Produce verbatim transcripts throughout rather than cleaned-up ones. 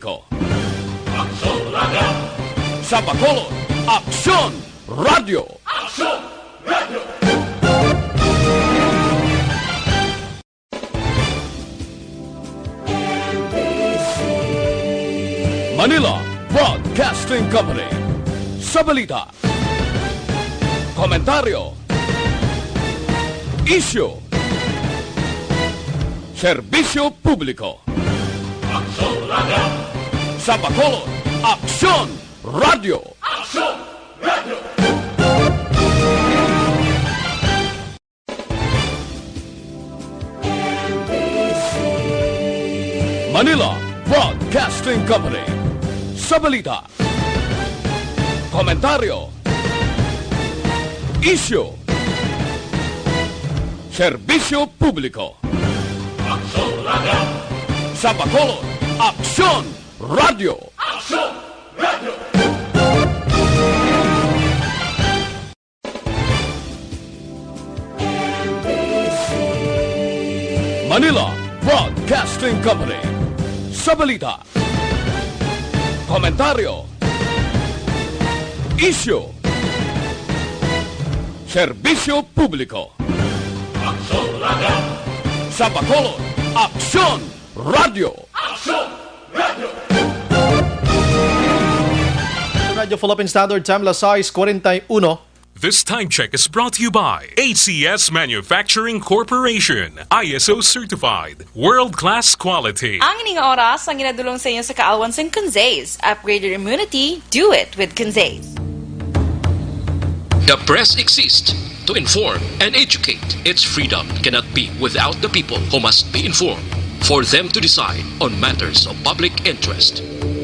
Ko. Aksyon Radio! Sa Bacolod, Aksyon Radio! Aksyon Radio! Manila Broadcasting Company. Sa balita, komentaryo, isyu, serbisyo publiko. Aksyon Radio! Sa Bacolod, Aksyon Radio! Aksyon Radio! Manila Broadcasting Company. Sa balita, komentaryo, isyu, serbisyo publiko. Aksyon Radio! Sa Bacolod, Aksyon Radio! Aksyon Radio! Manila Broadcasting Company. Sa balita, komentaryo, isyu, serbisyo publiko. Aksyon Radio! Sa Bacolod, Aksyon Radio! Aksyon Radio! Radyo Philippine Standard Time, las sais cuarenta y uno. This time check is brought to you by A C S Manufacturing Corporation, I S O certified, world-class quality. Ang ining oras ang ginadulong sa inyo sa kaalwan sang Conzaze. Upgrade your immunity, do it with Conzaze. The press exists to inform and educate. Its freedom cannot be without the people, who must be informed for them to decide on matters of public interest.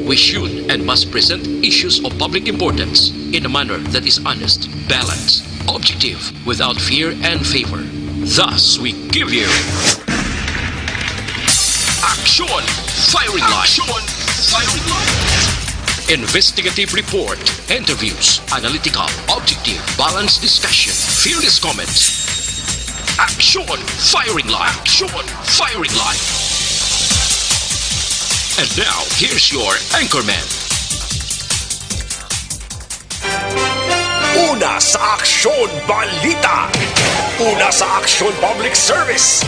We should and must present issues of public importance in a manner that is honest, balanced, objective, without fear and favor. Thus, we give you Aksyon Firing Line. Aksyon Firing Line. Investigative report, interviews, analytical, objective, balanced discussion, fearless comments. Aksyon Firing Line. Aksyon Firing Line. And now, here's your anchorman. Una sa aksyon, balita. Una sa aksyon, public service.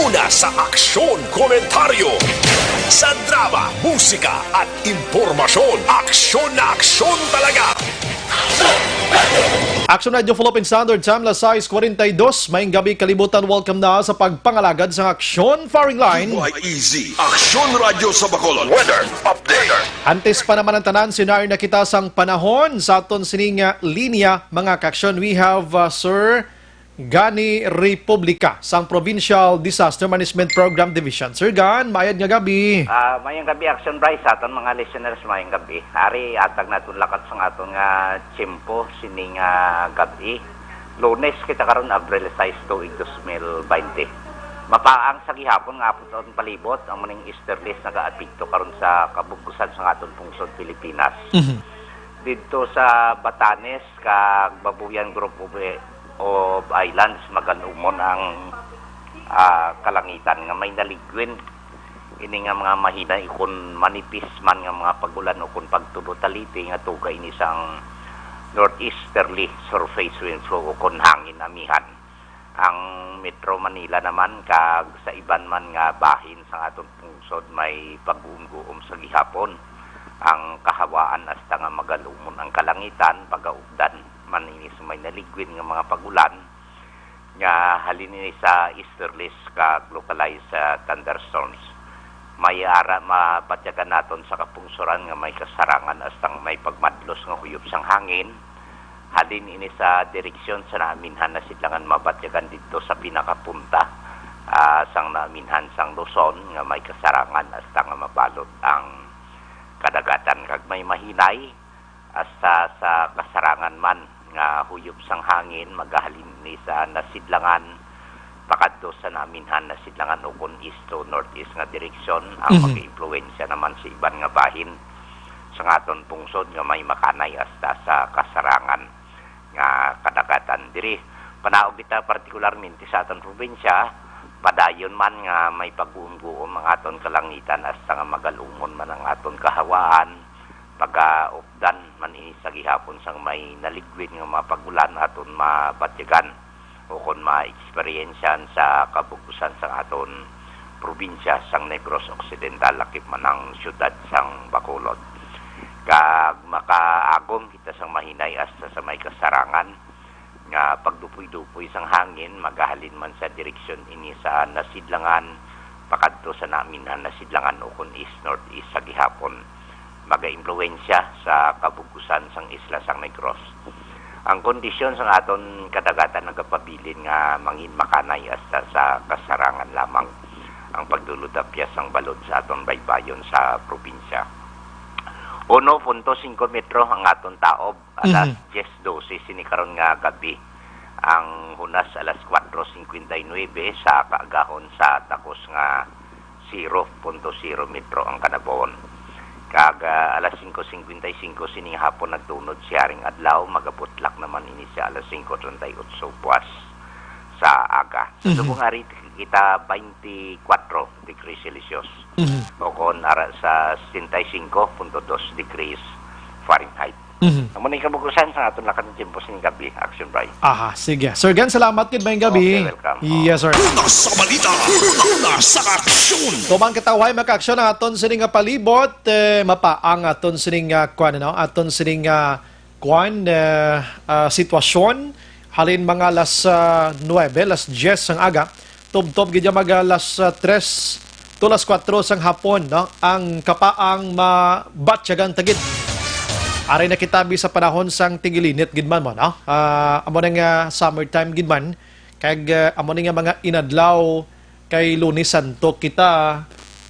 Una sa aksyon, komentaryo. Sa drama, musika, at impormasyon, aksyon na aksyon talaga. Aksyon Radio Philippine Standard Time, las sais cuarenta y dos. Maayong gabi, kalibutan. Welcome na sa pagpangalagad sa Aksyon Firing Line. Why easy? Aksyon Radio sa Bacolod. Weather update. Antes pa naman ang tanan, sinari na kita sang panahon sa aton sining, ah, linya, mga kaaksyon. We have, ah, Sir Gani Republica sang Provincial Disaster Management Program Division. Sir Gan, mayad nga gabi. Ah, mayong gabi, Aksyon Bryce, sa aton mga listeners, mayong gabi. Ari, atag naton lakat sang aton nga tiyempo sining, ah, gabi. Lunes kita karon, Abril sais, tuig dos mil baynte. Mapaang sa gihapon nga aton palibot, ang muning easterlies nagaapekto karon sa kabug-usan sang aton pungsod Pilipinas. Mhm. Didto sa Batanes kag Babuyan Group of, of Islands, magalumon ang, ah, kalangitan nga may naligwin. Ini nga mga mahinay ukon manipis man nga mga pag-ulan ukon pagtulo taliti nga tuga ini sang northeasterly surface wind flow ukon hangin amihan. Ang Metro Manila naman kag sa iban man nga bahin sang aton pungsod may pag-uumguom sa gihapon. Ang kahawaan hasta nga magalumon ang kalangitan, pagaugdan man ini sa may naligwin nga mga pag-ulan, nga halin ini sa easterlies kag localized, ah, thunderstorms. May ara mabatyagan naton sa kapungsoran nga may kasarangan hasta nga may pagmadlos nga huyop sang hangin. Halin ini sa direksyon sa naaminhan na sidlangan mabatyagan didto sa pinakapunta, ah, sang naaminhan sang Luzon nga may kasarangan hasta nga mabalot ang kadagatan kag may mahinay hasta sa kasarangan man nga huyop sang hangin magahalin ni sa nasidlangan pakadto sa naaminhan nasidlangan ukon east to northeast nga direksyon ang Mhm. mag-impluwensya naman sa iban nga bahin sa aton pungsod nga may makanay hasta sa kasarangan nga kadagatan. Diri, panaog kita partikularmente sa aton probinsya, Padayon man nga may pagguom-guom ang aton kalangitan, hasta nga magalumon man ang aton kahawaan, pagaupdan man ini sa gihapon sang may naligwid nga mga pag-ulan aton mabatyagan ukon ma-eksperyensyahan sa kabug-usan sang aton probinsya sang Negros Occidental, lakip man ang siyudad sang Bacolod. Kag makaagom kita sang mahinay hasta sa may kasarangan nga pagdupoy-dupoy sang hangin, magahalin man sa direksyon ini sa nasidlangan pakadto sa naminhan nasidlangan ukon east-northeast sa gihapon. Magaimpluwensya sa kabug-usan sang isla sang Negros. Ang kondisyon sang aton kadagatan nagapabilin nga mangin makanay hasta sa kasarangan lamang ang pagdulodapyas sang balod sa aton baybayon sa probinsya. Uno punto singko metro ang aton taob alas Mhm. diyes dose sini karon nga gabi. Ang hunas alas kuwatro singkwenta y nuwebe sa kaagahon sa takos nga zero punto zero metro ang kanabon. Kag, ah, alas singko singkwenta y singko sining hapon nagtunod si Haring Adlaw, magabutlak naman ini sa alas singko treinta y ocho buwas sa aga. Sa Mhm. subong ari kita twenty-four degrees Celsius. Mhm. O kon ara sa setenta y cinco punto dos degrees Fahrenheit. Mhm. Amo ni kabug-usan sa aton lakad nga tiyempo sining gabi, Action Bry. Aha, sige. Sir Gan, salamat gid, maayong gabi. Okay, welcome. Yes, sir. Una sa balita, una sa aksyon. Tuman kita, way makaaksyon ang aton sining nga palibot, eh, mapa ang aton sining nga kwan, ano? Aton sining nga kwan, eh, ah, sitwasyon. Halin mga alas, ah, nuwebe, alas diyes sang aga, tubtob gid ya mag alas, ah, tres to alas kuwatro sang hapon, no? Ang kapaang mabatyagan ta gid. Ari na kita bi sa panahon sang tigilinit gid man mo, no? Ah, amo na nga summertime gid man, kag, ah, amo na nga mga inadlaw kay Lunes Santo kita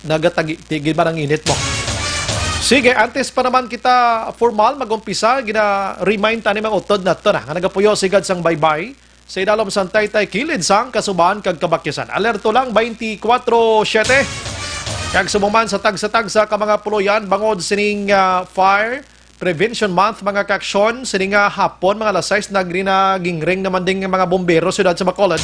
nagatagiti gid man ang init mo. Sige, antes pa naman kita formal mag-umpisa, gina-remind tani mga utod nato na nga nagapuyo sigad sang baybay sa idalom sang taytay kilid sang kasubahan kag kabakyasan. Alerto lang twenty-four seven. Kag subong man sa tagsa-tagsa ka mga puloyan bangod sining, ah, Fire Prevention Month, mga kaaksyon, sini nga hapon, mga alas sais, nagrinagingring naman ding mga bombero siyudad sa Bacolod.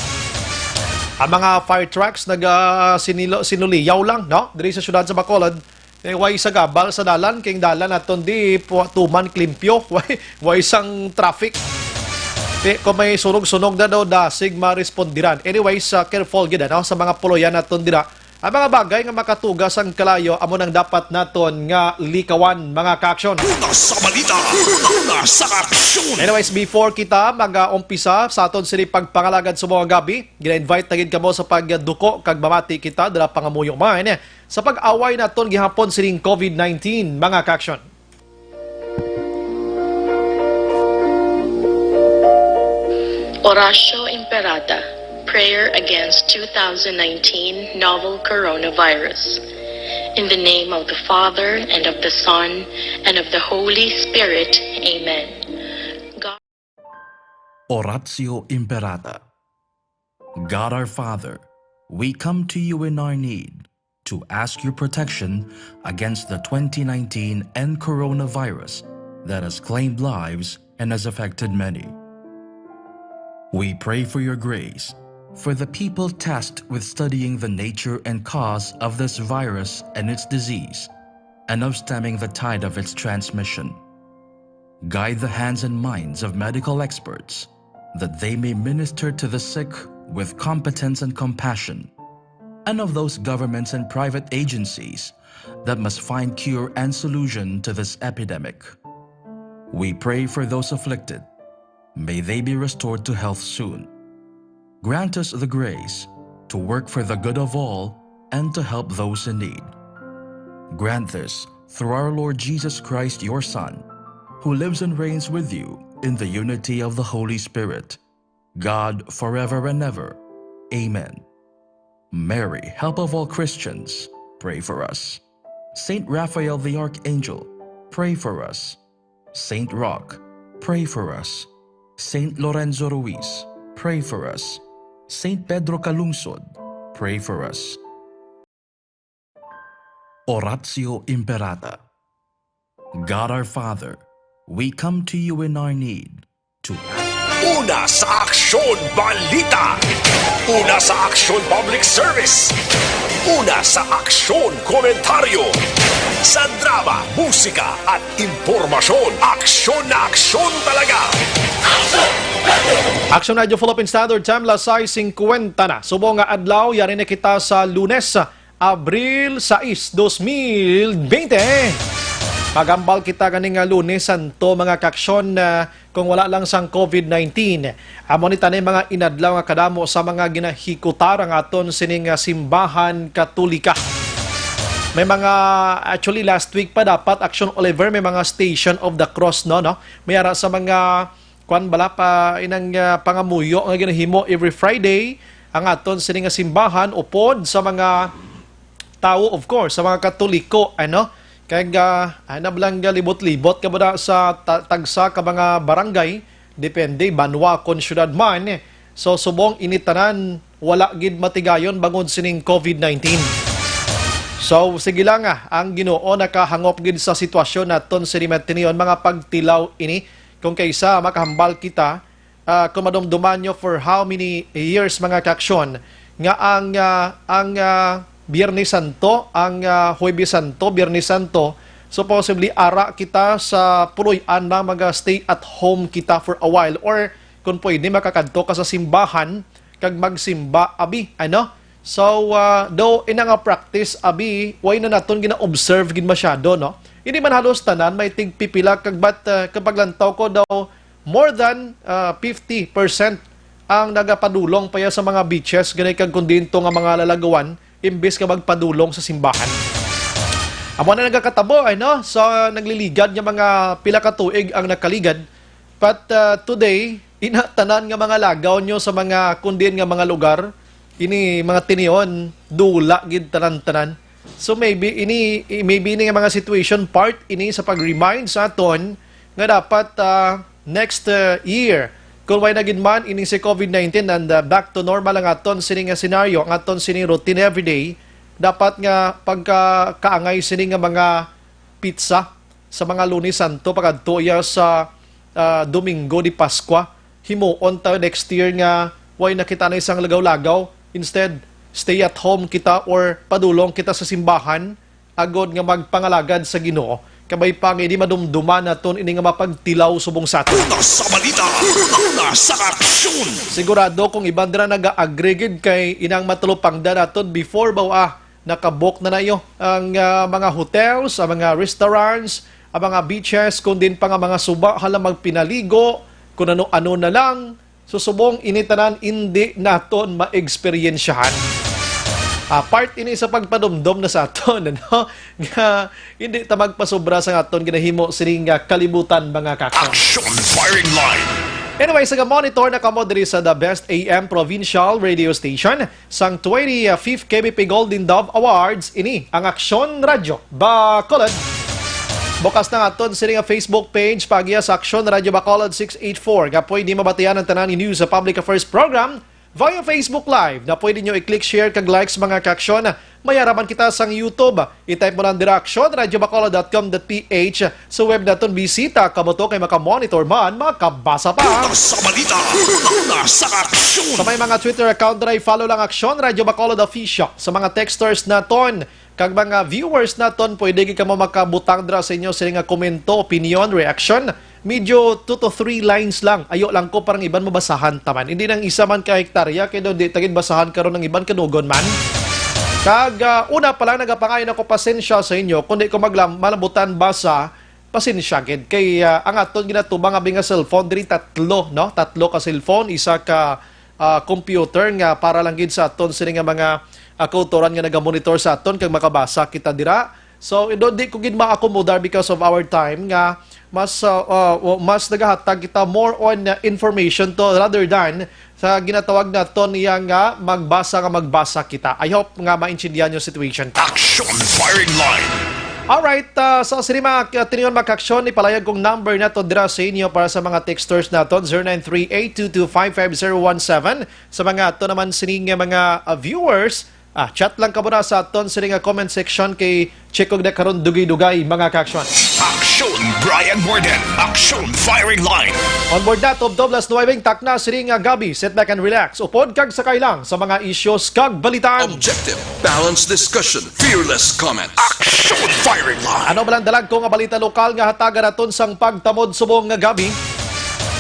Ang mga fire trucks nag, ah, sinilo-, sinuliyaw lang, no? Diri sa siyudad sa Bacolod. Eh, way sa gabal sa dalan, kay ang dalan naton di pu-, tuman klimpyo, way, way sang traffic. Di, kung may sunog-sunog na daw, dasig marespondiran. Anyways, ah, careful gid, ano, sa mga puloyan naton dira. Ang mga bagay nga makatuga sang kalayo amo nang dapat naton nga likawan, mga kaaksyon. Una sa balita, una sa aksyon. Anyways, before kita mag-umpisa sa aton sini pagpangalagad sa mga gabi, gina-invite na gid kamo sa pagduko kag mamati kita dira pangamuyo man sa pag-away naton gihapon sining covid nineteen, mga kaaksyon. Oratio Imperata, prayer against two thousand nineteen novel coronavirus. In the name of the Father, and of the Son, and of the Holy Spirit. Amen. God Oratio Imperata. God our Father, we come to you in our need to ask your protection against the twenty nineteen N coronavirus that has claimed lives and has affected many. We pray for your grace for the people tasked with studying the nature and cause of this virus and its disease, and of stemming the tide of its transmission. Guide the hands and minds of medical experts, that they may minister to the sick with competence and compassion, and of those governments and private agencies that must find cure and solution to this epidemic. We pray for those afflicted. May they be restored to health soon. Grant us the grace to work for the good of all and to help those in need. Grant this through our Lord Jesus Christ, your Son, who lives and reigns with you in the unity of the Holy Spirit, God, forever and ever. Amen. Mary, help of all Christians, pray for us. Saint Raphael the Archangel, pray for us. Saint Roch, pray for us. Saint Lorenzo Ruiz, pray for us. Saint Pedro Calungsod, pray for us. Oratio Imperata. God our Father, we come to you in our need to ask Una sa Aksyon Balita. Una sa Aksyon Public Service. Una sa Aksyon Komentaryo. Sa drama, musika, at impormasyon, aksyon na aksyon talaga. Aksyon Radio Philippine Standard Time, las sais singkwenta na. Subong nga adlaw, yari na kita sa Lunes, Abril sais, dos mil bente. Maghambal kita gani nga Lunes Santo, mga kaaksyon, ah, kung wala lang sang covid nineteen. Amo ni tanay mga inadlaw nga kadamo sa mga ginahikutar ang aton sining, ah, simbahan Katolika. May mga, actually, last week pa dapat, Aksyon Oliver, may mga Station of the Cross, no, no? May ara sa mga, kwan bala pa, inang, ah, pangamuyo nga ginahimo every Friday ang aton sini nga simbahan, upod sa mga tawo, of course, sa mga Katoliko, ano? Kay, ah, ay na lang, ah, libot-libot ka ba na sa ta-, tagsa ka mga barangay, depende, banwa kon syudad man. So, subong ini tanan, wala gid matigayon bangod sining covid nineteen. So, sige lang, ah, ang Ginoo nakahangop gid sa sitwasyon naton sini, mga tinion, mga pagtilaw ini. Kung kaysa makahambal kita, ah, kung madumduman nyo for how many years, mga kaaksyon, nga ang, ah, ang, ah, Biyernes Santo, ang, ah, Huwebes Santo, Biyernes Santo, supposedly ara kita sa puloy-an na mag-stay at home kita for a while, or kung pwede, makakadto ka sa simbahan kag magsimba, abi, ano? So, ah, though ina nga practice, abi, way na naton gina-observe gid masyado, no? Hindi man halos tanan, may tigpipila kag, but, ah, kapag lantaw ko daw, more than, ah, fifty percent ang nagapadulong pa ya sa mga beaches, gani kag kondento nga mga lalagawan, imbes nga magpadulong sa simbahan. Amo na nagakatabo, ay, no? So, nagliligad nga mga pila ka tuig ang nakaligad. But, ah, today, ina tanan nga mga lagaw nyo sa mga kondin nga mga lugar, ini mga tinion, dula gid tanan-tanan. So, maybe ini, maybe ini nga mga situation, part ini sa pag-remind sa aton nga dapat, ah, next, ah, year, kung way na gid man ini si covid nineteen and, ah, back to normal ang aton sini nga senaryo, ang aton sini routine everyday, dapat nga pagkakaangay sini nga mga pizza sa mga Lunes Santo pakadto iya sa, ah, Domingo de Pascua, himuon ta next year nga way na kita na isang lagaw-lagaw. Instead, stay at home kita or padulong kita sa simbahan agod nga magpangalagad sa Ginoo. Kabay pa nga hindi madumduman naton ini nga mapagtilaw subong sa aton. Una sa balita, una sa aksyon. Sigurado kung iban dira naga-agree gid kay inang matulupangdan naton before ba, ah, nakabook na nayo ang, ah, mga hotels, ang mga restaurants, ang mga beaches, kung din pa nga mga suba, hala, magpinaligo, kung ano-ano na lang. So, subong ini tanan, hindi naton ma-eksperyensyahan. Ah, part ini sa pagpadumdom na sa aton, ano? Nga hindi ta magpasobra sa aton ginahimo sining, ah, kalibutan, mga kaaksyon. Action Firing Line. Anyway, sa monitor na kamo diri sa The Best A M Provincial Radio Station, sang twenty-fifth K B P Golden Dove Awards, ini ang Aksyon Radyo Bacolod. Bukas na nga aton sini nga Facebook page, paagiya sa Aksyon Radyo Bacolod six eight four, nga pwede mabatian ang tanan nga news sa Public Affairs Program via Facebook Live, na pwede nyo i-click share kag likes, mga kaaksyon. May ara man kita sang YouTube. I-type mo lang dira, aksyon radyo bacolod dot com dot P H. Sa web naton, bisita kamo to kay makamonitor man, makabasa pa. Una sa balita, una sa aksyon. Sa may mga Twitter account dira, i-follow lang Aksyon Radyo Bacolod Official. Sa mga texters naton kag mga viewers naton, pwede gid kamo makabutang dira sa inyo sini nga komento, opinion, reaction. Medyo two to three lines lang. Ayo lang ko parang iban mabasahan taman. Hindi nang isa man ka hektarya, kay daw di ta gid basahan karon ang iban kanugon man. Kag, ah, una pa lang, nagapangayo na ko pasensya sa inyo kung di ko maglam-, malabutan basa, pasensya gid. Kay, ah, ang aton ginatubang abi nga cellphone diri, tatlo, no? Tatlo ka cellphone, isa ka, ah, computer nga para lang gid sa aton sini nga mga, ah, kautoran nga nagamonitor sa aton kag makabasa kita dira. So, indo, di ko gid maakomodar because of our time nga mas, ah, ah, mas nagahatag kita more on, ah, information to rather than sa ginatawag naton niya nga magbasa nga magbasa kita. I hope nga maintindihan yung situation ta. Action Firing Line. Alright, ah, so sini mga, ah, tinion, mga kaaksyon, ipalayag kong number nato dira sa inyo para sa mga texters naton, zero nine three eight two two five five zero one seven. Sa mga ato naman sining mga, ah, viewers, ah, chat lang kamo na sa aton sini nga comment section kay check ko na karon dugay-dugay, mga kaaksyon. Aksyon Brian Warden. Aksyon Firing Line. On board na, tubtob las nuwebe takna sining nga gab-i. Sit back and relax. Upod kag sakay lang sa mga issues kag balitaan. Objective, balanced discussion, fearless comment. Aksyon Firing Line. Ano man ang dalagko nga balita lokal nga hatagan naton sang pagtamod subong nga gab-i?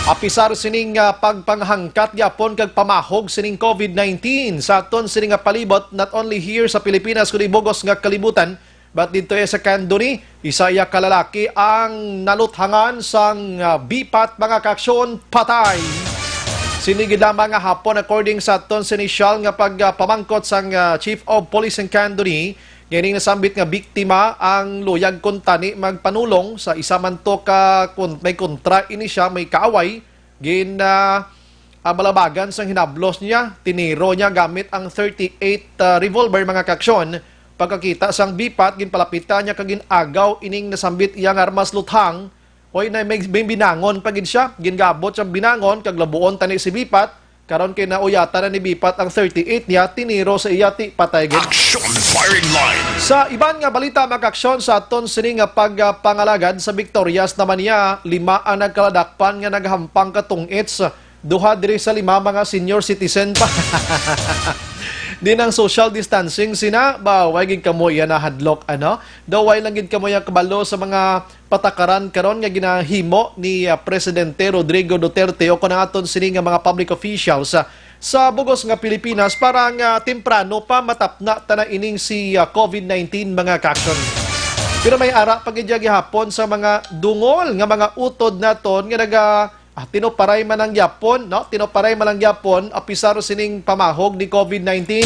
Apisar sining, ah, pagpanghangkat gyapon kag pamahog sining covid nineteen sa aton sini nga palibot, not only here sa Pilipinas kundi bugos nga kalibutan, but didto iya sa Candoni, isa iya ka lalaki ang naluthangan sang, ah, bipat, mga kaaksyon, patay. Sini gid lamang nga hapon, according sa aton sa inisyal nga pagpamangkot sang, ah, Chief of Police in Candoni, nga ining nasambit nga biktima ang luyag kuntani magpanulong sa isa man to ka kun-, may kontra ini siya, may kaaway. Gin, ah, ah, balabagan sang hinablos niya, tiniro niya gamit ang thirty-eight, ah, revolver, mga kaaksyon. Pagkakita sang bipat, ginpalapitan niya kag gin-agaw ining nasambit iya nga armas luthang. Oy, na may, may binangon pa gid siya. Gingabot siyang binangon kag labuon tani si bipat. Karon kay nauyatan na ni bipat ang thirty-eight niya, tiniro sa iya ti patay gid. Action Firing Line. Sa iban nga balita, mga kaaksyon, sa aton sini nga pagpangalagad sa Victorias naman niya, lima ang nagkaladakpan nga naghampang katungits. Duha diri sa lima mga senior citizen pa. Di nang social distancing sina, ba, way gid kamo iya nahadlok, ano? Daw way lang gid kamo iya kabalo sa mga patakaran karon nga ginahimo ni, ah, Presidente Rodrigo Duterte o kon ang aton sini nga mga public officials, ah, sa bugos nga Pilipinas para nga temprano pa matapna ta na ining si, ah, covid nineteen, mga kaaksyon. Pero may ara pa gid gihapon sa mga dungol nga mga utod naton nga naga Ah, tinuparay man lang gyapon, no? Tinuparay man lang gyapon, apisar sining pamahog ni covid nineteen.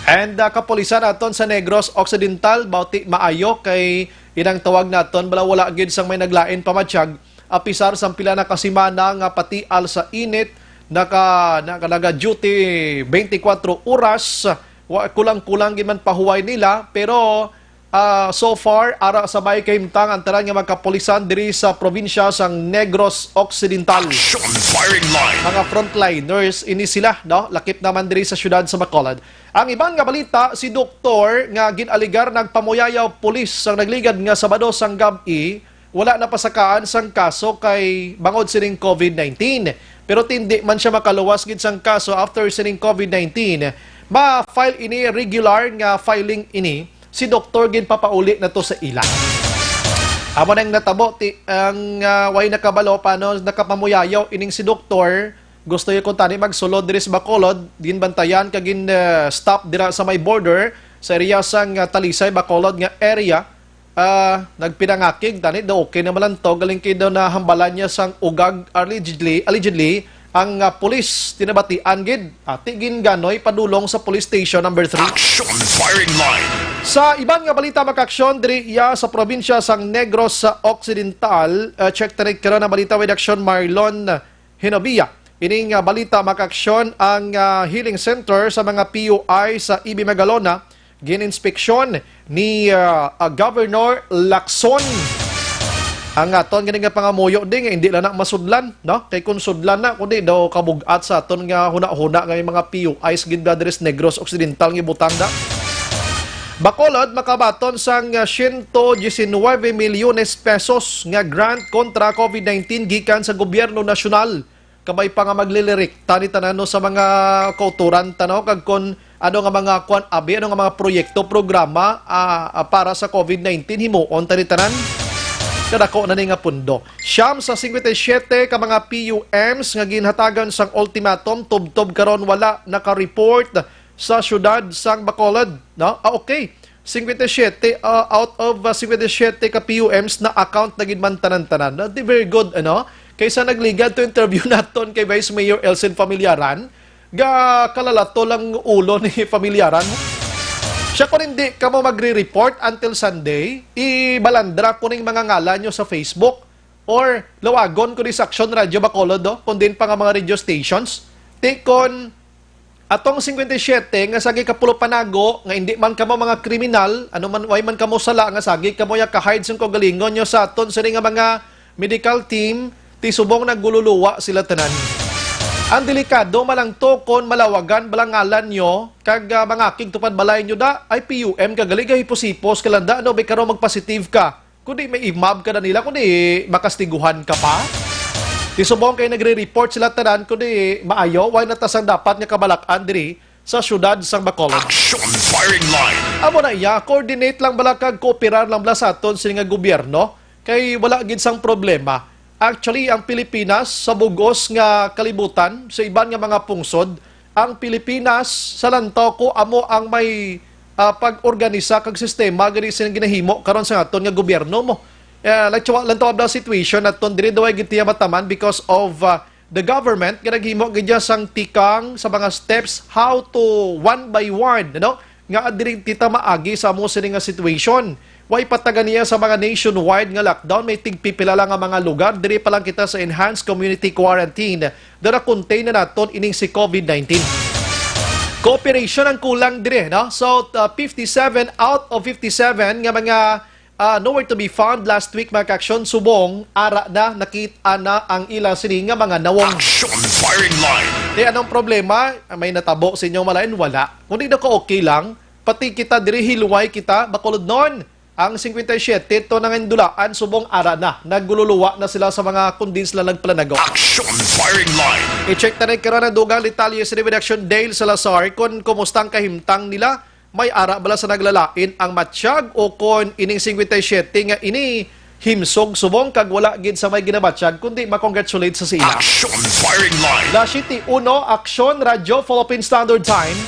And, ah, kapulisan aton sa Negros Occidental, bauti maayo kay inang tawag naton, bala wala gid sang may naglain pamatyag, apisar sang pila na ka semana nga patial sa init, naka, naka, naga-duty twenty-four oras, wa, kulang-kulang gid man pahuway nila, pero Ah, so far, ara sa may kahimtang ang tanan nga mga kapulisan diri sa probinsya sang Negros Occidental. Action Firing Line. Mga frontliners ini sila, no? Lakip naman diri sa siyudad sa Bacolod. Ang iban nga balita, si doktor nga gin-aligar nagpamuyayaw pulis sang nagligad nga Sabado sang gab-i, wala na pasakaan sang kaso kay bangod sining covid nineteen. Pero tindi man siya makaluwas gid sang kaso after sining covid nineteen, ma-file ini, regular nga filing ini. Si doktor ginpapauli na to sa ila. Amo nang natabo ti ang, ah, way nakabalo paano nakapamuyayaw ining si doktor. Gusto niya kuntani magsulod diri sa Bacolod, ginbantayan kag gin, ah, stop dira sa may border sa area sang, ah, Talisay, Bacolod nga area. Ah, nagpinangakig tani daw okay naman lang to, galing kay daw nahambalan niya sang ugag, allegedly, allegedly, ang, ah, pulis, tinabatian gid. Ati ginganoy padulong sa police station number three. Action Firing Line. Sa iban nga balita, mga kaaksyon, diri iya sa probinsya sang Negros sa Occidental, ah, check ta rin karon ang balita with Action Marlon Hinobia. Ining, ah, balita, mga kaaksyon, ang, ah, healing center sa mga P U I sa Ibi Magalona, gin-inspeksyon ni, ah, ah, Governor Lacson. Ang aton gani nga pangamuyo di nga hindi lang na masudlan, no? Kay kung sudlan na, kundi daw kabug-at sa aton nga huna-huna nga may mga P U Is gid nga diri sa Negros Occidental nga butang da. Bacolod makabaton sang, ah, siyento diecinuebe milyones pesos nga grant kontra covid nineteen gikan sa gobyerno nasyonal. Kabay pa nga maglilirikta ni tanan, no, sa mga kauturan ta, no, kag kon ano nga mga kuan, abi, ano nga mga proyekto, programa, ah, ah, para sa covid nineteen, himuon ta ni tanan. Kadako na ni nga pundo. Siyam sa singkwenta y siyete ka mga P U Ms nga ginhatagan sang ultimatum tubtob karon wala naka-report sa siyudad sang Bacolod, no? Ah, okay. Singkwenta y siyete, ah, out of, ah, singkwenta y siyete ka P U Ms na account na gid man tanan-tanan. Ah, di very good, ano? Kaysa nagligad to interview naton kay Vice Mayor Elsen Familiaran, ga kalalato lang ulo ni Familiaran. Siya, kung hindi kamo magre-report until Sunday, ibalandra ko ning mga ngalan nyo sa Facebook or lawagon ko ni sa Action Radio Bacolod, do, kung din pa nga mga radio stations. Ti kon atong singkwenta y siyete nga sagi ka pulo panago, nga hindi man kamo mga kriminal, ano man, way man kamo sala, nga sagi kamo ya ka-hide sang kaugalingon nyo sa aton sini nga mga medical team, ti subong nagululuwa sila tanan. Ang delikado man lang to kon malawagan bala ngalan nyo, kag, ah, mangakig tupad balay nyo da, ay P U M ka gali, gahipos-hipos ka lang da, no, bay karon magpositive ka. Kundi may imab ka na nila, kundi makastiguhan ka pa. Ti subong kay nagre-report sila tanan, kundi maayo, wala na ta sang dapat nga kabalak-an diri sa siyudad sang Bacolod. Action Firing Line. Amo na iya, coordinate lang bala kag kooperar lang bala sa aton sini nga gobyerno, kay wala gid sang problema. Actually, ang Pilipinas sa bug-os nga kalibutan, sa iban nga mga pungsod, ang Pilipinas sa lantaw ko amo ang may, ah, pag-organisa kag sistema gani sing ginahimo karon sa aton nga gobyerno mo. Eh, lantaw, lantaw ang situation naton diri, daw ay gid tiya mataman because of, ah, the government nga naghimo gid dyan sang tikang sa mga steps how to one by one, ano? Nga diri kita maagi sa amo sini nga situation. Way patagan niya sa mga nationwide nga lockdown, may tigpipila lang nga mga lugar. Diri pa lang kita sa enhanced community quarantine. Dara contain na naton ining si COVID nineteen. Cooperation ang kulang dire, no? So, uh, fifty-seven out of fifty-seven nga mga, uh, nowhere to be found last week, mga kaaksyon, subong ara na nakit-a na ang ila sini nga mga nawong. Action Firing Line. Di anong problema? May natabo sa inyong malain? Wala. Kung di na ka okay lang, pati kita diri, hilway kita, Bacolodnon. Ang singkwenta y siyete to nangindulaan subong ara na. Nagluluwa na sila sa mga kundin sila nagpalanago. Action Firing Line. I-check ta na karon ang dugang detalye sa ni Redaksyon Dale Salazar kung kumusta ang kahimtang nila. May ara bala sa naglalain ang matsyag o kon ining singkwenta y siyete nga ini himsog subong kag wala gid sa may ginamatsyag kundi ma-congratulate sa sila. Action Firing Line. Alas siyete uno, Aksyon, Radyo Philippine Standard Time.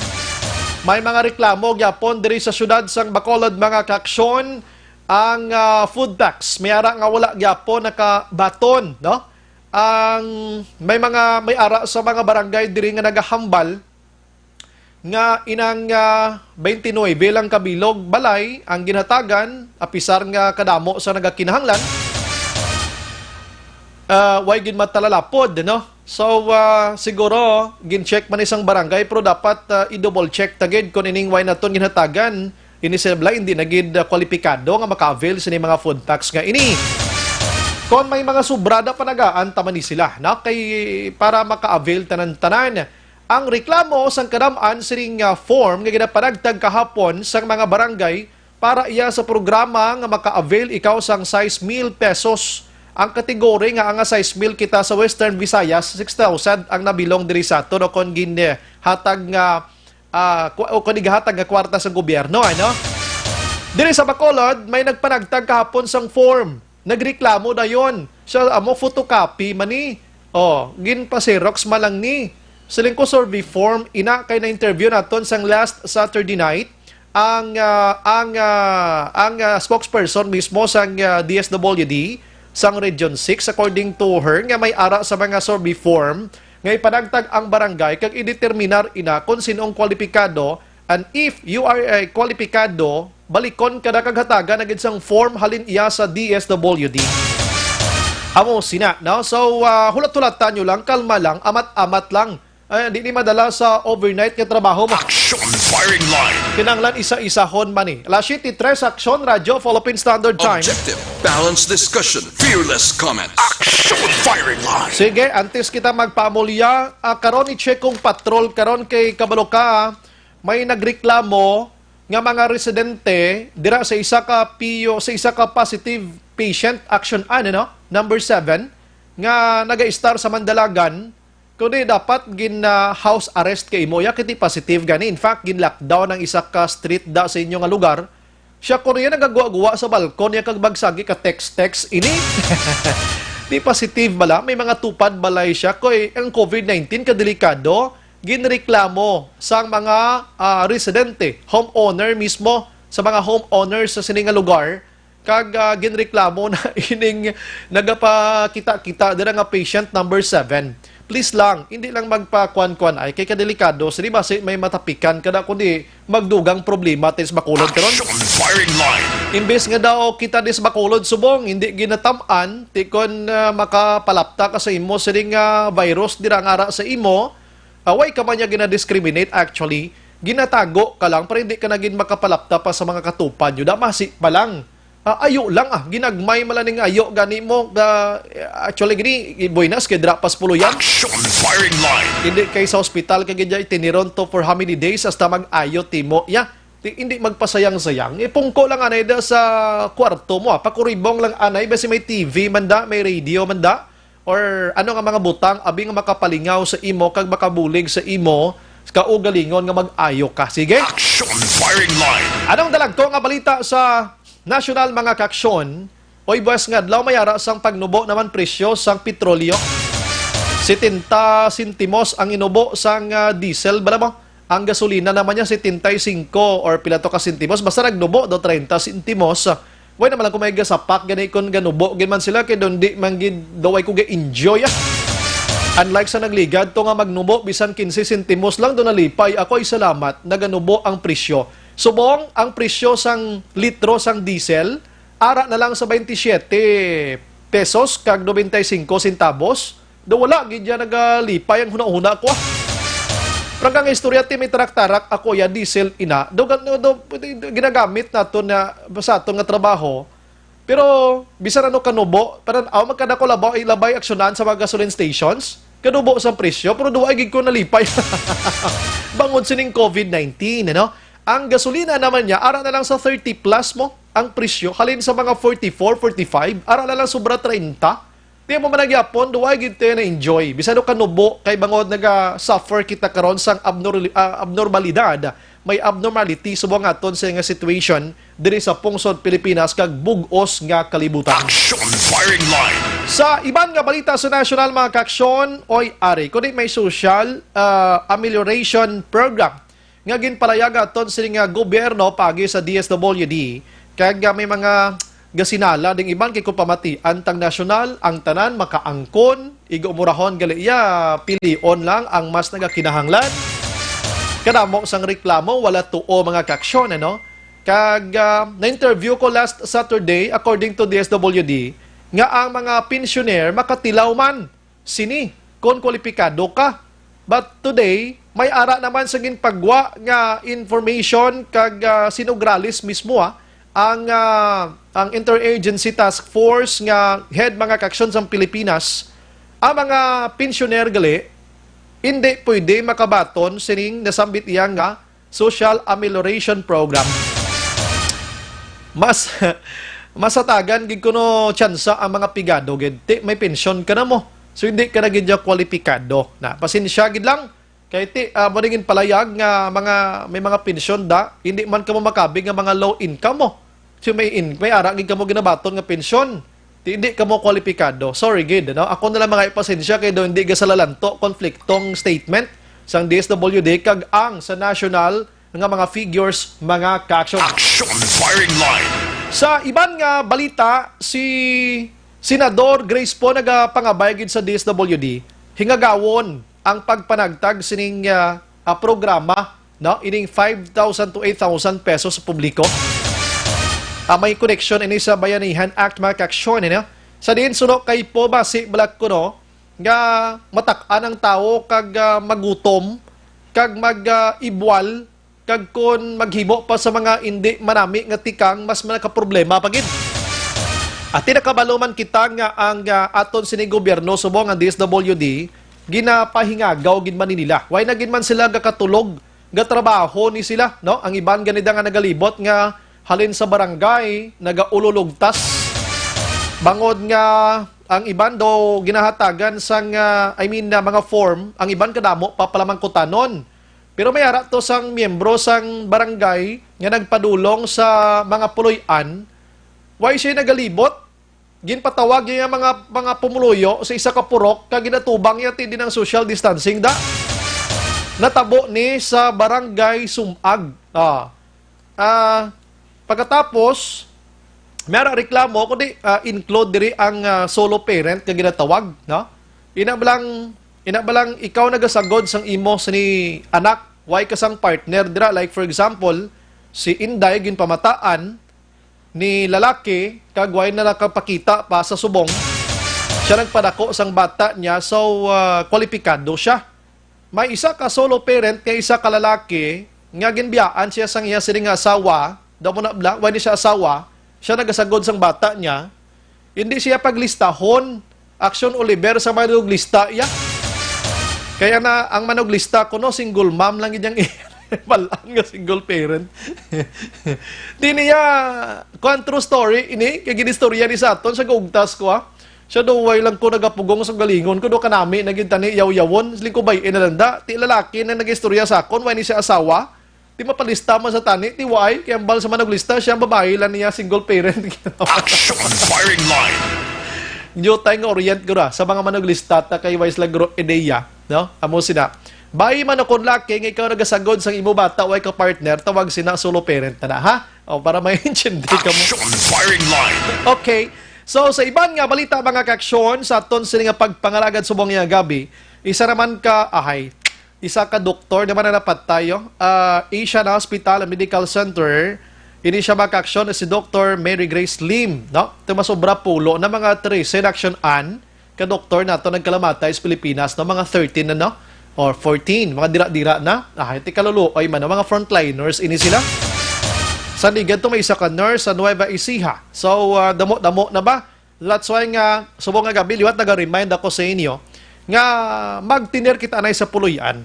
May mga reklamo gyapon diri sa siyudad sang Bacolod, mga kaaksyon. Ang, ah, food tax, may ara nga wala gyapon nakabaton, no? Ang may mga, may ara sa mga barangay diri nga nagahambal nga inang, ah, twenty-nine lang kabilog balay ang ginhatagan, apisar nga kadamo sa nagakinahanglan. Ah, way gid matalalapod, no? So, ah, siguro, gin-check man isang barangay, pero dapat, ah, i-double check ta gid kung ining way naton ginhatagan. Ini sila hindi na gid, ah, kwalipikado nga maka-avail sini mga food tax nga ini. Kon may mga sobra na panagaan, tama ni sila, no? Kay para maka-avail tanan-tanan. Ang reklamo sang kadam-an sining, ah, form nga ginapanagtag kahapon sang mga barangay para iya sa programa nga maka-avail ikaw sang sais mil pesos. Ang kategori nga ang sais mil kita sa Western Visayas, six thousand ang nabilong diri sa aton o kon ginhatag nga, ah, ku-, o kon igahatag nga kwarta sa gobyerno, ano? Diri sa Bacolod, may nagpanagtag kahapon sang form. Nagreklamo dayon. Siya, amo, photocopy man ni. Oh, ginpa-xerox man lang ni. Siling ko, survey form, ina, kay na-interview naton sang last Saturday night ang, ah, ang, ah, ang, ah, spokesperson mismo sang, ah, D S W D sang Region six, according to her, nga may ara sa mga survey form nga ipanagtag ang barangay kag ideterminar ina kon sin-ong kwalipikado, and if you are a kwalipikado, balikon ka na kag hatagan na gid sang form halin iya sa D S W D. Amo sina, no? So, ah, hulat-hulatan nyo lang, kalma lang, amat-amat lang. Ay, di ni madala sa overnight nga trabaho mo. Action Firing Line. Kinahanglan isa-isahon man ni. Alas siyete tres, Aksyon, Radyo Philippine Standard Time. Objective, balanced discussion, fearless comments. Action Firing Line. Sige, antes kita magpaamulya, ah, karon i-check kung patrol karon kay kabalo ka, may nagreklamo nga mga residente dira sa isa ka P U, sa isa ka positive patient, Action An, ano? Number seven, nga nagaistar sa Mandalagan, kundi dapat gin, ah, house arrest kay imo. Ya, kiti positive gani. In fact, gin-lockdown ang isa ka street da sa inyo nga lugar. Siya, Korea, nagagwa-gwa sa balkon niya kag bagsagi ka text-text ini. Di positive bala? May mga tupad balay siya. Koy, ang COVID nineteen kadelikado, ginreklamo sang mga, ah, residente, homeowner mismo, sa mga homeowners sa sini nga lugar, kag, ah, ginreklamo na ining nagapakita-kita dira nga patient number seven. Please lang, hindi lang magpakuan-kuan ay kay kadelikado. Sini basi may matapikan ka na, kundi magdugang problema tis Bacolod karon. Action Firing Line. Imbes nga daw kita dis Bacolod subong, hindi ginatam-an, ti kon, ah, makapalapta ka sa imo sining, ah, virus dira nga ara sa imo, ah, way ka man niya ginadiscriminate actually, ginatago ka lang para hindi ka na gid makapalapta pa sa mga katupad nyo. Damasi pa lang. Ah, ayo lang, ah, ginagmay man lang ning ayo gani mo, ga-, actually gini, buenas kay dira pas puluyan. Action Firing Line. Hindi kay sa hospital ka gid tiniron to for how many days hasta mag-ayo timo. Ya, Di, hindi magpasayang-sayang. Ipungko lang anay da sa kwarto mo, ah. Pakuribong lang anay, basi may T V man da, may radio man da, or ano nga mga butang, abi nga makapalingaw sa imo, kag makabulig sa imo, kaugalingon nga mag-ayo ka. Sige? Action Firing Line. Anong dalagko nga balita sa nasyonal, mga kaaksyon? Oy, buwas nga adlaw, may ara sang pagnubo naman presyo sang petrolyo. Setenta sentimos ang inubo sang, ah, diesel, bala mo? Ang gasolina naman niya, setenta y cinco or pila to ka sentimos. Basta nagnubo daw, treinta sentimos. Way naman lang kung may gasapak gani kung ganubo gid man sila, kay doon di man gid daw ay ko ga-enjoy, ah. Unlike sa nagligad to nga magnubo, bisan quince sentimos lang, doon nalipay ako, ay salamat, naganubo ang presyo. Subong ang presyo sang litro sang diesel, ara na lang sa twenty-seven pesos kag noventa y cinco centavos. Do wala gid ya nagalipay ang hunahuna ko, ah. Pero ang istorya, ti, may tarak-tarak ako ya diesel ina. Do, do, do, ginagamit nato na sa aton nga trabaho. Pero bisan ano kanubo, parang aw magkadako labaw, ilabay aksyonan sa mga gasoline stations. Kanubo sa presyo, pero duwa gid ko nalipay. Bangod sining covid nineteen, ano? Ang gasolina naman niya, ara na lang sa thirty plus mo ang presyo. Halin sa mga forty-four, forty-five, ara na lang sobra treinta. Di mo man nagyapon, duwa gid tayo na-enjoy. Bisan do kanubo, kay bangod naga-suffer kita karon sang abnor-, ah, abnormalidad, may abnormality subong aton sa nga situation diri sa pungsod Pilipinas kag bug-os nga kalibutan. Action Firing Line. Sa iban nga balita sa nasyonal, mga kaaksyon, oy, ari, kundi may social, ah, amelioration program nga ginpalayag aton sini nga gobyerno paagi sa D S W D, kag, ah, may mga gasinala ding iban kay kung pamatian tang nasyonal, ang tanan makaangkon, igo umurahon gali iya, pilion lang ang mas nagakinahanglan. Kadamo sang reklamo, wala tuo, mga kaaksyon, ano? Kag, ah, na-interview ko last Saturday, according to D S W D, nga ang mga pensioner makatilaw man sini kon kwalipikado ka. But today, may ara naman sa ginpagwa nga information kag, ah, sinugralis mismo, ah, ang, ah, ang Interagency Task Force nga head, mga kaaksyon, sang Pilipinas, ang mga pensioner gali hindi pwede makabaton sining nasambit iya nga social amelioration program. Mas, masatagan gid kuno tsansa ang mga pigado gid. Ti, may pensyon ka na mo. So, hindi ka na gid ya kwalipikado. Na, pasensya gid lang. Kay ti, ah, mo rin palayag nga mga, may mga pensyon da, hindi man kamo makabig nga mga low income mo. So, may in-, may ara gid kamo ginabaton nga pensyon. Di, di kamo kwalipikado. Sorry gid, no? Ako na lang mga ipasensya kay do hindi gasalalanto konfliktong statement sang D S W D kag ang sa national nga mga figures, mga kaaksyon. Action Firing Line. Sa iban nga balita, si Senador Grace Poe nagapangabay gid sa D S W D, hingagawon ang pagpanagtag sining, ah, ah, programa, no, ining five thousand to eight thousand pesos sa publiko. Ah, may koneksyon ini sa Bayanihan Act, mga kaaksyon, ano? Sa diin suno kay Poe, basi balat ko, no, nga matak-an ang tawo kag, ah, magutom kag mag, ah, ibwal, kag kon maghimo pa sa mga indi manami nga tikang, mas nakaproblema pa gid. Ati, nakabalo man kita nga ang, ah, aton sini gobyerno subong ang D S W D ginapahingagaw gid man ni nila. Why na gid man sila gakatulog, gatrabaho ni sila, no? Ang iban ganida nga nagalibot nga halin sa barangay, nagaululugtas. Bangod nga ang iban daw ginahatagan sang, ah, I mean, na mga form, ang iban kadamo pa palamangkutanon. Pero may ara to sang miyembro sang barangay nga nagpadulong sa mga puloy-an. Why siya nagalibot? Ginpatawag niya ang mga, mga pumuluyo sa isa ka purok kag ginatubang niya ti di ng social distancing da. Natabo ni sa Barangay Sumag. Ah. Ah, pagkatapos, may ara reklamo, kundi, ah, include diri ang, ah, solo parent nga ginatawag, no? Ina ba lang, ina ba lang ikaw nagasagod sang imo sini anak, why ka sang partner dira? Like, for example, si Inday ginpamataan ni lalaki kag why na nakapakita pa sa subong. Siya nagpadako sang bata niya, so, ah, kwalipikado siya. May isa ka solo parent nga isa ka lalaki nga ginbiyaan siya sang iya sining nga asawa, daw mo na bla, wala ni siya asawa, siya nagasagod sang bata niya. Hindi siya paglistahon. Action Oliver sa manuglista iya. Kaya na ang manuglista kuno single mom lang gid yang i-, Balaan nga single parent. Di niya, kuwan, true story ini, kay ginistorya ni sa aton, siya gaugtas ko, ha. Siya daw, way lang ko nagapugong sa galingon ko, do kanami na gid tani, yaw-yawon, siling ko, bay-i na lang da. Ti lalaki na nagistorya sa akon, way ni siya asawa. Ti mapalista man sa tani, ti way, kay ambal sa manuglista, siya ang babayi lang niya, single parent. Action firing line. New time nga orient ko ra sa mga manuglista, ta kay way sila guro ideya, no? Amo sina. Bay man o kon laki nga ikaw nagasagod sang imo bata, way ka partner, tawag sina solo parent na na, ha? O, para may intindi ka mo. Action firing line. Okay. So, sa iban nga balita, mga kaaksyon, sa aton sini nga pagpangalagad subong nga gabi, isa naman ka, ahay, isa ka doktor naman ang napatay, oh. Ah, Asian Hospital and Medical Center, ini siya, mga kaaksyon, si Doctor Mary Grace Lim, no? Ito masobra pulo na mga trese na aksyon-an ka doktor nato nagkalamatay sa Pilipinas, no? Mga thirteen na, no? Or fourteen, mga dira-dira na. Ah, iti kaluluoy man, no? Mga frontliners ini sila. Sa Ligan to, may isa ka nurse sa Nueva Ecija. So, ah, damo-damo na ba? That's why nga, subong nga gabi, liwat naga-remind ako sa inyo, nga magtiner kita anay sa puloy-an.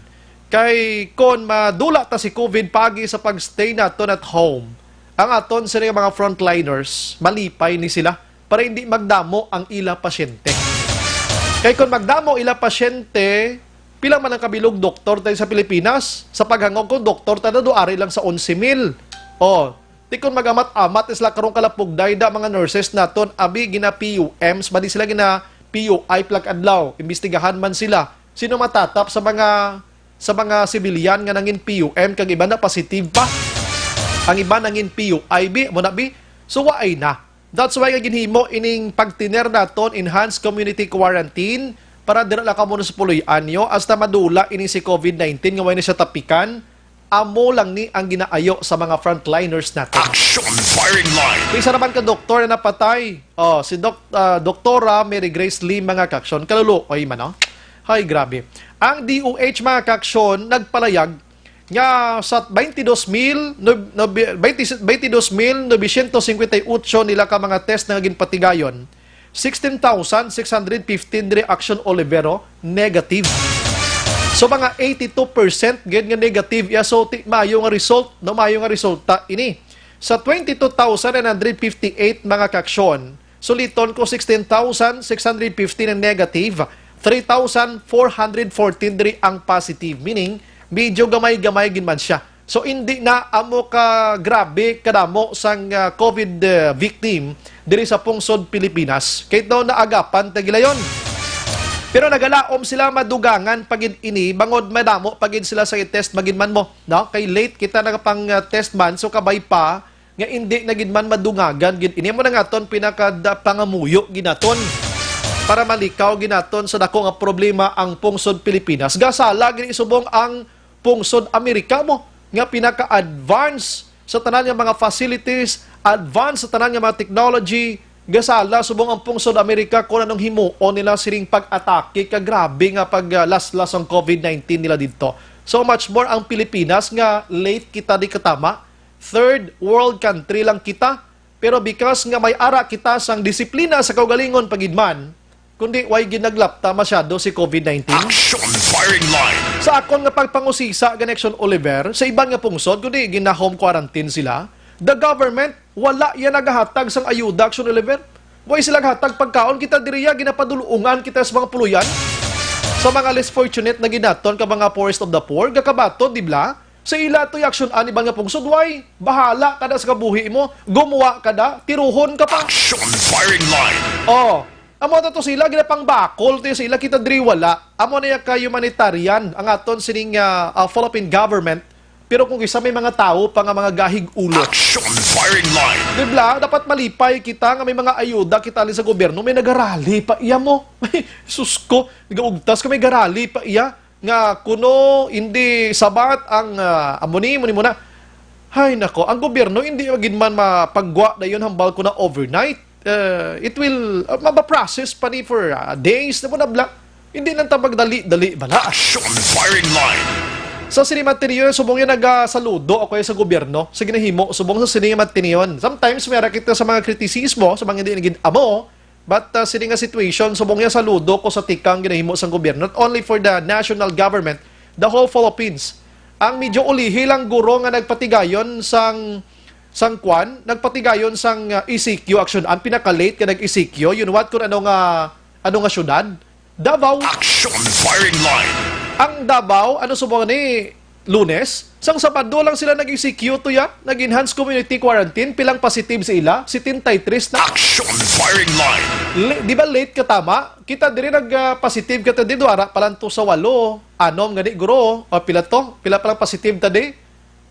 Kay kon madula ta si covid pagi sa pag-stay naton at home, ang aton sini nga mga frontliners, malipay ni sila para hindi magdamo ang ila pasyente. Kay kon magdamo ila pasyente, pila man ang kabilog doktor tayo sa Pilipinas? Sa paghangog ko, doktor ta na do ari lang sa onse mil. Oh, ti kon mag-amat-amat sila karong kalapugday da mga nurses naton, abi gina P U Ms, madi sila gina P U I plak adlaw, imbestigahan man sila. Sino matatap sa mga, sa mga civilian nga nangin P U M kag iba na positive pa? Ang iba nangin P U I, bi, mo na, bi? So, waay na. That's why nga ginhimo ining pagtiner naton, enhanced community quarantine, para dira lang kamo sa puloy-an nyo, hasta madula ini si covid nineteen nga way na siya tapikan, amo lang ni ang ginaayo sa mga frontliners naton. Action firing line. Isa naman ka doktor na napatay. Oh, si Doc-, ah, Doktora Mary Grace Lee, mga kaaksyon. Kaluluoy man, no? Hay, grabe. Ang D O H, mga kaaksyon, nagpalayag nga sa twenty-two mil, no, no, twenty, twenty-two mil novecientos cincuenta y ocho nila ka mga test na ginpatigayon, sixteen thousand six hundred fifteen diri action Olivero negative. So, mga eighty-two percent gid nga negative iya. So, ti-, maayo nga result, no, maayo nga resulta ini. Sa twenty-two thousand nine hundred fifty-eight mga kaaksyon, suliton ko, sixteen thousand six hundred fifteen ang negative, three thousand four hundred fourteen diri ang positive. Meaning, medyo gamay-gamay gid man siya. So, hindi na amo ka grabe kadamo sang, ah, covid, ah, victim diri sa pungsod Pilipinas. Kay daw naagapan ta gilayon. Pero nagalaom sila, madugangan pa gid ini, bangod madamo pa gid sila sa i-test, magin man mo, no? Kay late kita nagapang, ah, test man, so kabay pa nga indi na gid man madungagan gid ini. Amo na nga aton pinakada pangamuyo ginaton para malikaw ginaton sa dako nga problema ang pungsod Pilipinas. Gasala gid subong ang pungsod Amerika mo nga pinaka-advance sa tanan nga mga facilities, advance sa tanan nga mga technology. Gasala subong ang pungsod Amerika kung anong himuon nila sining pag-atake ka grabe nga paglaslas ang covid nineteen nila didto. So much more ang Pilipinas nga late kita di katama. Third world country lang kita, pero because nga may ara kita sang disiplina sa kaugalingon pa gid man, kundi way gid naglapta masyado si covid nineteen. Action firing line. Sa akon nga pagpangusisa, gani, Action Oliver, sa iban nga pungsod, kundi gina-home quarantine sila, the government, wala yan nagahatag sang ayuda, Action Oliver. Way sila hatag pagkaon, kita diriya, ginapadulungan kita sa mga puluyan. Sa mga less fortunate na ginaton ka mga poorest of the poor, gakabaton, di bla? Sa ila to'y aksyon ani ba nga pungsod, way? Bahala ka na sa kabuhi mo, gumuwa ka na, tiruhon ka pa. Action firing line. Oh, amo na to sila, ginapangbakol to sa ila, kita diri wala. Amo na ya ka humanitarian ang aton sining, ah, ah, Philippine government. Pero kung isa may mga tawo pa nga mga gahig ulo. Action firing line. Di bla, dapat malipay kita nga may mga ayuda kita ali sa gobyerno, may nagarali pa iya mo. Sus ko, nagaugtas ka, may garali pa iya. Nga kuno hindi sabat ang, ah, amo ni, amo ni muna. Hay nako, ang gobyerno hindi gid man mapagwa dayon hambal ko na overnight. Uh, it will, uh, mabaprocess pa ni for, uh, days na po na bla. Hindi lang ta magdali-dali bala. Action firing line. Sa sini matiniyon, subong yan nagasaludo ako sa gobyerno sa ginahimo, subong sa sini matiniyon. Sometimes may ara kita sa mga kritisismo, sa mga hindi naging amo, but, uh, sini nga situation, subong yan saludo ko sa tikang ginahimo sa gobyerno, not only for the national government, the whole Philippines. Ang medyo ulihi lang guro nga nagpatigayon sang, sang kwan, nagpatigayon sang, ah, E C Q action, ang pinaka-late nga nag-E C Q, you know what, kung ano nga, ano nga syudad? Davao. Action firing line. Ang Davao, ano subong ni Lunes? Sang Sabado lang sila nag-E C Q to ya, nag-enhance community quarantine, pilang positive sa ila, setenta y tres na. Action firing line. Li-, di ba late ka tama? Kita diri nag, ah, positive ka ta diri, wala pa lang to sa walo, anom gani guro, o pila to? Pila pa lang positive ta di?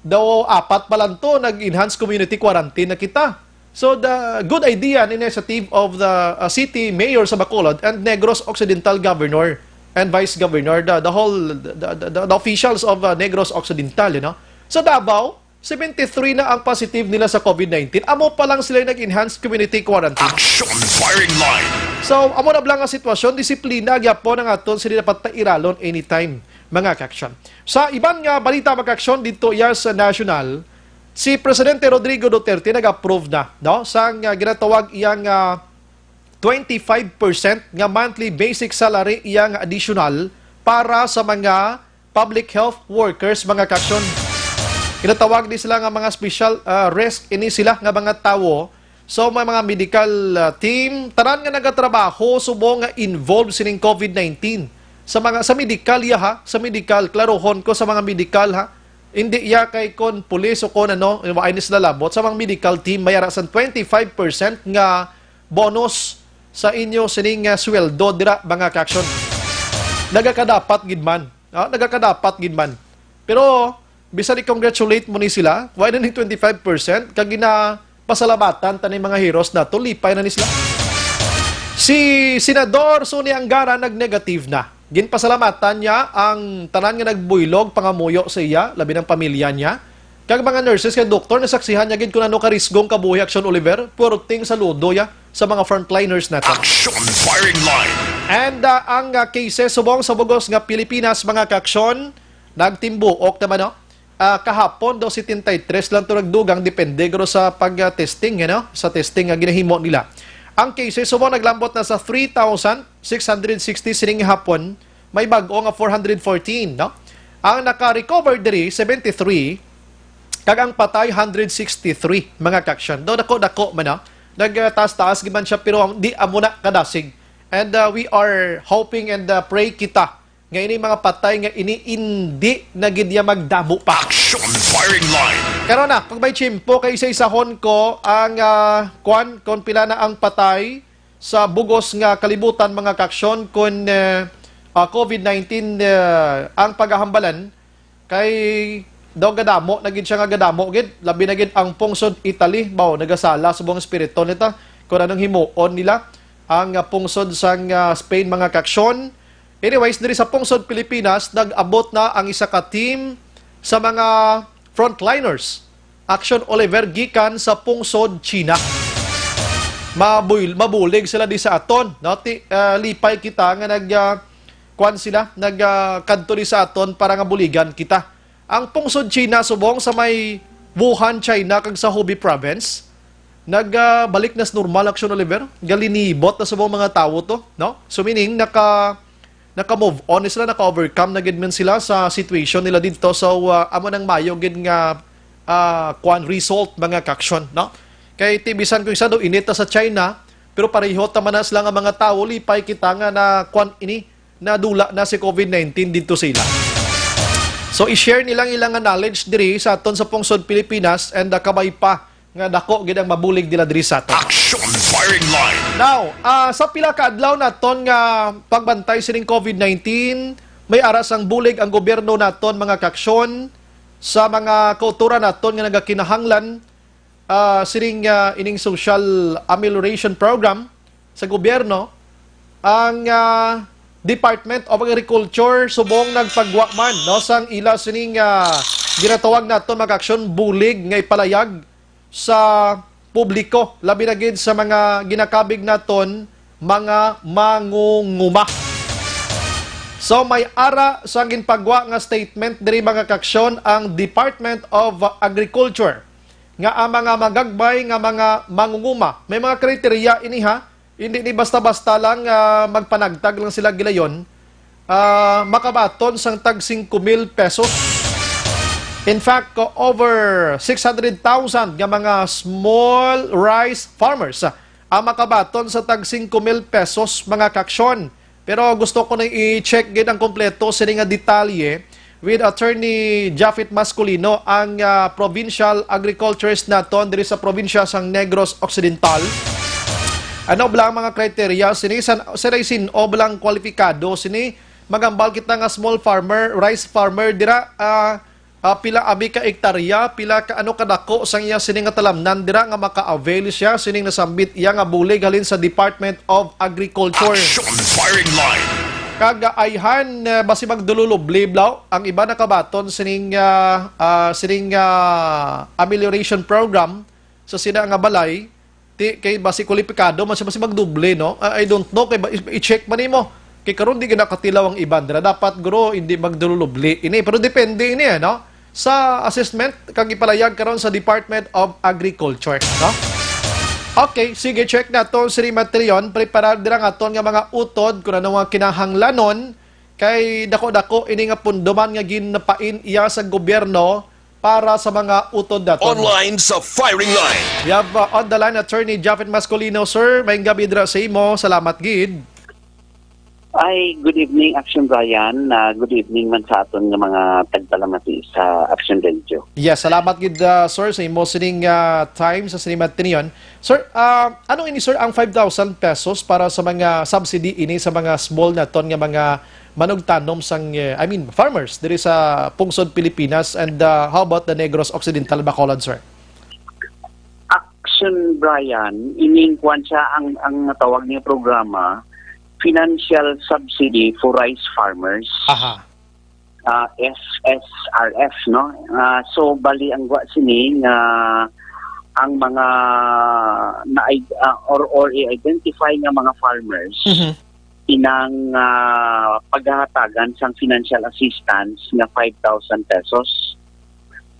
Daw apat pa lang to, nag-enhance community quarantine na kita. So the good idea and initiative of the, uh, city mayor sa Bacolod and Negros Occidental governor and vice governor, the, the whole, the, the, the, the officials of, uh, Negros Occidental, you know. Sa Davao, seventy-three na ang positive nila sa COVID nineteen. Amo pa lang sila nag-enhance community quarantine. Action firing line. So, amo na lang ang sitwasyon, disiplina gyapon ang aton sila dapat tairalon anytime, mga ka-action. Sa iban nga balita, mga ka-action, dito iya sa national, si Presidente Rodrigo Duterte nag-approve na, no, sa nga ginatawag iyang, ah, twenty-five percent nga monthly basic salary iyang additional para sa mga public health workers, mga ka-action. Ginatawag ni sila nga mga special, ah, risk ini sila nga mga tawo. So, may mga medical, ah, team, tanan nga nagatrabaho subong nga involved sining COVID nineteen. Sa mga, sa medical, ya, ha? Sa medical, klarohon ko sa mga medical, ha? Hindi ya kay kon pulis o kon ano, wa ini sila labot. Sa mga medical team, may ara sang twenty-five percent nga bonus sa inyo sining, ah, sweldo dira, mga ka-action. Nagakadapat gid man. Ah, nagakadapat gid man. Pero, bisan i-congratulate mo ni sila, why na ni twenty-five percent? Kag ginapasalamatan ta ni mga heroes nato, lipay na ni sila. Si Senador Sonny Angara nag-negative na. Ginpasalamatan niya ang tanan nga nagbuylog pangamuyo sa iya, labi ng pamilya niya. Kag mga nurses kag doktor, nasaksihan niya gid kung ano ka risgong kabuhi, Action Oliver. Purting saludo ya sa mga frontliners nato. Action firing line. And, ah, ang, ah, cases subong sa bugos nga Pilipinas, mga ka-action, nagtimbuok naman, no? Ah, kahapon daw, setenta y tres lang to nagdugang, depende guro sa pag-testing, you know, sa testing nga ginahimo nila. Ang cases subong naglambot na sa three thousand six hundred sixty sining hapon, may bag-o nga four hundred fourteen, no? Ang naka-recover diri, seventy-three, kag ang patay, hundred sixty-three, mga ka-action. Daw dako-dako man, no? Nagtaas-taas gid man siya, pero di amo na kadasig. And, uh, we are hoping and, uh, pray kita nga ini mga patay nga ini indi na gid ya magdamo pa. Action firing line. Karon na, kung may tiyempo, kay isa-isahon ko ang, ah, kwan, kung pila na ang patay sa bugos nga kalibutan, mga ka-action, kung, eh, ah, COVID nineteen, eh, ang pagahambalan, kay daw gadamo na gid siya nga gadamo gid, labi na gid ang pungsod Italy, baw, nagasala subong espiritu nita kung anong himuon nila ang, ah, pungsod sang, ah, Spain, mga ka-action. Anyways, diri sa pungsod Pilipinas, nag-abot na ang isa ka team sa mga frontliners, Action Oliver, gikan sa pungsod China. Mabuy-, mabulig sila di sa aton, no? Ti-, ah, lipay kita nga nag, ah, kuwan sila, nag, ah, kadto di sa aton para nga buligan kita. Ang pungsod China subong sa may Wuhan, China, kag sa Hubei Province, nag, ah, balik na sa normal, Action Oliver. Galinibot na subong mga tawo to, no? So, meaning, naka, naka-move on na sila, naka-overcome na gid man sila sa situation nila dito. So, ah, amo nang mayo gid nga, ah, kwan, result, mga ka-action, no? Kay ti bisan kung isa daw init na sa China, pero pareho ta man na sila nga mga tawo, lipay kita nga na kwan ini, nadula na si COVID nineteen dito sa ila. So, i-share nilang ilang nga knowledge diri sa aton sa pungsod Pilipinas, and, ah, kabay pa nga dako gid ang mabulig nila diri sa aton. Action firing line. Now, ah, sa pila ka adlaw naton nga pagbantay sining COVID nineteen, may ara sang bulig ang gobyerno naton, mga ka-action, sa mga kautoran naton nga nagakinahanglan, ah, sining, ah, ining social amelioration program sa gobyerno, ang, ah, Department of Agriculture subong nagpagwa man, no, sang ila sining, ah, ginatawag naton, mga ka-action, bulig nga ipalayag sa publiko, labi na gid sa mga ginakabig naton mga mangunguma. So, may ara sa ginpagwa nga statement diri, mga ka-action, ang Department of Agriculture nga ang mga magagbay nga mga mangunguma, may mga kriteriya ini, ha. Hindi ni basta-basta lang, ah, magpanagtag lang sila gilayon, ah, makabaton sang tag singko mil pesos. In fact, over six hundred thousand nga mga small rice farmers ang makabaton sa tag singko mil pesos, mga kaaksyon. Pero gusto ko na i-check gid ang kompleto sini nga detalye with Attorney Japhet Masculino, ang, ah, provincial agriculturist naton diri sa probinsya sang Negros Occidental. Ano bala ang mga criteria sini? San, sila sin-o bala ang kwalipikado sini? Magambal kita nga small farmer, rice farmer dira, ah, ah, pila abi ka ektarya, pila ka, ano, kadako sang iya sini nga talamnan dira nga maka-avail siya sining nasambit iya nga bulig halin sa Department of Agriculture. Action Firing Line. Kag, ah, ayhan, ah, basi magdululubli, blaw, ang iba nakabaton sining, ah, ah, sining, ah, amelioration program sa sila nga balay. Ti, kay basi kwalipikado man siya, basi magdoble, no? Ah, I don't know, kay ba, i-, i-check man nimo. Kay karon di gid nakatilaw ang iban dira. Dapat, guro, hindi magdululubli ini. Pero depende ini, eh, no? Sa assessment, kag ipalayag karon sa Department of Agriculture, no? Okay, sige, check nato, Sir Matrion. Preparar dira nga aton nga mga utod kung ano nga kinahanglanon. Kay dako-dako ini nga pundoman nga ginpain iya sa gobyerno para sa mga utod naton. Online sa firing line. We have, uh, on the line, Attorney Japhet Masculino. Sir, maayong gabi dira sa imo. Salamat gid. Ay, good evening, Action Brian. Ah, good evening man sa aton nga mga tagpalamati sa Action Radio. Yes, salamat gid, uh, sir, sa imo sining, uh, time sa sining matinyon. Sir, ah, ano ini, sir, ang five thousand pesos para sa mga subsidy ini sa mga small naton nga mga manugtanom sang, eh, I mean, farmers diri sa pungsod Pilipinas, and, ah, how about the Negros Occidental, Bacolod, sir? Action, Brian, ining kwan siya ang, ang natawag niya programa, Financial Subsidy for Rice Farmers. Aha. Ah, F S R F, no? Ah, so, bali ang gwa sini nga ang mga na, ah, or, or i-identify nga mga farmers Mhm. inang, ah, paghahatagan sang financial assistance nga five thousand pesos.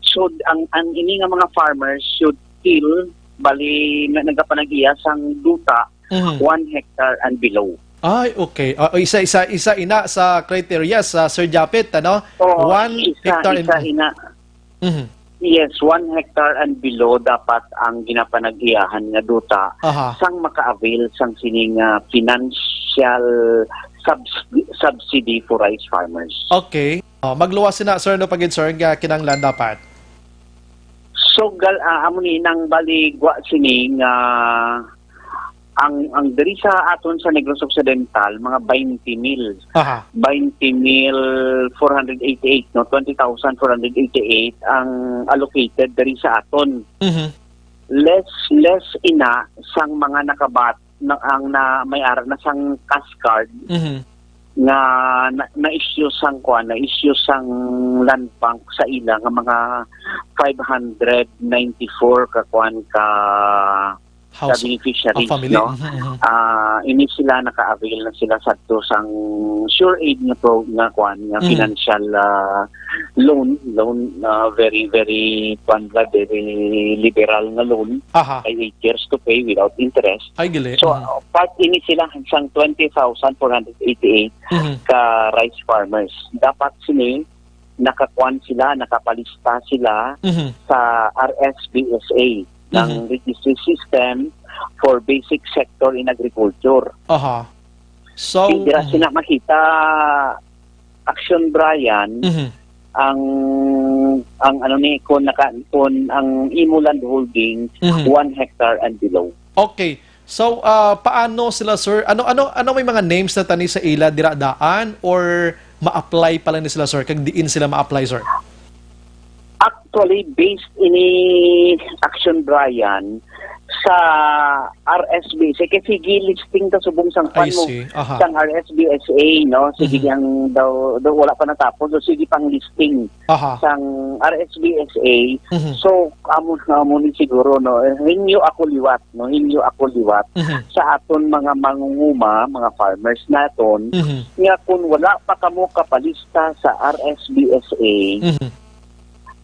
So, ang, ang ini nga mga farmers should still, bali, na, nagapanag-iya sang duta Mhm. one hectare and below. Ay, okay. Ah, isa, isa, isa ina sa criteria sa Sir Japhet, ano? Oo, One isa, hectare and isa ina. Mhm. Yes, one hectare and below dapat ang ginapanag-iyahan nga duta Aha. sang maka-avail sang sining, ah, financial subs-, subsidy for rice farmers. Okay. Oh, magluwas sina, sir, no, pagid, sir, nga kinahanglan dapat. So, gal-, ah, amo ni nang baligwa sini nga ang, ang diri sa aton sa Negros Occidental, mga twenty mil. Aha. Twenty mil four hundred eighty-eight, no? Twenty thousand four hundred eighty-eight ang allocated diri sa aton. Mhm. Less, less ina sang mga nakabat-, na, ang na, may ara na sang cash card Mhm. nga na, na-issue sang kwan, na-issue sang Land Bank sa ila nga mga five hundred ninety-four ka kwan ka House sa beneficiaries, of family. No? Mhm, mhm. Ah, ini sila naka-avail na sila sadto sang Sure Aid nga pro-, nga kwan, nga Mhm. financial, ah, loan, loan, ah, very, very, kwan ba, very liberal nga loan. Aha. Kay eight years to pay without interest. Ay, gali. So, Mhm. ah, part ini sila sang twenty thousand four hundred eighty-eight Mhm. ka rice farmers. Dapat sini, nakakuan sila, nakapalista sila Mhm. sa R S B S A, ng Mhm. registry system for basic sector in agriculture. Aha. So, Kung dira mhm. sila makita, Action Brian, Mhm. ang, ang ano ni, kung naka-, kung ang imo land holding, Mhm. one hectare and below. Okay. So, ah, paano sila, sir? Ano, ano, ano may mga names na tani sa ila dira daan, or ma-apply pa lang ni sila, sir? Kag diin sila ma-apply, sir? Actually, based ini, Action Brian, sa R S B S A, kay sige listing ta subong sang I pan mo, see. Aha. sang R S B S A, no? Sige Mhm. yang daw, daw wala pa natapos, so sige pang listing Aha. sang R S B S A. Mhm. So, amo, amo ni siguro, no? Hinyo ako liwat, no? Hinyo ako liwat Mhm. sa aton mga mangunguma, mga farmers naton, Mhm. nga kung wala pa kamo kapalista sa R S B S A, Mhm.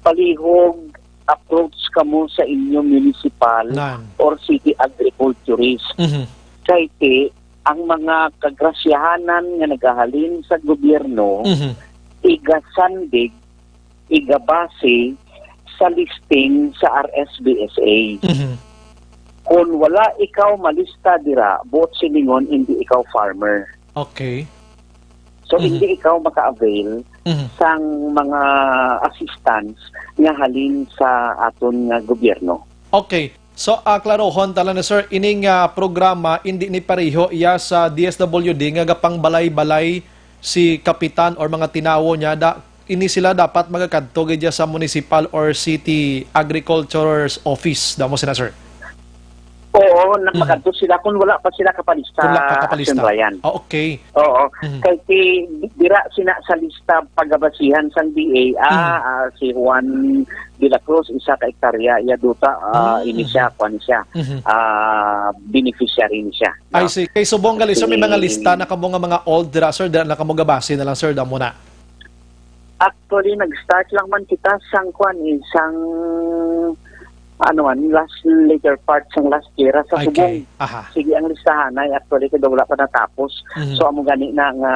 palihog approach kamo sa inyo municipal Nan. or city agriculturist. Mhm. Kay ti, ang mga kagrasyahanan nga nagahalin sa gobyerno, Mhm. igasandig igabase sa listing sa R S B S A. Mhm. Kung wala ikaw malista dira, buot silingon, hindi ikaw farmer. Okay. So, Mhm. hindi ikaw maka-avail Mhm. sang mga assistance nga halin sa aton nga gobyerno. Okay. So, ah, klarohon ta lang na, sir, ining, ah, programa, hindi ni pareho iya sa D S W D nga gapangbalay-balay si kapitan or mga tinawo niya. Da, ini sila dapat magakadto gid sa municipal or city agriculture's office, damo sina, sir? Oo, na Mhm. makadto sila kung wala pa sila kapalista, Kung wala pa kapalista. Action Ryan. Ah, okay. Oo. Mhm. Kay si, dira sina sa lista pagabasihan sang D A, ah, Mhm. ah, si Juan de la Cruz, isa ka hektarya, iya duta, ah, Mhm. ini siya, kuwan siya, Mhm. ah, beneficiary ni siya, I no? see. Kay subong gali, sir, may mga Si lista na kamo nga mga old dira, sir, dira na kamo gabase na lang, sir, damo na. Actually, nag-start lang man kita sang kuwan, eh, sang, ano man, last, later part sang last year, sa Okay. Subong. Aha. Sige, ang listahan ay actually, kay wala pa natapos. Mhm. So, amo gani na nga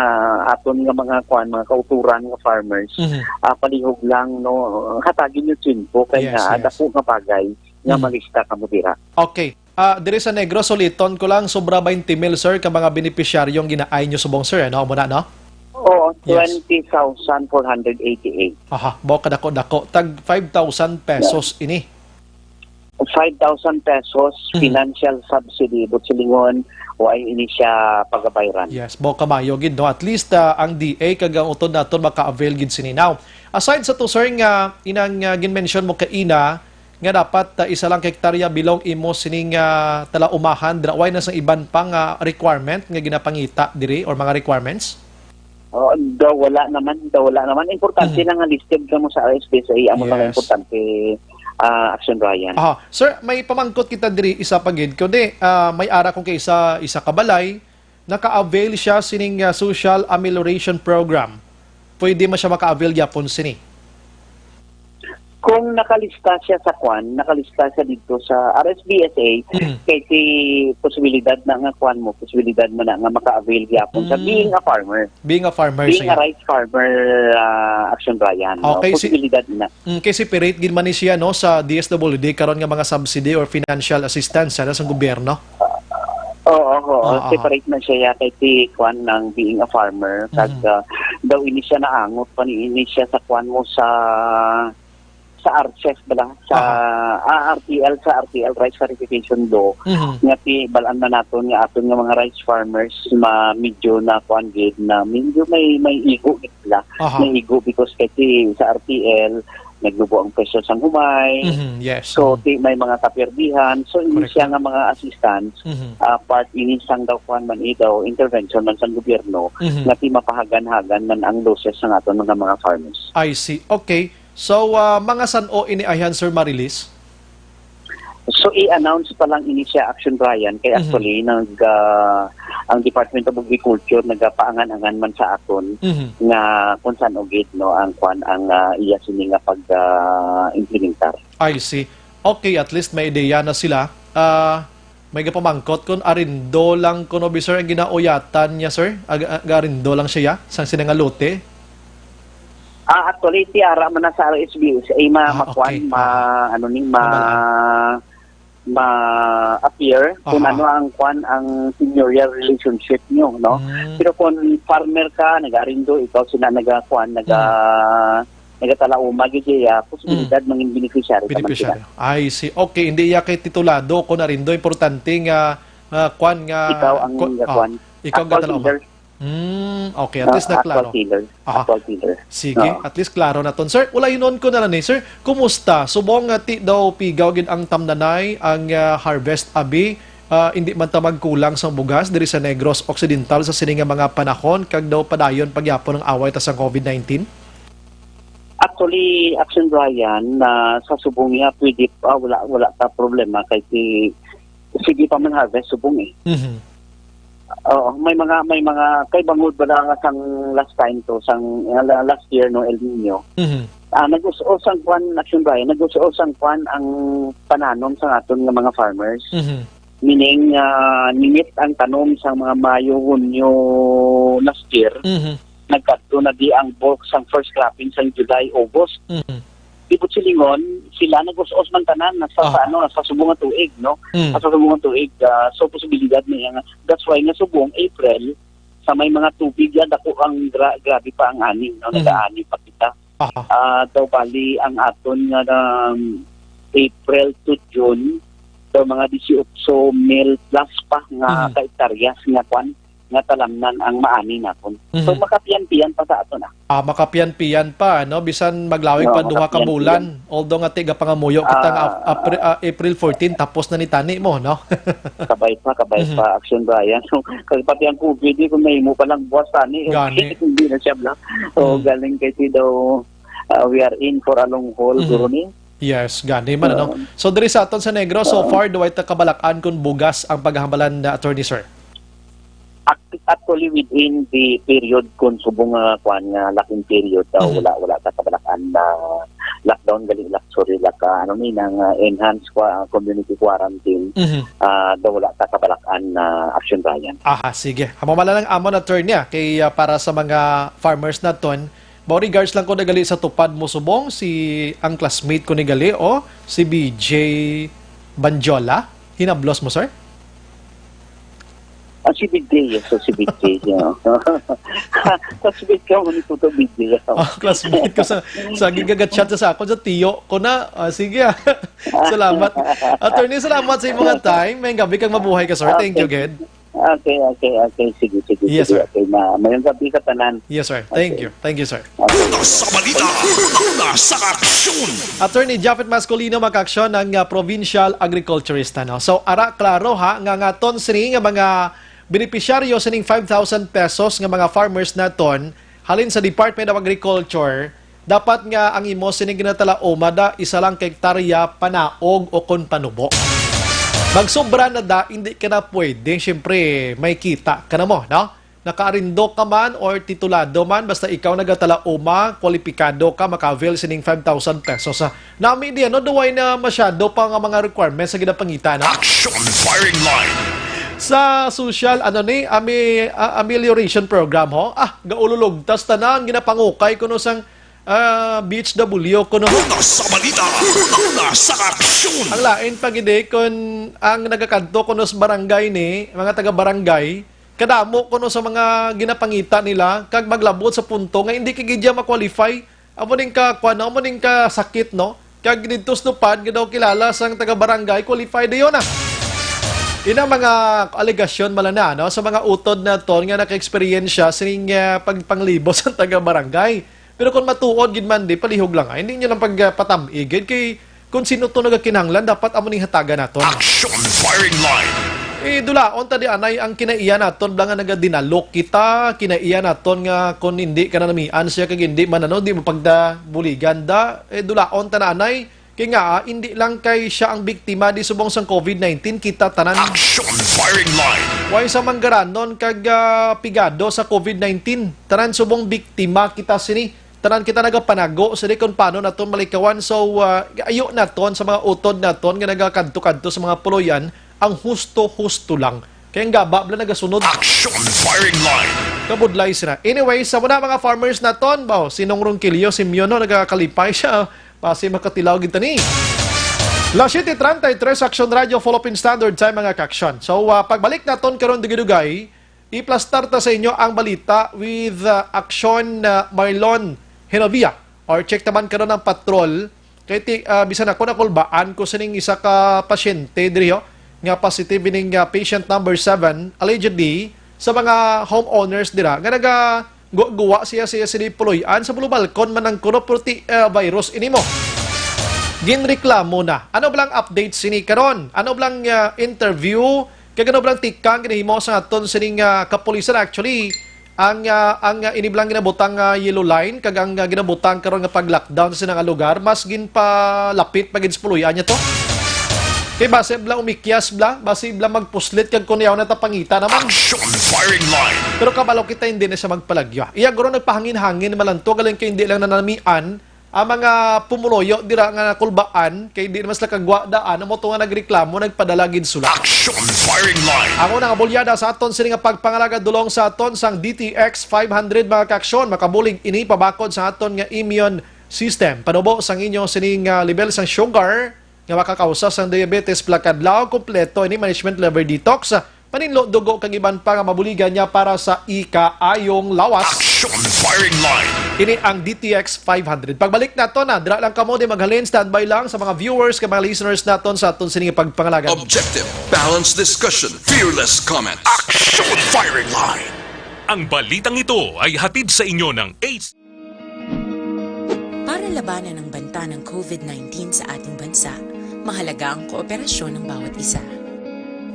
aton nga mga kuwan, mga kauturan nga farmers, Mhm. ah, palihog lang, no, hatagin yung tiyempo, kay Yes, nga, yes. dako nga bagay nga Mhm. malista kamo dira. Okay. Ah, diri sa Negros, suliton ko lang, sobra twenty mil, sir, ka mga benepisyaryong ginaay nyo subong, sir, ano? Amo na, no? Oo, Yes. twenty thousand four hundred eighty-eight. Aha, baw kadako-dako. Tag five thousand pesos Yeah. ini. Five thousand pesos Mhm. financial subsidy, but silingon, wa ini siya pagabayran. Yes, baw kamayo gid, no? At least, ah, ang D A kag ang utod naton maka-avail gid sini. Now, aside sa to, sir, nga inang, ah, gin-mention mo kaina, nga dapat, ah, isa lang ka hektarya bilog imo sining, ah, talaumahan, dira, way na sang iban pa nga requirement nga ginapangita diri or mga requirements? Oh, daw wala naman, daw wala naman. Importante Mhm. lang nga listed ka mo sa R S P C A, amo na lang Yes. importante, ah, Action Ryan. Aha. Sir, may pamangkot kita diri, isa pa gid. Kundi, ah, may ara kong kay isa, isa ka balay, naka-avail siya sining, ah, social amelioration program. Pwede man siya maka-avail gyapon sini. Kung nakalista siya sa kwan, nakalista siya dito sa R S B S A, Mm. kay si posibilidad na nga kwan mo, posibilidad mo na nga maka-avail gyapon sa Mm. being a farmer. Being a farmer Being siya. a rice farmer, ah, Action Ryan, no? Okay, si Posibilidad na. Mm, kay separate gid man ni siya, no, sa D S W D karon nga mga subsidy or financial assistance sa, sa gobyerno. Oo, oo. Ah, ah. Separate na siya, ya, kay si kwan ng being a farmer. Kag, Mhm. ah, daw ini siya naangot pa ni ini siya sa kwan mo sa, sa R C E F bala, sa, Aha. ah, R T L, sa R T L rice tariffication law. Mhm. Nga ti, balaan na naton nga aton nga mga rice farmers ma, medyo na kwan gid na, medyo may, may igo gid sila. Aha. May igo because kasi sa R T L, naglubo ang presyo sang humay. Mhm, yes. So, Mhm. ti, may mga kaperdihan. So, ini Correct. siya nga mga assistance, Mhm. ah, part ini sang daw kuwan man, eh, daw intervention man sang gobyerno, Mhm. nga ti mapahagan-hagan man ang losses sang aton mga, mga farmers. I see. Okay. So, ah, mga san-o ini ayhan, Sir Marilis? So, i-announce pa lang ini siya, Action Ryan, kay Mhm. actually, nag, ah, ang Department of Agriculture nagapaangan-angan man sa aton Mhm. nga kung san-o gid, no, ang kwan, ang, ah, iya sini nga pag, ah, implementar. I see. Okay, at least may ideya na sila. Ah, may gapamangkot kung arindo lang kuno bi, sir, ang ginauyatan niya, sir? Ag-, ag-, arindo lang siya, ya? Sang sini nga lote? Ah, actually, ti ara man na sa R S B S A, ma-, Ah, makuan, okay. ma-, Ah. ano ni, ma-, Mabalaan. ma-appear kung Aha. ano ang kuan, ang seigniorage relationship nyo, no? Mm. Pero kung farmer ka, nag-arindo, ikaw sina nagakuan, naga-, Mm. nagatalauma, gid siya, posibilidad Mm. mangin beneficiary ka man sila. Beneficiary. I see. Okay, hindi iya kay titulado kung arindo, importante nga, nga kuan nga Ikaw ang ku-, gakuan. ah, ikaw ang Actual gatalauma. Seller. Hmm, okay, at Ah, least na actual klaro. Seller. Aha. Actual seller. Sige, Oo. at least klaro na ton. Sir, ulaynon ko na lang ni, sir. Kumusta? Subong nga ti daw pigaw gid ang tamnanay, ang, ah, harvest abi, ah, indi man ta magkulang sang bugas diri sa Negros Occidental sa sini nga mga panahon, kag daw padayon pa gyapon ang away ta sa covid nineteen? Actually, Action Ryan, na sa subong niya, pwede pa, wala, wala ka problema kay si, sige pa man harvest subong eh. Mhm. Oo, may mga, may mga, kay bangod ba na nga sang last time to, sang, uh, la-, last year, no, El Nino. Mhm. Ah, nag-us-us ang kwan, Action Ryan, nag-us-us ang kwan ang pananom sa aton nga mga farmers. Mhm. Meaning, ah, nimit ang tanom sa mga Mayo, Hunyo last year. Mhm. nagkadto na di ang bulk sang first cropping sang July, August. Mhm. Di po silingon, sila nag-us-us man tanan, nasa, Aha. sa, ano, nasa subong nga tuig, no? Mm. Nasa subong nga tuig, ah, so posibilidad na yan. That's why nga subong April, sa may mga tubig yan, dako ang gra-, grabe pa ang ani, no? Mhm. Nagaani pa kita. Aha. Ah, daw bali ang aton nga, um, April to June, daw mga disiotso mil plus pa nga Mhm. ka-ektaryas nga kwan, nga talamnan ang maani naton. So, Mhm. makapian-pian pa sa aton, ah. Ah, makapian-pian pa, no? Bisan maglawig Oo, pa duha ka makapian-pian. bulan. Although nga tiga pangamuyo kita nga Ah. Ap-, Apri-, ah, April fourteen, tapos na ni tani mo, no? Kabay pa, kabay Mhm. pa, Action Brian. So, kag pati ang COVID, eh, kung nahimo pa lang buwas tani, eh, Gani. hindi na siya bla. So, Mm. galing kay si daw, ah, we are in for a long haul, Mhm. guro ni. Yes, gani man, ano? Oo. So, diri sa aton sa Negros, so Oo. far, duway ta kabalak-an kung bugas ang paghahambalan na, Attorney, sir? Act-, actually, within the period kung subong nga, kuwan nga, laking period, daw, Mhm. wala, wala ta kabalak-an na lockdown, gali, lak-, sorry, lak-, ah, ano ni, nang, ah, enhanced qua-, ah, community quarantine, Mhm. ah, daw wala ta kabalak-an na action, Brian. Aha, sige. Amo man lang amon, attorney, ah, kay, ah, para sa mga farmers naton, Mao regards lang ko na gali sa TUPAD mo subong, si, ang classmate ko ni gali, o, si B J Banjola. Hinablos mo, sir? Ah, si B J, yes, so si B J, yeah. Classmate ka mo ni Tuto B J, yeah. Ah, classmate ko sa, sa gigagat-chat sa ako, sa tiyo ko na. Ah, sige, ah. Salamat. Attorney, salamat sa imong time. May gabi kang mabuhay ka, sir. Thank you, Okay. Ged. Okay, okay, okay. Sige, sige, Yes, sige. sir. Okay, ma-, mayong gabi sa tanan. Yes, sir. Thank Okay. you. Thank you, sir. Okay. Una sa balita, una sa aksyon. Attorney Japhet Mascolino, makaaksyon ang, ah, provincial agriculturist, ano? So, ara, klaro, ha, nga, nga ton sini nga mga benepisyaryo sining five thousand pesos nga mga farmers naton halin sa Department of Agriculture, dapat nga ang imo sining ginatalaoma da isa lang ka hektarya panaog o kon panubo. Magsobra na da, hindi ka na pwede, siyempre, may kita ka na mo, no? Nakaarindo ka man or titulado man, basta ikaw nagatalaoma, kwalipikado ka, maka-avail sining five thousand pesos. Ah, nami di, ano, duway na masyado pa nga mga requirements sa ginapangita na. Action Firing Line. Sa social, ano ni, ami-, ah, amelioration program, ho? Ah, gaululugtas tanan, ginapangukay kuno sang, ah, B H W kuno. Una sa balita, una sa aksyon. Ang lain pa gid, eh, kun ang nagakadto kuno sa barangay ni, mga taga-barangay, kadamo kuno sa mga ginapangita nila, kag maglabot sa punto nga hindi ka gid ya ma-qualify. Amo ning ka, kuwan, amo ning ka sakit, no? Kag didto sa TUPAD nga daw kilala sang taga-barangay, qualified dayon na. Ina mga alegasyon mala na, no? Sa mga utod naton nga naka-eksperyensya sining, ah, pagpanglibo sa taga-barangay. Pero kung matuod gid man, di, palihog lang, ah. Hindi nyo lang pagpatam-ig, gid, kay kung sino to nagakinahanglan, dapat amo ning hatagan naton. Action Firing Line. Eh, dulaon ta di anay ang kinaiya naton, bala nga nagadinalok kita, kinaiya naton nga kung hindi ka na namian siya, kag hindi man, ano, di mo pagdabuligan da, eh, dulaon ta na anay. Kay nga, ah, hindi lang kay siya ang biktima di subong sang COVID nineteen, kita tanan. Action Firing Line. Way sa manggaranon kag, ah, pigado sa COVID nineteen, tanan subong biktima kita sini. Tanan kita nagapanago sini kung paano naton malikawan. So, ah, ayo naton sa mga utod naton nga nagakadto-kadto sa mga puloy-an, ang husto-husto lang. Kay ang gaba bala nagasunod. Action Firing Line. Kabudlay sila. Anyway, sa muna mga farmers naton, baw, si Nong Ronquillo Simeon, no, nagakalipay siya. Basi makatilaw gid tani. Las siete treinta y tres, Action Radio, Full of Standard Time, mga ka-action. So, ah, pagbalik naton karon dugay-dugay, iplastar ta sa inyo ang balita with, ah, Action, ah, Marlon Genovia. Or check naman karon ang patrol. Kay ti-, ah, bisan ako nakulbaan ko sining isa ka pasyente diri, oh, nga positive ining, ah, patient number seven, allegedly, sa mga homeowners dira nga naga-, gu-, guwa siya, siya, siya puloy-an sa bulo balkon man ang kuno, pero ti, ah, virus ini mo. Ginreklamo na. Ano blang update sini karon? Ano blang, ah, interview? Kag ano blang tikang ginahimo sa aton sining, ah, kapulisan? Actually, ang, ah, ang, ah, ini blang ginabutang nga yellow line, kag ang, ah, ginabutang karon nga pag-lockdown sa sinang lugar, mas ginpalapit pa gid sa puloy-an niya to. Kay basi bla umikyas bla, basi bla magpuslit kag kunyaw na tapangita naman. Action Firing Line. Pero kabalo kita hindi na siya magpalagyo. Iya guro nagpahangin-hangin malanto, galing kay hindi lang nanamian ang mga pumuloyo dira nga nakulbaan, kay di naman sila kagwa daan, amo to nga nagreklamo, nagpadala gid sula. Action Firing Line. Ang una nga bulyada sa aton sini nga pagpangalagad dulong sa aton sang D T X five hundred, mga kaaksyon, makabulig ini pabakod sa aton nga immune system. Panubo sang inyo sining, ah, level sang sugar nga makakausa sang diabetes pila kadlaw, kompleto ini management liver detox, paninlo dugo kag iban pa nga mabuligan niya para sa ikaayong lawas. Action Firing Line. Ini ang D T X five hundred. Pagbalik nato na, dira lang kamo, di maghalin, standby lang sa mga viewers kag mga listeners naton sa aton sining pagpangalagad. Objective, balanced discussion, fearless comment. Action Firing Line. Ang balitang ito ay hatid sa inyo ng Ace. Para labanan ang banta ng COVID nineteen sa ating bansa, mahalaga ang kooperasyon ng bawat isa.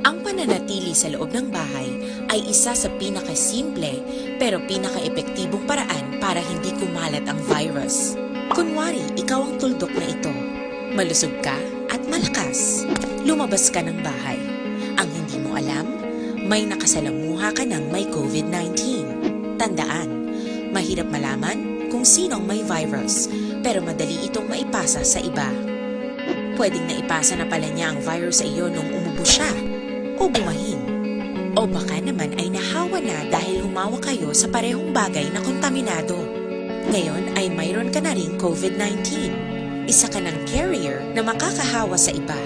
Ang pananatili sa loob ng bahay ay isa sa pinakasimple pero pinakaepektibong paraan para hindi kumalat ang virus. Kunwari, ikaw ang tuldok na ito. Malusog ka at malakas. Lumabas ka ng bahay. Ang hindi mo alam, may nakasalamuha ka ng may COVID nineteen. Tandaan, mahirap malaman kung sino ang may virus, pero madali itong maipasa sa iba. Pwedeng naipasa na pala niya ang virus sa iyo nung umubo siya o bumahin. O baka naman ay nahawa na dahil humawak kayo sa parehong bagay na kontaminado. Ngayon ay mayroon ka na ring COVID nineteen. Isa ka ng carrier na makakahawa sa iba.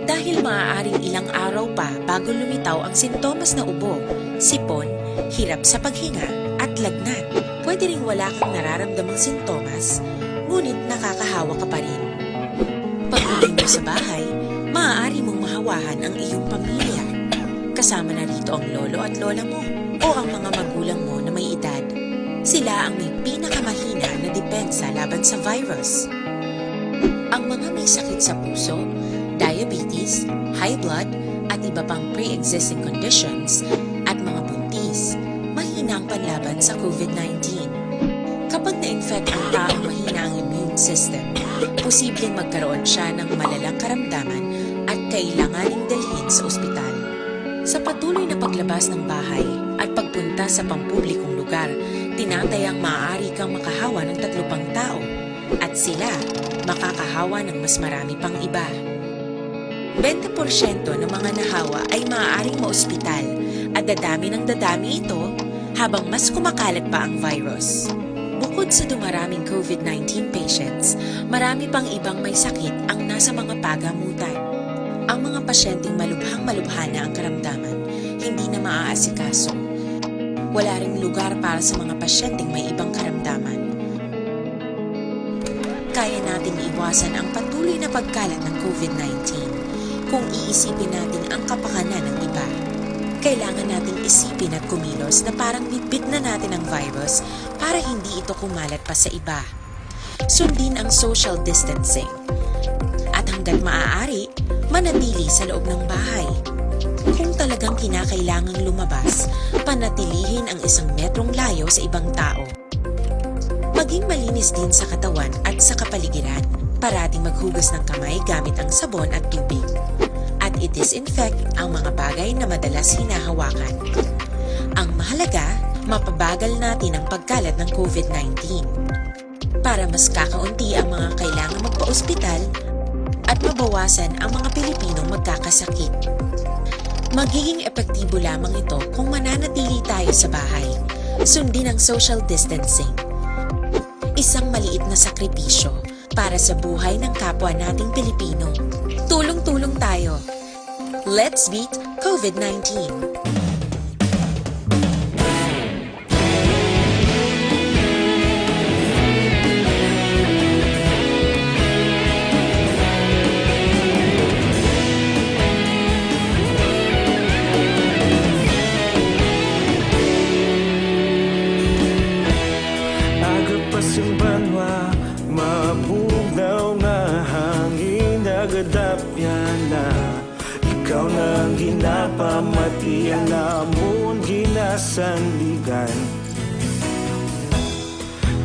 Dahil maaaring ilang araw pa bago lumitaw ang sintomas na ubo, sipon, hirap sa paghinga, at lagnat. Pwede ring wala kang nararamdamang sintomas, ngunit nakakahawa ka pa rin. Pag-uwi mo sa bahay, maaari mong mahawahan ang iyong pamilya. Kasama na rito ang lolo at lola mo o ang mga magulang mo na may edad. Sila ang may pinakamahina na depensa laban sa virus. Ang mga may sakit sa puso, diabetes, high blood, at iba pang pre-existing conditions, at mga buntis, mahina ang panlaban sa COVID nineteen. Kapag na-infect ang taong mahina ang immune system, posibleng magkaroon siya ng malalang karamdaman at kailanganing dalhin sa ospital. Sa patuloy na paglabas ng bahay at pagpunta sa pampublikong lugar, tinatayang maaari kang makahawa ng tatlo pang tao at sila makakahawa ng mas marami pang iba. Bente porsyento ng mga nahawa ay maaaring maospital at dadami ng dadami ito habang mas kumakalat pa ang virus. Bukod sa dumaraming COVID nineteen patients, marami pang ibang may sakit ang nasa mga pagamutan. Ang mga pasyenteng malubhang-malubha na ang karamdaman, hindi na maaasikaso. Wala ring lugar para sa mga pasyenteng may ibang karamdaman. Kaya nating iwasan ang patuloy na pagkalat ng COVID nineteen kung iisipin natin ang kapakanan ng iba. Kailangan nating isipin at kumilos na parang bitbit na natin ang virus para hindi ito kumalat pa sa iba. Sundin ang social distancing. At hanggat maaari, manatili sa loob ng bahay. Kung talagang kinakailangang lumabas, panatilihin ang isang metrong layo sa ibang tao. Maging malinis din sa katawan at sa kapaligiran. Parating maghugas ng kamay gamit ang sabon at tubig. At i-disinfect ang mga bagay na madalas hinahawakan. Ang mahalaga, mapabagal natin ang pagkalat ng COVID nineteen. Para mas kakaunti ang mga kailangang magpa-ospital at mabawasan ang mga Pilipinong magkakasakit. Magiging epektibo lamang ito kung mananatili tayo sa bahay. Sundin ang social distancing. Isang maliit na sakripisyo para sa buhay ng kapwa nating Pilipino. Tulong-tulong tayo. Let's beat COVID nineteen. Aga pa sa banwa, mabugnaw nga hangin, nagadapyan na. Ikaw na ang ginapamati, ang amon ginasandigan.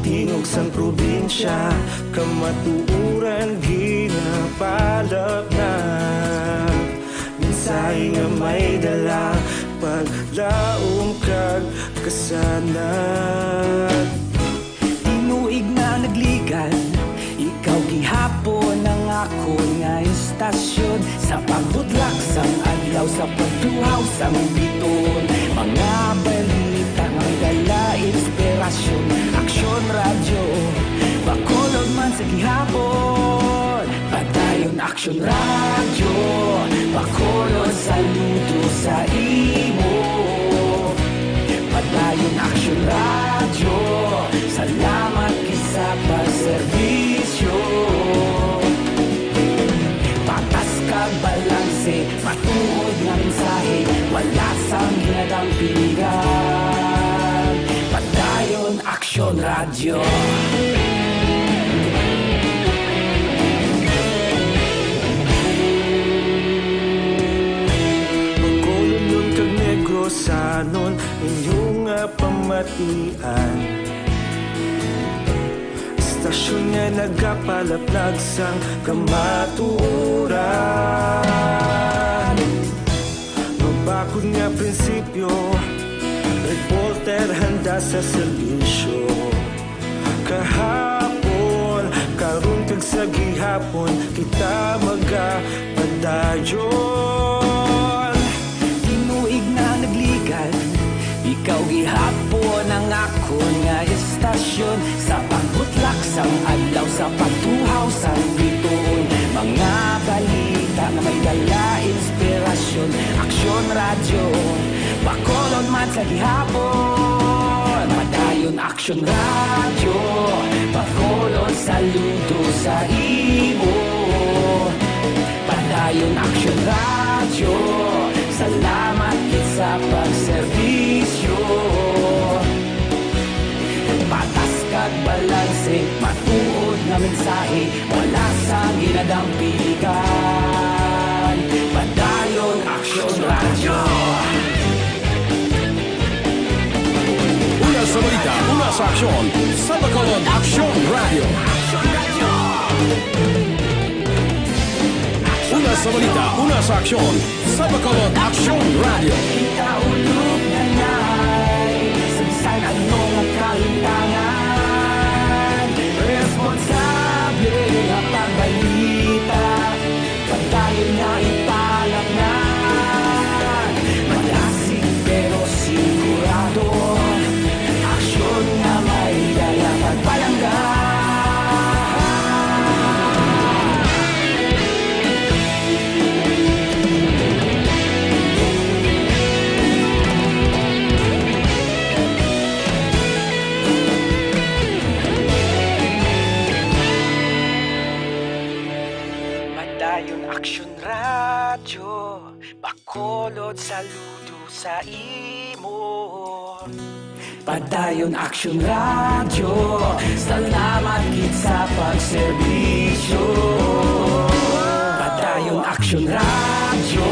Tingog sang probinsya, kamatuoran ginapalapnap. Mensahe nga may dala, paglaom kag kasanag. Tinuig na nagligad, Gihapon ang akon nga istasyon, sa pagbutlak sang adlaw, sa pagtuhaw sang biton. Mga balita nga may dala inspirasyon. Aksyon Radyo, Bacolod man sa gihapon. Padayon Aksyon Radyo, Bacolod, saludo sa imo. Padayon Aksyon Radyo, salamat gid sa pagserbisyo. Patas kag balanse, matuod nga mensahe, wala sang ginadampigan. Padayon Aksyon Radyo. Bacolod kag Negrosanon, inyo nga pamatian. Istasyon nga nagapalaplag sang kamatuoran. Mabakod nga prinsipyo, reporter handa sa serbisyo. Kahapon, karon kag sa gihapon, kita magapadayon. Tinuig na nagligan, ikaw gihapon ang akon nga istasyon. Sa pagbutlak sang adlaw, sa pagtuhaw sang bituon, mga balita nga may dala inspirasyon. Aksyon Radyo, Bacolod man sa gihapon. Padayon Aksyon Radyo, Bacolod, saludo sa imo. Padayon Aksyon Radyo, salamat gid sa pagserbisyo. Patas kag balanse, matuod nga mensahe, wala sang ginadampigan. Padayon Aksyon Radyo. Una sa balita, una sa aksyon, sa Bacolod Aksyon Radyo. Una sa balita, una sa aksyon, sa Bacolod Aksyon Radyo. Kita ulog na nay, sa bisan ano nga kalimtangan, responsable nga pagbalita. Padayon nga ipalatngan, malasig pero sigurado. Aksyon nga may dala pagpalangga. Padayon Aksyon Radyo, Bacolod, saludo sa imo. Padayon Aksyon Radyo, salamat gid sa pagserbisyo. Padayon Aksyon Radyo,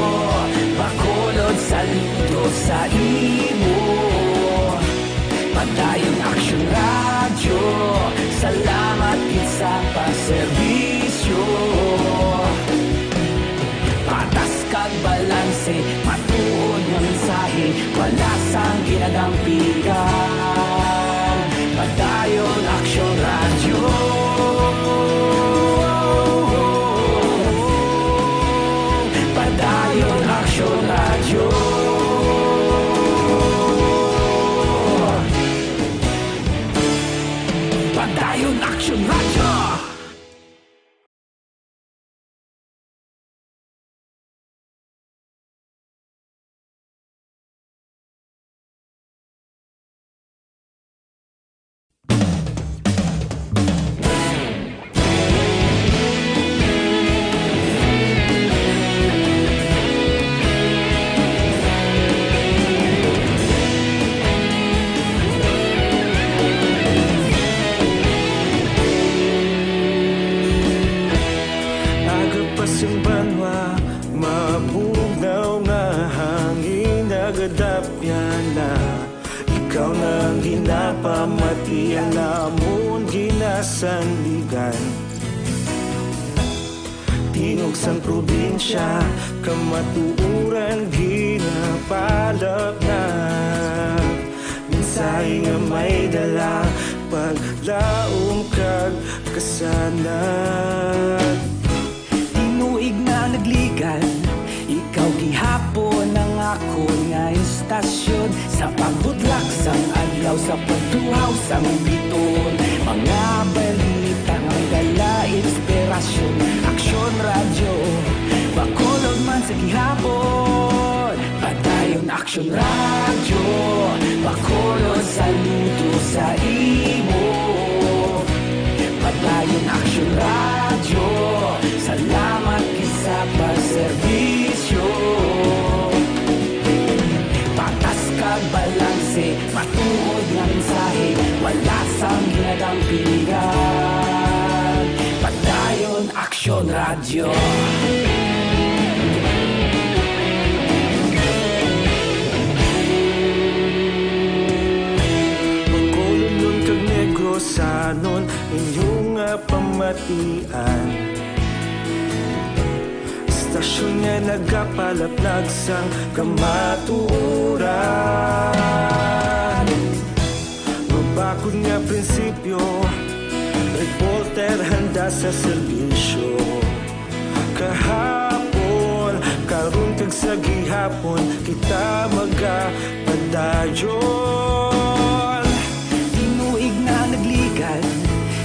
Bacolod, saludo sa imo. Padayon Aksyon Radyo, salamat gid sa pagserbisyo. Patas kag balanse, matuod nga mensahe, wala sang ginadampigan. Padayon Aksyon Radyo. Padayon Aksyon Radyo. Padayon Aksyon Radyo. Aga pa sing banwa, mabugnaw nga hangin, nagadapyan na. Ikaw na ang ginapamatian, amon ginasandigan. Tingog sang probinsya, kamatuoran ginapalapnag. Mensahe nga may dala, paglaom kag kasanag. Pagbudlak sang adlaw sa pagtuhaw sang bituon, mga balita nga may dala inspirasyon. Aksyon Radyo, Bacolod man sa gihapon. Padayon Aksyon Radyo, Bacolod saludo sa imo. Padayon Aksyon Radyo, salamat gid sa pagserbisyo. Patas kag balanse, matuod nga mensahe, wala sang ginadampingan. Padayon Aksyon Radyo. Bacolodnon kag Negrosanon, inyo nga pamatian. Istasyon nga nagapalaplag sang kamatuoran. Mabakod nga prinsipyo, reporter handa sa serbisyo. Kahapon, karon kag sa gihapon, kita magapadayon. Tinuig na nagligad,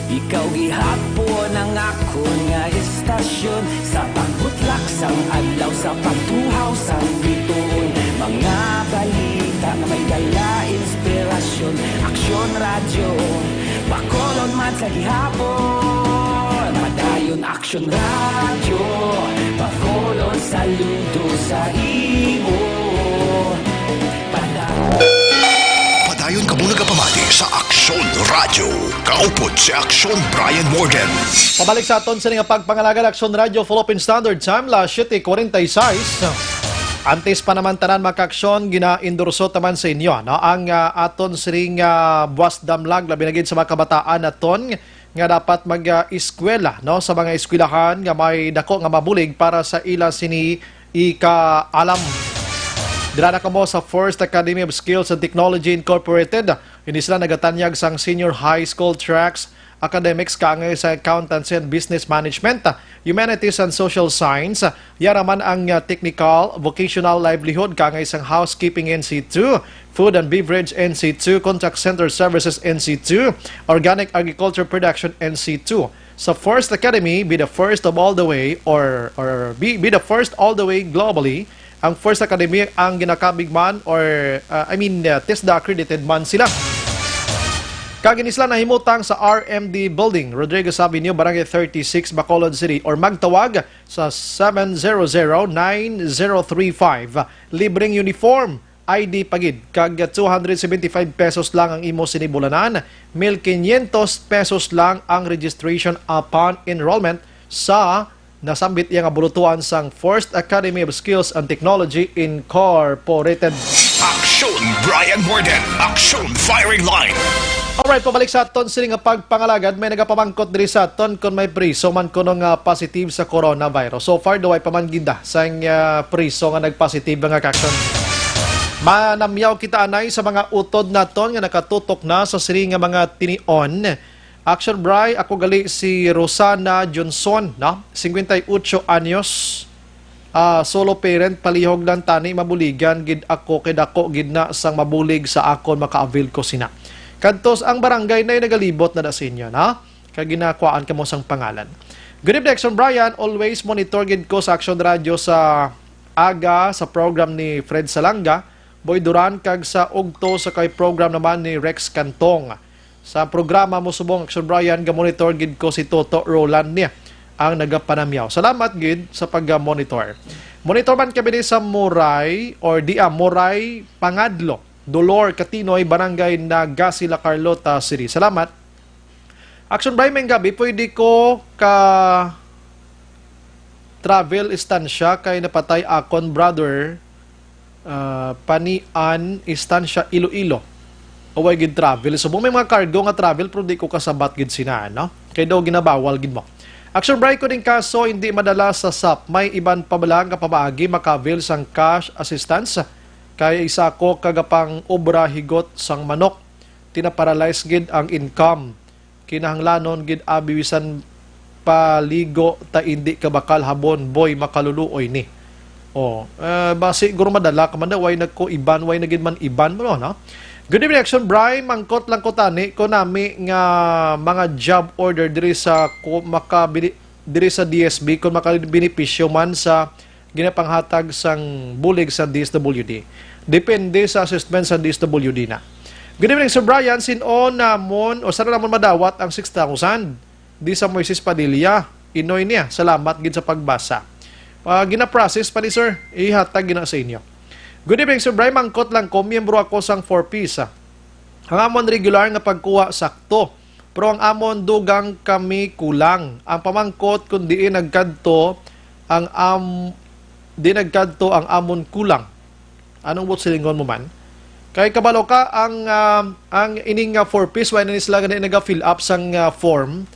ikaw gihapon ang akon nga istasyon. Sa pagbutlak sang adlaw, sa pagtuhaw sang bituon, mga balita nga may dala inspirasyon. Aksyon Radyo, Bacolod man sa gihapon. Padayon Aksyon Radyo, Bacolod saludo sa imo. Padayon. Padayon kamo nagapamati sa Aksyon Radyo. Kaupod si Aksyon Brian Morden. Pabalik sa aton sini nga pagpangalagad, Aksyon Radyo, Philippine Standard Time, las siete cuarenta y seis. Antes pa naman tanan, mga kaaksyon, ginaendorso ta man sa inyo, no, ang, ah, aton sining, ah, buwas damlag, labi na gid sa mga kabataan naton nga dapat mag, ah, eskwela, no, sa mga eskwelahan nga may dako nga mabulig para sa ila sini ikaalam. Dira na kamo sa First Academy of Skills and Technology Incorporated. Ini sila nagatanyag sang senior high school tracks, academics kaangay sa accountancy and business management, humanities and social science, yara man ang, uh, technical, vocational livelihood kaangay sang housekeeping N C two, food and beverage N C two, contact center services N C two, organic agriculture production N C two. Sa First Academy, be the first of all the way, or, or be, be the first all the way globally. Ang First Academy ang ginakabig man or, uh, I mean, uh, TESDA accredited man sila. Kag ini sila nahimutang sa R M D Building, Rodriguez Avenue, Barangay thirty-six, Bacolod City, or magtawag sa seven zero zero nine zero three five. Libreng uniform, I D pa gid, kag two hundred seventy-five pesos lang ang imo sinibulanan, mil quinientos pesos lang ang registration upon enrollment sa nasambit iya nga bulutuan sang First Academy of Skills and Technology Incorporated. Aksyon Brian Morden, Aksyon Firing Line. Alright, pabalik sa aton sini nga pagpangalagad, may nagapamangkot diri sa aton kung may priso man kuno nga positive sa coronavirus. So far, duway pa man gid sang, ah, priso nga nagpositive, mga kaaksyon. Manamyaw kita anay sa mga utod naton nga nakatutok na sa sini nga mga tinion. Action Bry, ako gali si Rosana Johnson, no? Cincuenta y ocho anyos. Ah, solo parent, palihog lang tani, mabuligan gid ako kay dako gid na sang mabulig sa akon, maka-avail ko sina. Kadtos ang barangay na nagalibot na da sa inyo, no? Kag ginakuhaan kamo sang pangalan. Good evening, Action Brian. Always monitor gid ko sa Action Radio sa aga sa program ni Fred Salanga, Boy Duran, kag sa ugto sa kay program naman ni Rex Cantong. Sa programa mo subong, Action Brian, ga-monitor gid ko si Toto Roland niya ang nagapanamyaw. Salamat gid sa pag-monitor. Monitor man kami ni sa Moray or di, ah, Moray Pangadlo, Dolor Catinoy, Barangay Nagasi, La Carlota City. Salamat. Action Brian, may gabi, pwede ko ka travel estansya kay napatay akon brother, ah, Panian, estansya Iloilo. Away gid travel. So, may mga cargo nga travel, pero di ko kasabat gid sina, no? Kay daw ginabawal gid mo. Action Brian, ko ding kaso, hindi madala sa sap. May iban pa bala nga pamaagi maka-avail sang cash assistance? Kay isa ko kagapang obra higot sang manok. Tinaparalyze gid ang income. Kinahanglanon gid abi bisan paligo ta indi ka bakal habon, boy, makaluluoy ni. Oh, eh, basi siguro madala ka man daw, way nagko-iban, way na gid man iban mo, no? Good evening, Action Bri. Mangkot lang ko tani ko nami nga mga job order diri sa ko makabili diri sa D S B kung makabenepisyo man sa ginapanghatag sang bulig sa D S W D. Depende sa assessment sa D S W D na. Good evening, Sir Brian. Sin-o namon o sana namon madawat ang six thousand? Di sa Moises Padilla, Inoy niya. Salamat gid sa pagbasa. Ah, gina-process pa ni sir. Ihatag gina sa inyo. Good evening, Sir Bry. Mangkot lang ko, miyembro ako sang four Ps, ah. Ang amon regular nga pagkuha sakto, pero ang amon dugang kami kulang. Ang pamangkot kung diin nagkadto ang am di nagkadto ang amon kulang. Anong buot silingon mo man? Kay kabalo ka, ang, ah, ang ining, ah, four Ps, wala na ni sila gani naga-fill up sang, ah, form.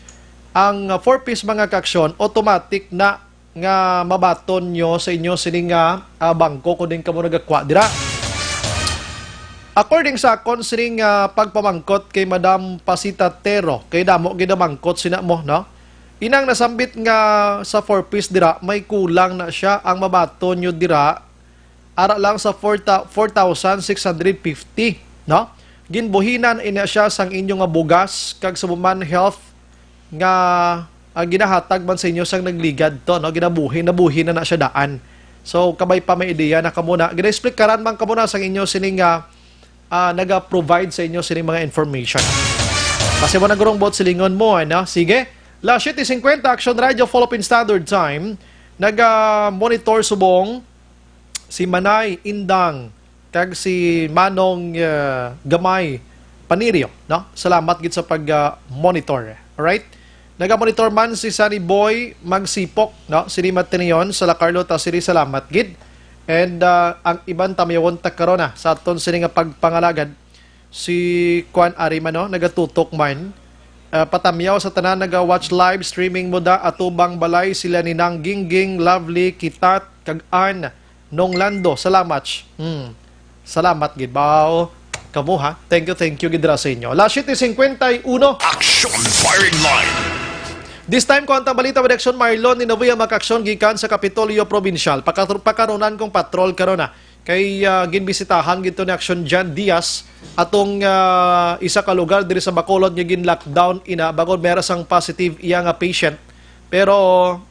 Ang, ah, four Ps, mga kaaksyon, automatic na nga mabaton nyo sa inyo sini nga, ah, bangko kung din kamo nagakwa dira. According sa akon sining, ah, pagpamangkot kay Madam Pasita Tero, kay damo gid ang mangkot sina mo, no? Inang nasambit nga sa four Ps dira, may kulang na siya ang mabaton nyo dira, ara lang sa four thou-, four thousand six hundred fifty, no? Ginbuhinan ina siya sang inyo nga bugas kag sa Woman Health nga, ah, ginahatag man sa inyo sang nagligad to, no? Ginabuhi, nabuhi na na siya daan. So, kabay pa may ideya na kamo na. Gina-explikaran man kamo na sang inyo sini nga, ah, naga-provide sa inyo sini mga information. Kasi mo nagurong buot silingon mo, ano? Sige. Las siyete cincuenta, Action Radio, Philippine Standard Time. Naga-monitor subong si Manay Indang kag si Manong, ah, Gamay Panirio, no? Salamat gid sa pag, ah, monitor. Alright? Naga-monitor man si Sunny Boy Magsipok, no? Sini Matinion sa La Carlota City, salamat gid. And, ah, ang iban tamyawon ta karon, ah, sa aton sini nga pagpangalagad, si Kwan Ari man, no? Nagatutok man. Ah, patamyaw sa tanan naga-watch live streaming mo da, atubang balay sila ni Nang Gingging, Lovely, Kitat, kag Ann, Nong Lando. Salamat. Hmm. Salamat gid. Bao, kamo ha. Thank you, thank you gid ra sa inyo. Las siyete cincuenta y uno. Action Firing Line. This time, kuha ang balita with Action Marlon ni Novia Makaksyon gikan sa Kapitolyo Probinsyal. Pakatro-, pakarunan kong patrol karon na. Kay, ah, ginbisitahan gid to ni Action Jan Diaz atong, ah, isa ka lugar diri sa Bacolod nga gin-lockdown ina bangod may ara sang positive iya nga patient. Pero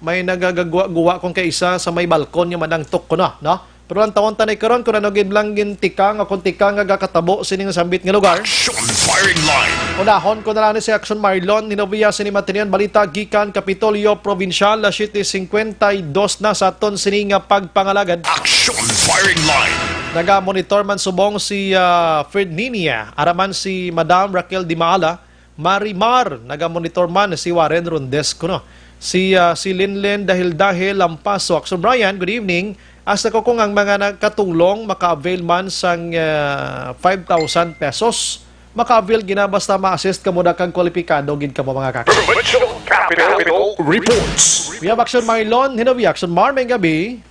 may nagagagwa-guwa kung kay isa sa may balkon nga manangtok kuno, no? Pero lang tawon tanay karon kung ano gid lang gintikang o kung tikang nga gakatabo sini nga sambit nga lugar. Action Firing Line. Unahon ko na lang ni si Action Marlon, hinubiya sini matinian balita gikan Kapitolyo Provincial, las siyete cincuenta y dos na sa aton sini nga pagpangalagad. Action Firing Line. Naga-monitor man subong si, ah, Fred Ninia, araman si Madam Raquel Dimala, Marimar, naga-monitor man si Warren Rondes kuno. Si, ah, si Linlin Dahil Dahil Lampaso. Action Brian, good evening. Hasta ko kung ang mga nagkatulong maka-avail man sang, ah, five thousand pesos. Maka-avail gina basta ma-assist kamo da kag kwalipikado gid kamo mga kaka. Provincial Capital Reports. We have Action Marlon, Hinobi Action Mar, may gabi.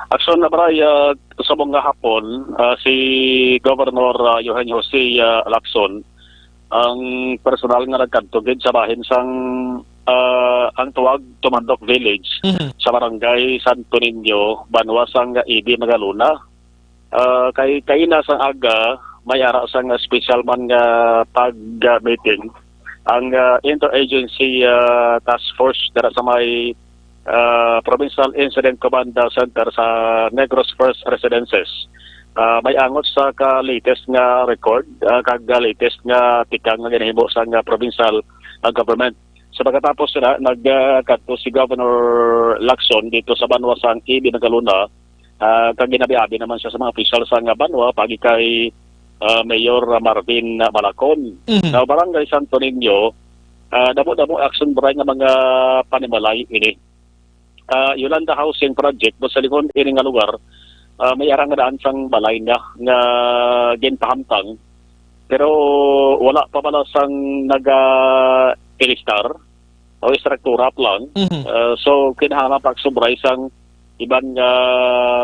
Action na ba, ah, sa mga hapon, ah, si Governor, ah, Johan Jose, ah, Lacson, ang personal nga nagkadto gid sa bahin sang, ah, ang tuwag Tumandok Village Mhm. sa Barangay Santo Niño, banwa sang Ibi Magalona. Ah, kay kaina sang aga, may ara sang special man nga pag, ah, meeting ang, ah, Interagency, ah, Task Force dira sa may, ah, Provincial Incident Command Center sa Negros First Residences. Ah, may angot sa ka latest nga record, ah, kag, ah, latest nga tikang nga ginahimo sang, ah, provincial, ah, government. So pagkatapos sila, nag, ah, kadto si Governor Lacson dito sa banwa sang Ibi Magalona, ah, kag ginabi-abi naman siya sa mga opisyal sa nga banwa, pagi kay, ah, Mayor Marvin Malacon. Mhm. Sa Barangay Santo Niño, ah, damo-damo action bray nga mga panimalay ini. Ah, Yolanda Housing Project, mo sa lingon ini nga lugar, ah, may ara nga daan sang balay na nga ginpahamtang, pero wala pa bala sang naga-ilistar o istruktura pa lang. Mhm. Ah, so, kinahanglan pa subray sang iban nga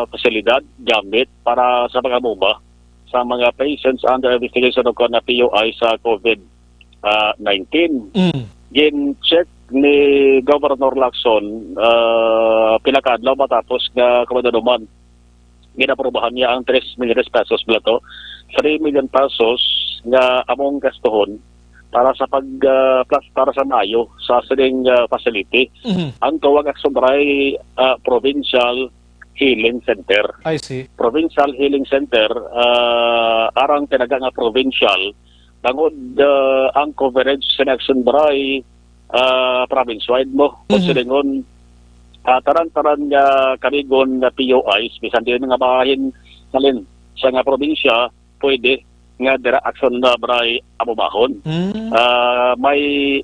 pasilidad, gamit para sa pag-amuma sa mga patients under investigation o kon na P U I sa COVID, ah, nineteen. Mm. Gin-check ni Governor Lacson, ah, pila ka adlaw matapos nga kumadunuman ginaprobahan niya ang tres milyones pesos bala to, three million pesos nga among gastuhon para sa pag, ah, plus para sa maayo sa sining, ah, facility. Mhm. Ang tawag, Akson Bray, ah, Provincial Healing Center. I see. Provincial Healing Center, ah, arang tinaga nga provincial, tungod, ah, ang coverage sa Akson Bray, ah, province-wide mo. Kung Mhm. silingon, ah, tanan-tanan nga kamigon nga P U Is, bisan diin nga bahin, halin sa nga probinsya, pwede nga dira, Akson Bray, amo bahon. Mm. Ah, may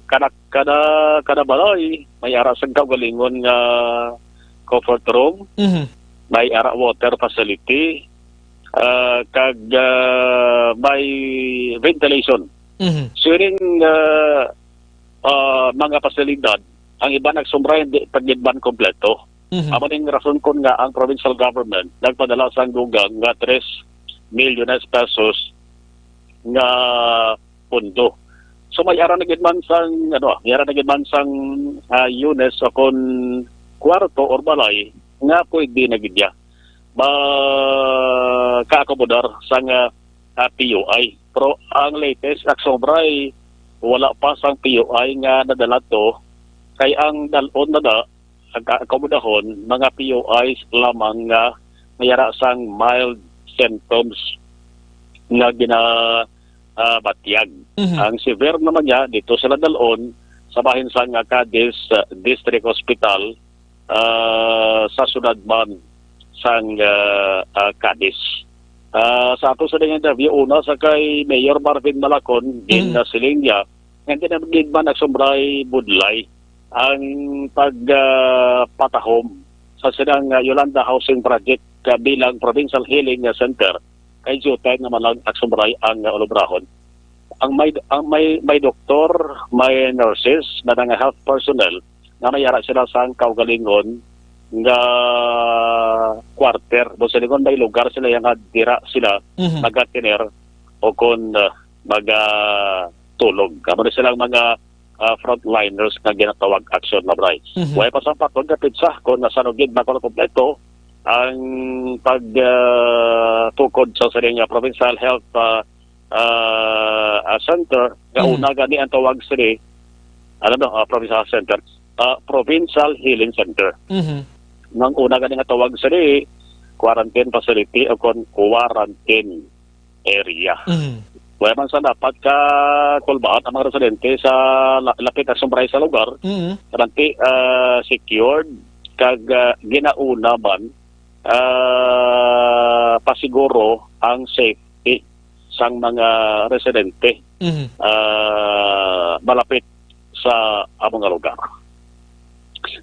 kada, kada, kada balay, may ara sa kaugalingon nga comfort room, Mhm. may ara water facility, ah, kag, ah, may ventilation. Mhm. Siring, ah, ah, mga pasilidad, ang iban, Akson Bray, hindi pa gid man kompleto. Mhm. Amo ning rason kon nga ang provincial government nagpadala sang dugang nga tres milyones pesos nga pondo. So, may ara na gid man sang, ano, may ara na gid man sang, ah, units o kon kwarto or balay nga pwede na gid ya maka-accommodar sang, ah, ah, P U I. Pero ang latest, Akson Bray, wala pa sang P U I nga nadala to, kay ang dal-on na da, ang ka-, akomodahon, mga P U Is lamang nga may ara sang mild symptoms nga gina, ah, batyag. Mhm. Ang severe naman niya, dito sila dal-on sa bahin sang, ah, Cadiz, ah, District Hospital, ah, sa siyudad man sang, ah, ah, Cadiz. Ah, sa ato sa ding interview, una sa kay Mayor Marvin Malacon, din Mm. na siling niya, nga hindi na gid man, Akson Bray, budlay ang pag, ah, patahom sa silang, ah, Yolanda Housing Project, ah, bilang Provincial Healing, ah, Center. Kay due time naman lang, Akson Bray, ang, ah, ulubrahon. Ang may, ang may, may doktor, may nurses, na mga health personnel nga may ara sila sang kaugalingon nga quarter. Busa lingon may lugar sila yang nga dira sila Mhm. magatiner o kon, ah, magatulog. Amo na silang mga, ah, frontliners nga ginatawag, Akson Bray. Mhm. Way pa sang patod nga petsa kung nasa gid makompleto ang pag, ah, tukod sa sining, ah, provincial health, ah, ah, ah, center, nga Mm. una gani ang tawag sini, ano, no, ah, provincial center, ah, provincial healing center. Mhm. Nang una gani nga tawag sini, quarantine facility o kon quarantine area. Mhm. Wala man sa dapat ka kulbaan ang mga residente sa la-, lapit, Akson Bray, sa lugar, Mhm. kanang, ah, secured kag, ah, ginauna man, ah, pasiguro ang safety sang mga residente, Mhm. ah, malapit sa among nga lugar.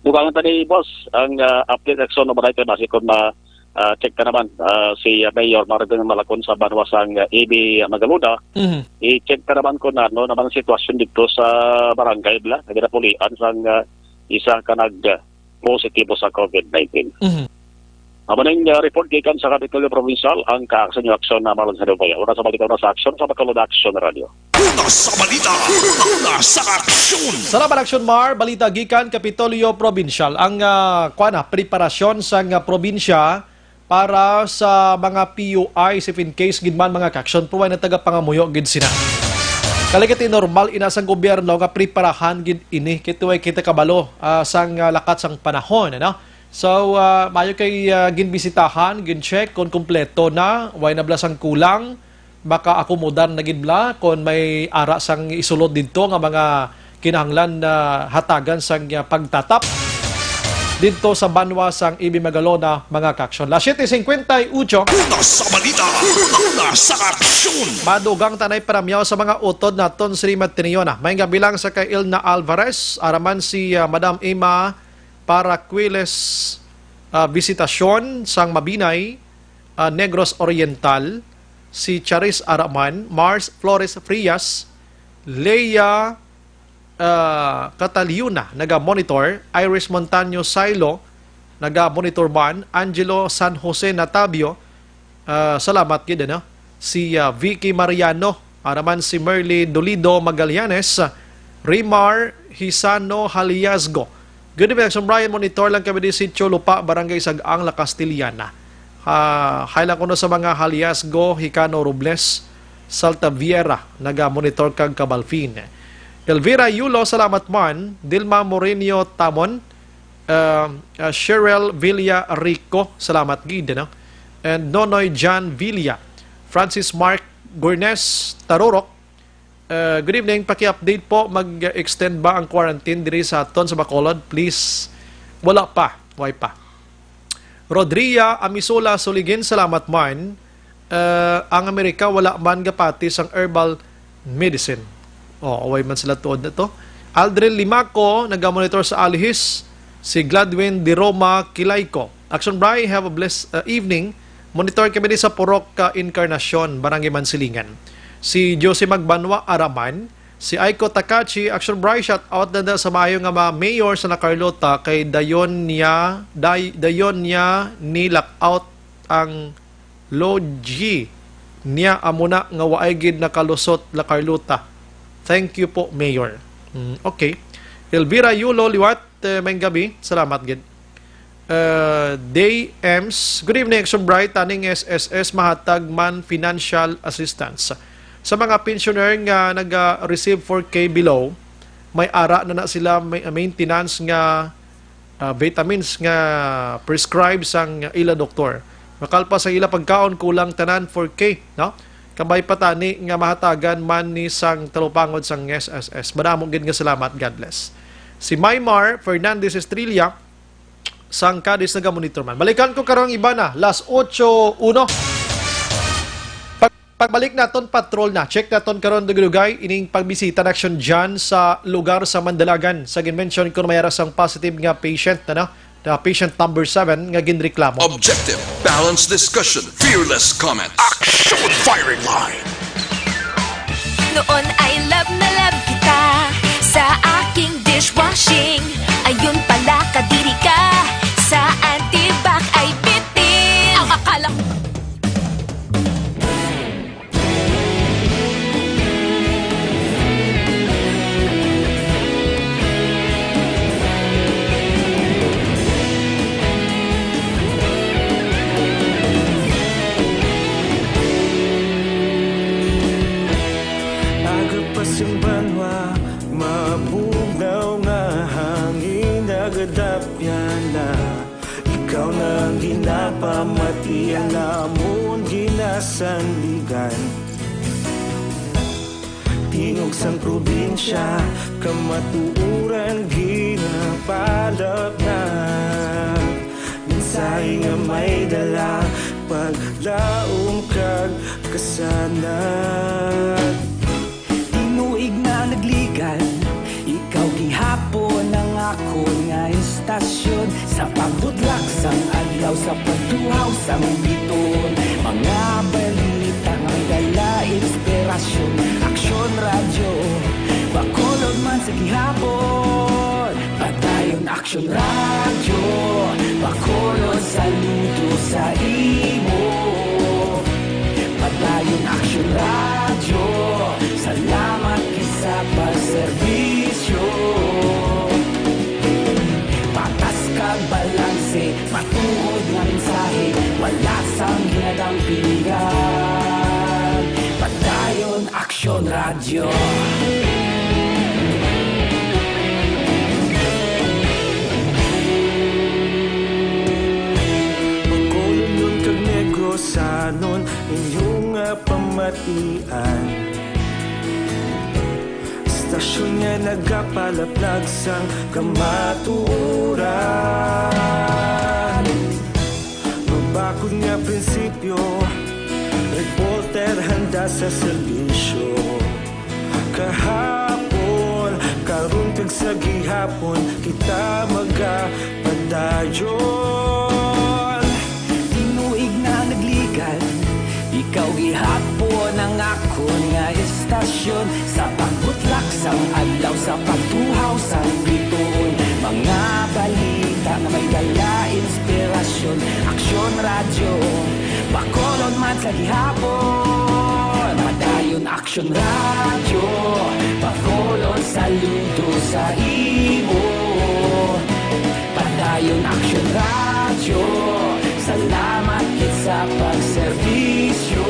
Dugangan ta ni, boss, ang, ah, update, Akson Bray, kay basi kung ma-, ah, check ta naman, ah, si, ah, Mayor Marvin Malacon sa banwa sang, ah, A B Magalona. Mhm. I-check ta naman kung ano naman ang sitwasyon dito sa barangay bala, nga ginapulian sang, ah, isa ka nag, ah, positibo sa COVID nineteen. Mhm. Amo ning, ah, report gikan sa Kapitolyo Provincial, ang Kaaksan Niyo Aksyon na Marlon Sadupaya. Una sa balita, una sa aksyon, sa Bacolod Action Radio. Una sa balita, una sa aksyon. Salamat, Action Mar. Balita gikan Kapitolyo Provincial. Ang, ah, kuwan na, preparasyon sa nga probinsya para sa mga P U Is, if in case gid man, mga ka-action, pero way na tagapangamuyo gid sina. Kaligati normal ina sang gobyerno nga preparahan gid ini. Kay way kita kabalo, ah, sang, ah, lakat sang panahon, ano? So, ah, maayo kay, ah, ginbisitahan, gin-check kon kompleto na, way na bala sang kulang, makaakomodar na gid bala kon may ara sang isulod didto nga mga kinahanglan na hatagan sang, ah, pagtatap didto sa banwa sang A B Magalona, mga ka-action. Las siete cincuenta y ocho. Una sa balita, una sa aksyon. Madugang tanay paramyaw sa mga utod naton sa Matiniona. May nga bilang sa kay Ilna Alvarez, araman si, ah, Madam Emma Paraquiles, ah, Visitacion sang Mabinay, ah, Negros Oriental, si Charis Araman, Mars Flores Frias, Leia, ah, Cataliuna, naga-monitor, Iris Montaño Silo, naga-monitor man, Angelo San Jose Natavio, ah, salamat gid, ano? Si, ah, Vicky Mariano, ara man si Merly Dolido Magallanes, Rimar Hisano Haliasgo. Good evening, Action Brian. Monitor lang kami di Sitio Lupa, Barangay Sag-ang, La Castellana. Ah, hi lang kuno sa mga Haliasgo, Hicano Robles, Saltaviera, naga-monitor kag Cabalfin. Elvira Yulo, salamat man. Dilma Morenio Tamon, uh, uh, Cheryl Villa Rico, salamat gid, no? And Nonoy John Villa, Francis Mark Gurnes Tarurok, uh, good evening, paki-update po, mag-extend ba ang quarantine diri sa aton sa Bacolod? Please. Wala pa, way pa. Rodria Amisola Suligin, salamat man. Uh, ang Amerika wala man gapati sang herbal medicine. Oh, away man sila tuod na to. Aldrin Limaco, nagamonitor sa Alihis. Si Gladwin de Roma Kilayco. Action Bri, have a blessed, uh, evening. Monitor kami ni sa Purok, uh, Encarnacion, Barangay Mansilingan. Si Josie Magbanwa Araman, si Aiko Takachi, Action Bri, shout out na sa maayo nga mga mayor sa La Carlota kay dayon niya, day, dayon niya ni lockout ang Logi niya, amo na nga waay gid nakalusot La Carlota. Thank you po, Mayor. Mm, okay. Elvira Yulo Liwat, eh, maayong gabi. Salamat gid. Uh, Day Ems, good evening, Action Bri. Taning S S S mahatag man financial assistance sa mga pensioner nga naga-receive four K below. May ara na na sila, may maintenance nga, ah, vitamins nga prescribe sang ila doktor. Makalpas sa ila pagkaon, kulang tanan four K, no? Kabay pa tani nga mahatagan man ni sang talupangod sang S S S. Madamo gid nga salamat. God bless. Si Maymar Fernandez Estrella, sang Cadiz, nagamonitor man. Balikan ko karon ang iba na, las ocho uno. Pag-, pagbalik naton, patrol na. Check naton karon, dugay-dugay, ining pagbisita na action dyan sa lugar sa Mandalagan. Sa ginmention ko, may ara sang positive nga patient, ano? The patient number seven nga ginreklamo. Objective, balanced discussion, fearless comment. Action firing line. Noon ay love na love kita sa aking dishwashing. Ayun pala, kadiri ka sa antibac ay bitin. Ang akala ko Aga pa sing banwa, mabugnaw nga hangin, nagadapyan na. Ikaw na ang ginapamati, ang amon ginasandigan. Tingog sang probinsya, kamatuoran ginapalapnag. Mensahe nga may dala, paglaom kag kasanag. Tinuig na nagligan, ikaw gihapon ang akon nga istasyon. Sa pagbutlak sang adlaw, sa pagtuhaw sang biton, mga balita nga may dala inspirasyon. Aksyon Radyo, Bacolod man sa gihapon. Padayon Aksyon Radyo, Bacolod, saludo sa imo. Padayon Aksyon Radyo, salamat gid sa pagserbisyo. Patas kag balanse, matuod nga mensahe, wala sang ginadampingan. Padayon Aksyon Radyo. Bacolodnon kag Negrosanon, inyo nga pamatian. Istasyon nga nagapalaplag sang kamatuoran. Mabakod nga prinsipyo, reporter handa sa serbisyo. Kahapon, karon kag sa gihapon, kita magapadayon. Tinuig na nagligan, ikaw gihapon ang akon nga istasyon. Sa pagbutlak sang adlaw, sa pagtuhaw sang bituon, mga balita nga may dala inspirasyon. Aksyon Radyo, Bacolod man sa gihapon. Padayon Aksyon Radyo, Bacolod, saludo sa imo. Padayon Aksyon Radyo, salamat gid Pagserbisyo,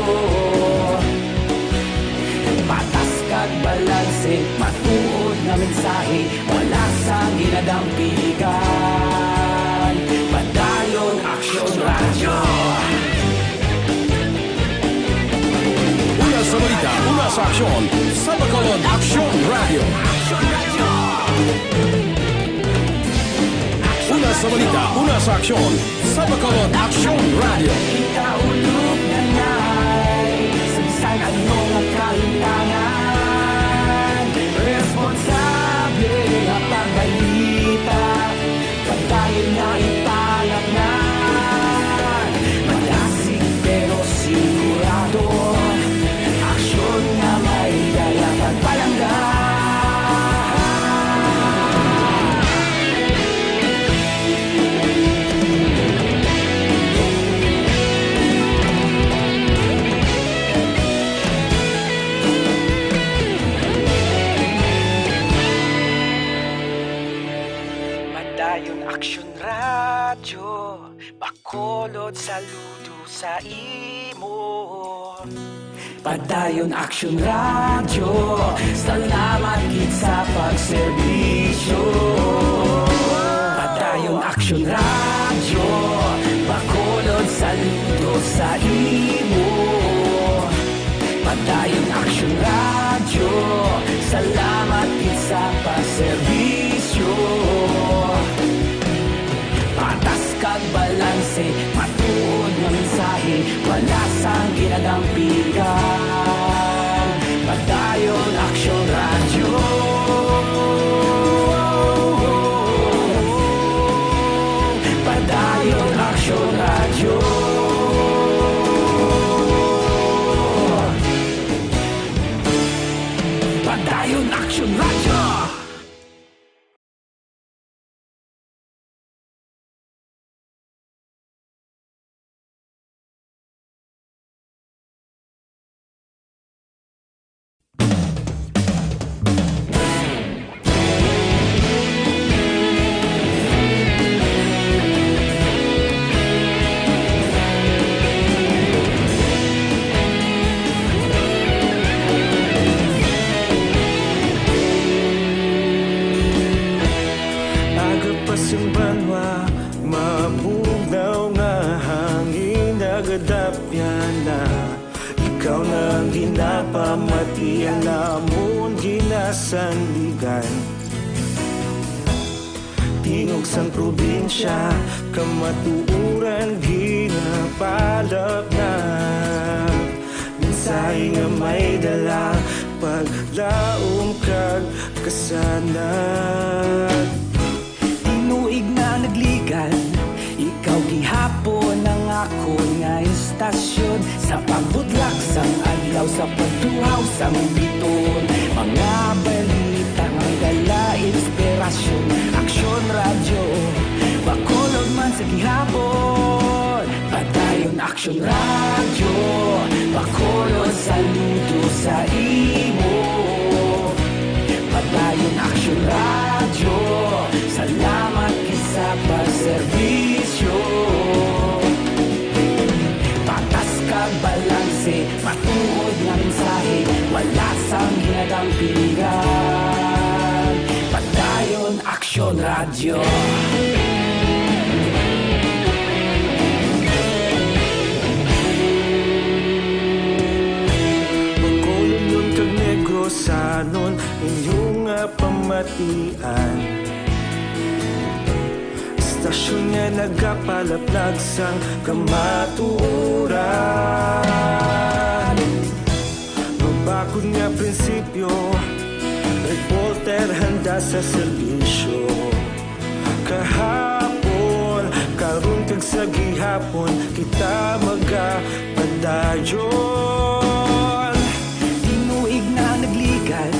patas kag balanse, matuod nga mensahe, wala sang ginadampigan. Padayon Aksyon Radyo. Una sa balita, una sa aksyon, sa Bacolod Aksyon Radyo. Una sa balita, una sa aksyon, sa Bacolod Aksyon Radyo. Ikaulog na nay sa bisan ano nga kalimtangan. Responsable nga pagbalita, pagdayon na ipalapnan. Madasig pero sigurado, aksyon nga may dala kag palangga. Padayon Aksyon Radyo, Bacolod, saludo sa imo. Padayon Aksyon Radyo, salamat gid sa pagserbisyo. Padayon Aksyon Radyo, Bacolod, saludo sa imo. Padayon Aksyon Radyo, salamat gid sa pagserbisyo. Patas kag balanse, matuod nga mensahe, wala sang ginadampigan. Padayon Aksyon Radyo. Padayon Aksyon Radyo. Padayon Aksyon Radyo. Aga pa sing banwa, mabugnaw nga hangin, nagadapyan na. Ikaw na ang ginapamatian namon, ginasandigan. Tingog sang probinsya, kamatuoran ginapalapnag. Mensahe nga may dala, paglaom kag kasanag. Tinuig na nagligan, ikaw gihapon ang akon nga istasyon. Sa pagbutlak sang adlaw, sa pagtuhaw sang bituon, mga balita nga may dala inspirasyon. Aksyon Radyo, Bacolod man sa gihapon. Padayon Aksyon Radyo, Bacolod, saludo sa imo. Padayon Aksyon Radyo, salamat gid sa pagserbisyo. Patas kag balanse, matuod nga mensahe, wala sang ginadampigan. Padayon Aksyon Radyo. Bacolod kag Negrosanon, inyo nga pamatian. Istasyon nga nagapalaplag sang kamatuoran. Mabakod nga prinsipyo, reporter handa sa serbisyo. Kahapon, karon kag sa gihapon, kita magapadayon. Tinuig na nagligan,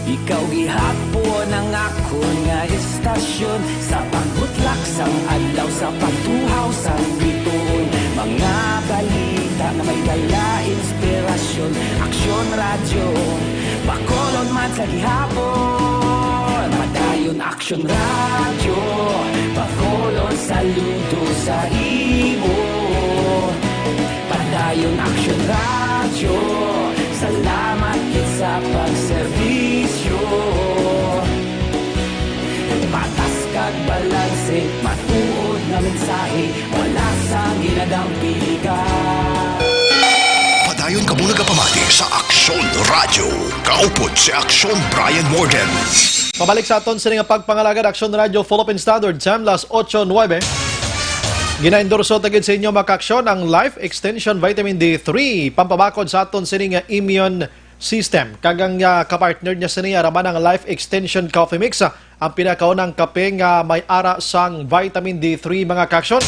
ikaw gihapon ang akon nga istasyon. Sa pagbutlak sang adlaw, sa pagtuhaw sang bituon, mga balita nga may dala inspirasyon. Aksyon Radyo, Bacolod man sa gihapon. Padayon Aksyon Radyo, Bacolod, saludo sa imo. Radyo, salamat gid sa pagserbisyo. Patas kag balanse, matuod nga mensahe, wala sang ginadang piligan. Padayon kamo nagapamati sa Aksyon Radyo. Kaupod si Aksyon Brian Morden. Pabalik sa aton sini nga pagpangalagad, Aksyon Radyo Philippine Standard Time, las ocho nuebe. Ginaendorso ta gid sa inyo, mga kaaksyon, ang Life Extension Vitamin D three, pampabakod sa aton sini nga immune system. Kag ang ah, kapartner niya sini, ara man ang Life Extension Coffee Mix, ah, ang pinakaunang kape nga may ara sang vitamin D three, mga kaaksyon.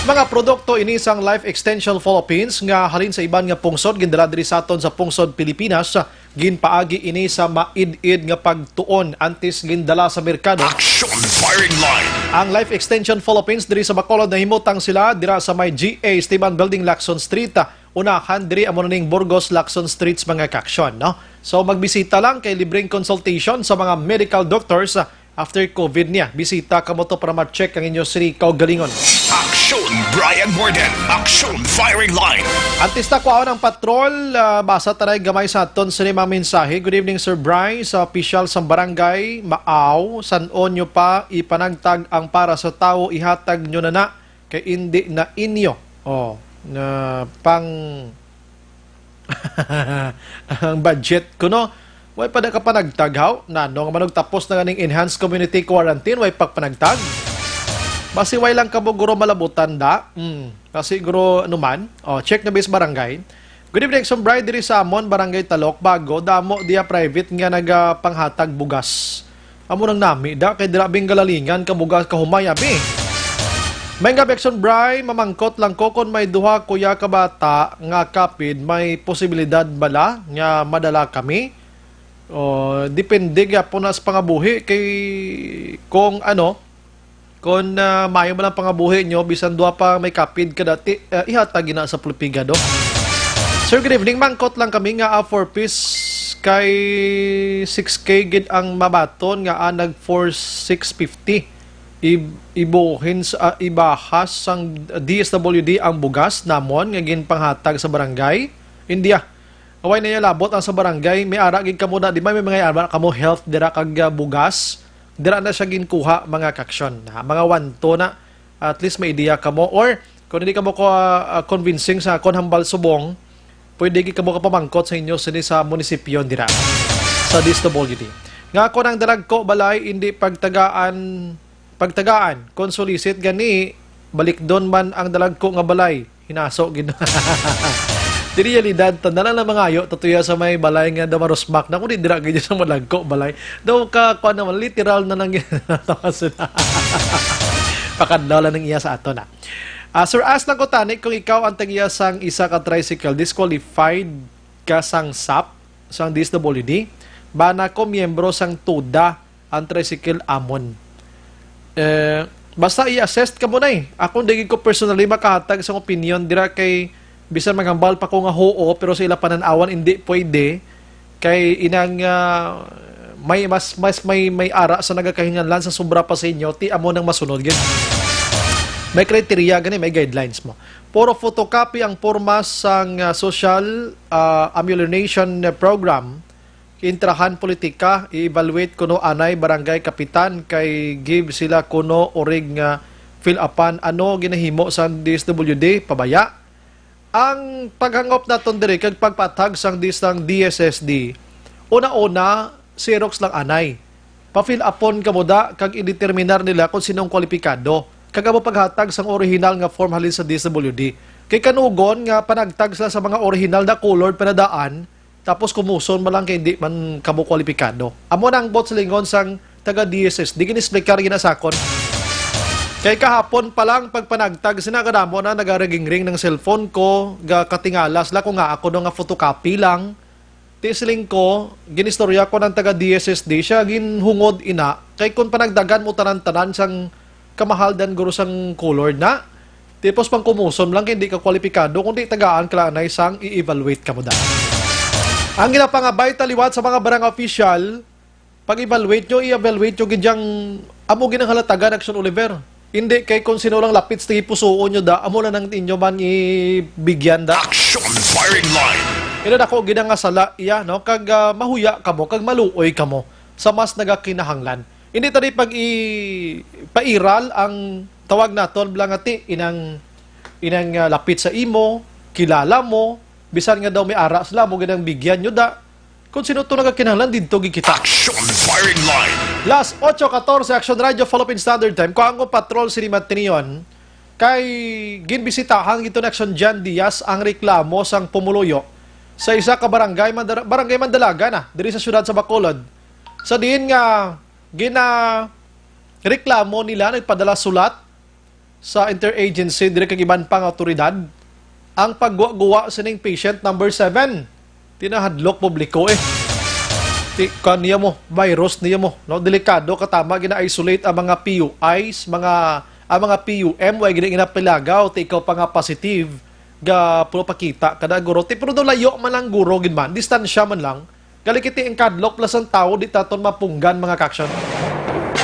Mga produkto ini sang Life Extension Philippines nga halin sa iban nga pungsod, gindala diri sa aton sa pungsod Pilipinas. Ginpaagi ini sa maid-id nga pagtuon antes gindala sa merkado. Aksyon Firing Line. Ang Life Extension Philippines diri sa Bacolod, nahimutang sila dira sa may G A Esteban Building, Lacson Street, unahan diri amo na ning Burgos, Lacson Streets, mga kaaksyon, no? So magbisita lang kay libreng consultation sa mga medical doctors, ah, after COVID niya. Bisita kamo to para ma-check ang inyo sini kaugalingon. Aksyon Brian Morden. Aksyon Firing Line. Antes ta kuhaon ang patrol, ah, basa ta na gamay sa aton sini mga mensahe. Good evening, Sir Bry. Sa opisyal sang barangay, maaw, san-o nyo pa ipanagtag ang para sa tawo, ihatag nyo na na kay indi na inyo. Oh, na pang ang budget kuno. Way pa da ka panagtag, haw? Nano nga manog tapos na ganing enhanced community quarantine, way pagpanagtag? Basi way lang kamo guro malabutan da. Hmm. Basi guro ano man. Oh, check na bis barangay. Good evening, Sombray, diri sa amon, Barangay Talok, Bago, damo diya private nga nagapanghatag bugas. Amo nang nami da kay dira bing galalingan ka bugas kahumay, abi. May nga Bekson Bray, mamangkot lang ko kon may duha kuya ka bata nga kapid, may posibilidad bala nga madala kami? O, depende gyapon na sa pangabuhi kay kung ano, kung ah, mayo man ang pangabuhi nyo, bisan duha pa may kapid ka dati, ah, ihatag gina sa pulpigado. Sir, good evening. Mangkot lang kami nga ah, four piece kay six K gid ang mabaton nga ah, nag four six fifty. Ib- ibuhin sa ah, ibahas sang D S W D ang bugas namon nga ginpanghatag sa barangay. India, away na niya labot ang sa barangay. May ara gid kamo na, di ba? May mga ara kamo health dira kag ah, bugas. Dira na siya ginkuha, mga kaaksyon. Ha, mga one to na. At least may ideya kamo. Or kung hindi kamo ko ah, ah, convincing sa akon hambal subong, pwede gid kamo kapamangkot sa inyo sini sa munisipyo dira sa D S W D. Nga ako nang dalagko balay, hindi pagtagaan, pagtagaan. Kung sulisit gani, balikdon man ang dalagko nga balay. Hinaso gid. Di realidad, tanda lang na mangayo, tatuya sa may balay nga daw marusmak na, kung di dira gid sa malagko balay. Daw ka, kuan naman, literal na nang pakadlaw lang ng iya sa ato na. Ah, Sir, ask lang ko tani kung ikaw ang tagiya sang isa ka tricycle, disqualified ka sang sap, sang D S W D, bana ko miyembro sang tuda ang tricycle amon. Eh, basta i-assess ka muna eh. Ako, di ko personally makahatag sang opinion dira kay bisan maghambal pa ko nga huo, pero sa ila panan-awan, hindi pwede. Kay inang ah, may mas mas may may ara sa nagakahinganlan sa sobra pa sa inyo, ti amo nang masunod gid. May kriteriya gani, may guidelines mo. Puro photocopy ang porma sang ah, social ah, amelioration program. Intrahan politika, i-evaluate kuno anay barangay kapitan kay give sila kuno urig nga fill upan. Ano ginahimo sa D S W D? Pabaya. Ang paghangop naton diri kag pagpatag sang dis sang D S S D, una-una, Xerox lang anay. Pa-fill upon kamo da kag i-determinar nila kung sinong kwalipikado. Kag amo paghatag sang orihinal nga form halin sa D S W D. Kay kanugon nga panagtag sila sa mga orihinal na colored panadaan, tapos kumuson man lang kay hindi man kamo kwalipikado. Amo na ang bot sa lingon sang taga D S S. Di gini-explicar, ginasakon. Kay kahapon pa lang pagpanagtag sina kadamo na nagarigingring ng cellphone ko, ga katingala sila kung nga ako no nga photocopy lang. Ti siling ko, ginistorya ko ng taga D S S D siya, ginhungod ina. Kay kung panagdagan mo tanan-tanan sang kamahal dan guro sang colored na. Tipos pang kumuson lang, hindi ka kwalipikado, kundi tagaan ka lang anay sang i-evaluate ka mo da. Ang ginapangabay ta liwat sa mga barang official, pag-evaluate nyo, i-evaluate nyo gid yang amo ginanghalatagan, Action Oliver. Hindi kay kung sino lang lapit sa pusuon nyo da, amo na nang inyo man ibigyan da. Action firing line. Ina dako gid nga sala iya, no? Kag, ah, mahuya kamo, kag maluoy kamo sa mas nagakinahanglan. Hindi tadi pag i-, pairal ang tawag naton, bala nga ti, inang, inang, ah, lapit sa imo, kilala mo, bisan nga daw may ara sila, mo gid ang bigyan nyo da. Kung sino to nagakinahanglan, didto gid kita. Action firing line. Las ocho catorce, Action Radio, Philippine Standard Time. Kuha ko patrol sini Matinion. Kay ginbisitahan gito ni Action Jan Diaz ang reklamo sang pumuluyo sa isa ka barangay, Mandara-, barangay Mandalaga na, diri sa siyudad sa Bacolod. Sa diin nga gina-, reklamo nila, nagpadala sulat sa interagency, diri kag iban pang awtoridad, ang pagguwa-guwa sining patient number seven. Tinahadlok publiko eh. Ti, kan niya mo, virus niya mo, no? Delikado katama gina-isolate ang mga P U Is, mga, ang mga P U M, way gina ginapilagaw, ti ikaw pa nga positive, ga puro pakita kada guro. Ti, pero do layo man lang guro gid man, distansya man lang. Galikiti ang kadlok plus ang tawo, di taton mapunggan, mga kaksyon.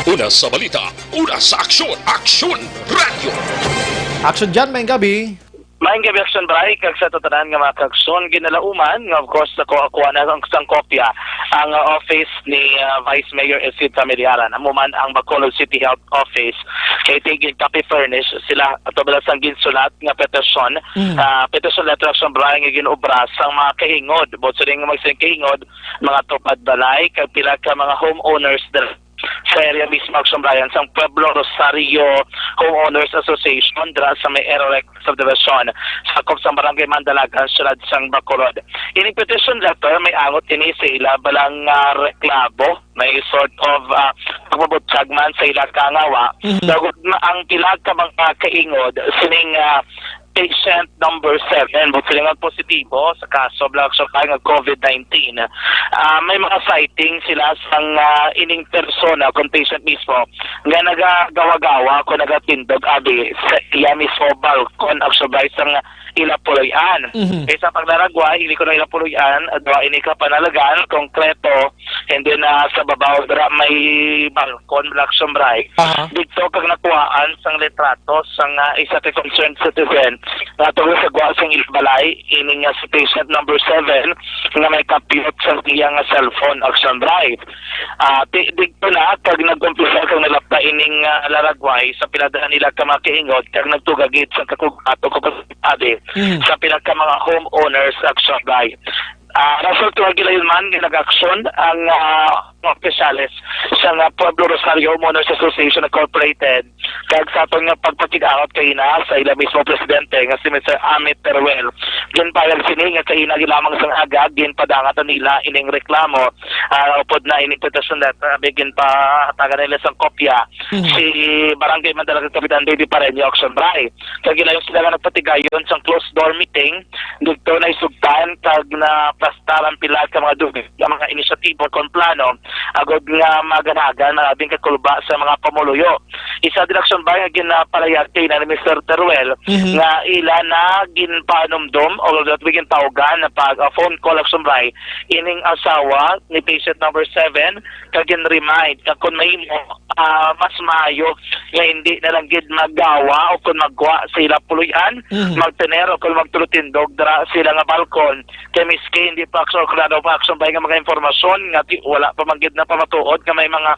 Una sa balita, una sa aksyon, Aksyon Radio. Aksyon dyan, maayong gabi. Maayong gabi, Aksyon Bray, kag sa tanan nga mga kaksyon, ginalauman nga, of course, sa kuha na ang sang kopya ang, uh, office ni, uh, Vice Mayor Isid Familiaran. Amo man ang Bacolod City Health Office. Kay tigin copy furnish sila ato bala sang ginsulat nga petisyon, Mm. ah, petition letter, Aksyon Bray, nga ginobra sang mga kaingod. Buot siling nga mga kaingod, mga tupad balay, kag pila ka mga homeowners dira sa area mismo, Aksyon Bray, sang Pueblo Rosario Homeowners Association dira sa may Erolec Subdivision, sakop sa Barangay Mandalagan, siyudad sang Bacolod. Ining petition letter may angot ini sa ila bala nga reklamo, may sort of, ah, pagpabutyag man sa ila kangawa. Mhm. Daw gud ma-, ang pila ka mga kaingod sining, ah, patient number seven, buot siling nga positibo sa kaso bala, Aksyon Bray, nga COVID nineteen. Ah, may mga sighting sila sang, ah, ining persona, kon patient mismo, nga nagagawa-gawa o nagatindog abi sa iya mismo balkon, Aksyon Bray, sang ila puloy-an. Mhm. Kay sa pagdaragway, ini kuno ila puloy-an, duha ini ka panalagan, konkreto, and then, ah, sa babaw dira may balkon, Aksyon Bray. Aha. Didto kag nakuhaan sang litrato sang, ah, isa ka concerned citizen nga tungod sa gwa sang ila balay, ini nga si patient number seven nga may kapyot sang iya nga cellphone, Aksyon Bray. Ah, ti-, didto na kag nag-umpisa kag nalapta ining, ah, laragway sa pila daan nila ka mga kaingod kag nagtugagid sa kakugmato ko abi Mm. sa pila ka mga homeowners, Aksyon Bray. Ah, resulta nga gilayon man nga nag-aksyon ang, ah, mga opisyales sa nga Pueblo Rosario Homeowners Association Incorporated kag sa aton nga pagpakig-angot kaina sa ila mismo presidente nga si Mister Amit Teruel. Ginpahayag sini nga kaina lamang sang aga ginpadangat nila ining reklamo, ah, upod na ining petition letter abi ginpahatagan nila sang kopya Mhm. si Barangay Mandalaga Kapitan Baby Pareño, Aksyon Bray. Kag gilayon sila nga nagpatigayon sang closed door meeting didto naisugtan kag naplastar ang pila ka mga dugay nga mga inisyatibo kon plano agod nga maganagan ang abing kakulba sa mga pumuluyo. Isa din, Aksyon Bray, nga ginapalahayag kaina ni Mister Teruel Mhm. nga ila na ginpanumdom o that we gintawagan na pag, ah, phone call, Aksyon Bray, ining asawa ni patient number seven kag gin-remind nga kon mahimo, ah, mas maayo nga hindi na lang gid maggawa o kon magkuha sa ila puloy-an, Mhm. magtener o kon magtulotindog dira sila nga balkon. Kay miski hindi pa, Aksyon, klaro pa, Aksyon Bray, nga mga impormasyon nga ti-, wala pa man gid na pamatuod nga may mga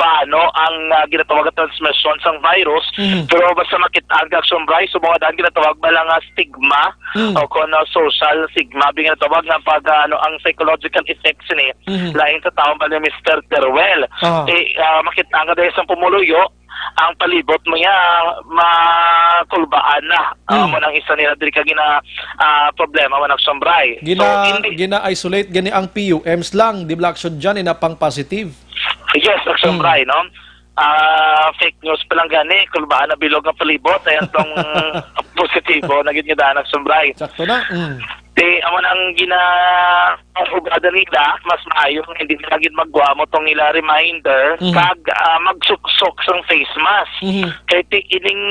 paano ang, ah, ginatawag nga transmisyon sang virus, Mhm. pero basta makit-an ka, Aksyon Bray, subong nga daan ginatawag ba lang nga stigma Mhm. o kon, ah, social stigma, abi ginatawag nga pag, ah, ano, ang psychological effects ni Mhm. lain sa tawo ba ni Mister Teruel. Ah. Eh, ah, makit-an ka dahil sa pumuluyo, ang palibot mo niya, makulbaan na. Ah, Hmm. Amo nang isa nila diri ka gina-, ah, problema man, Aksyon Bray. So, Gina-, hindi gina-isolate gani ang P U Ms lang, di ba, Aksyon Jan, ina pang positive? Yes, Aksyon Hmm. Bray, no? Ah, fake news pa lang gani, kulbaan na bilog ang palibot, ay atong positibo na gid nga daan, Aksyon Bray. Sakto na. Hmm. Ti, amo na ang gina-, ang ugada nila, mas maayo nga hindi na gid magwa mo tong ila reminder, Mhm. kag, ah, magsuksok sang face mask. Mhm. Kay ti, ining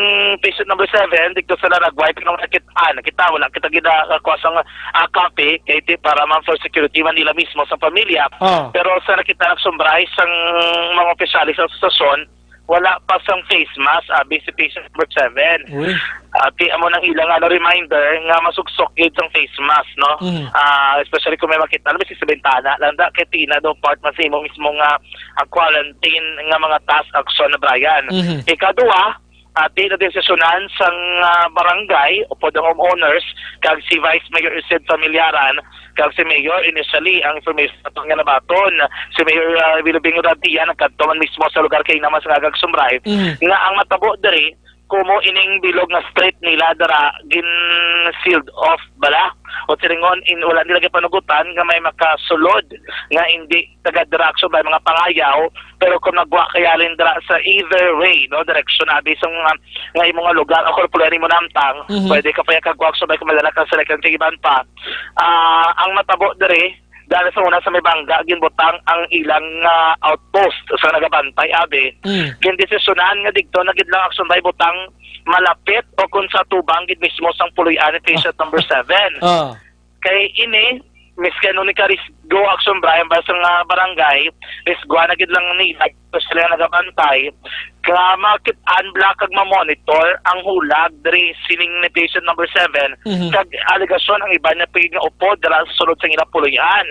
patient number seven, dito sa Laragway, pero nakita, nakita, wala kita gina-, ah, kuha sang, ah, copy, kay ti, para man for security man nila mismo sa pamilya. Ah. Pero sa nakita, Aksyon Bray, sang mga opisyales sa asosasyon, wala pa sang face mask, abi si patient number seven. Uy. Ati amo nang ilang, ano, reminder nga masuksok gid sang face mask, no? Mhm. Ah, especially kung may makita, alam mo, sa bintana lang da, kay tina daw part man sa imo mismo nga, ah, quarantine nga mga task action na, Brian. Mhm. Ikaduha, ati na desisyonan sang, ah, barangay o pod ang homeowners kag si Vice Mayor Isid Familiaran kag si Mayor. Initially, ang information naton nga nabaton, si Mayor, ah, Wilbing Radia nagkadto man mismo sa lugar kay naman sa Agag Sumbray, Mhm. nga ang matabo diri, kumo ining bilog nga street nila dira gin sealed off bala. O silingon, in, wala nila gipanugutan nga may makasulod nga hindi taga dira, action ba, mga pangayaw, pero kung nagwa kaya rin dira sa either way, no, direction, abi sa mga nga imo nga lugar, o kung pwede mo namtang, Mhm. pwede ka pa yung kagwa, action ba, kung madala ka sa Lecan kag iban pa. Ah, ang matabo diri, dahil sa una sa may bangga, ginbutang ang ilang, ah, outpost sa nagabantay, abi. Mm. Gindesisyonan nga digto na gid lang, action ba, butang malapit o kung sa tubang gid mismo sang puloy-an ni patient number seven. Ah. Kay ini, miski ano ni karisgo, action, Brian, ba sa nga barangay, risguan na gid lang ni sila nga nagabantay, nga makit-an bala kag mamonitor ang hulag diri sining ni patient number seven, Mhm. kag alegasyon ang iban na pigid nga upod dira sa sulod sa ilang puloy-an.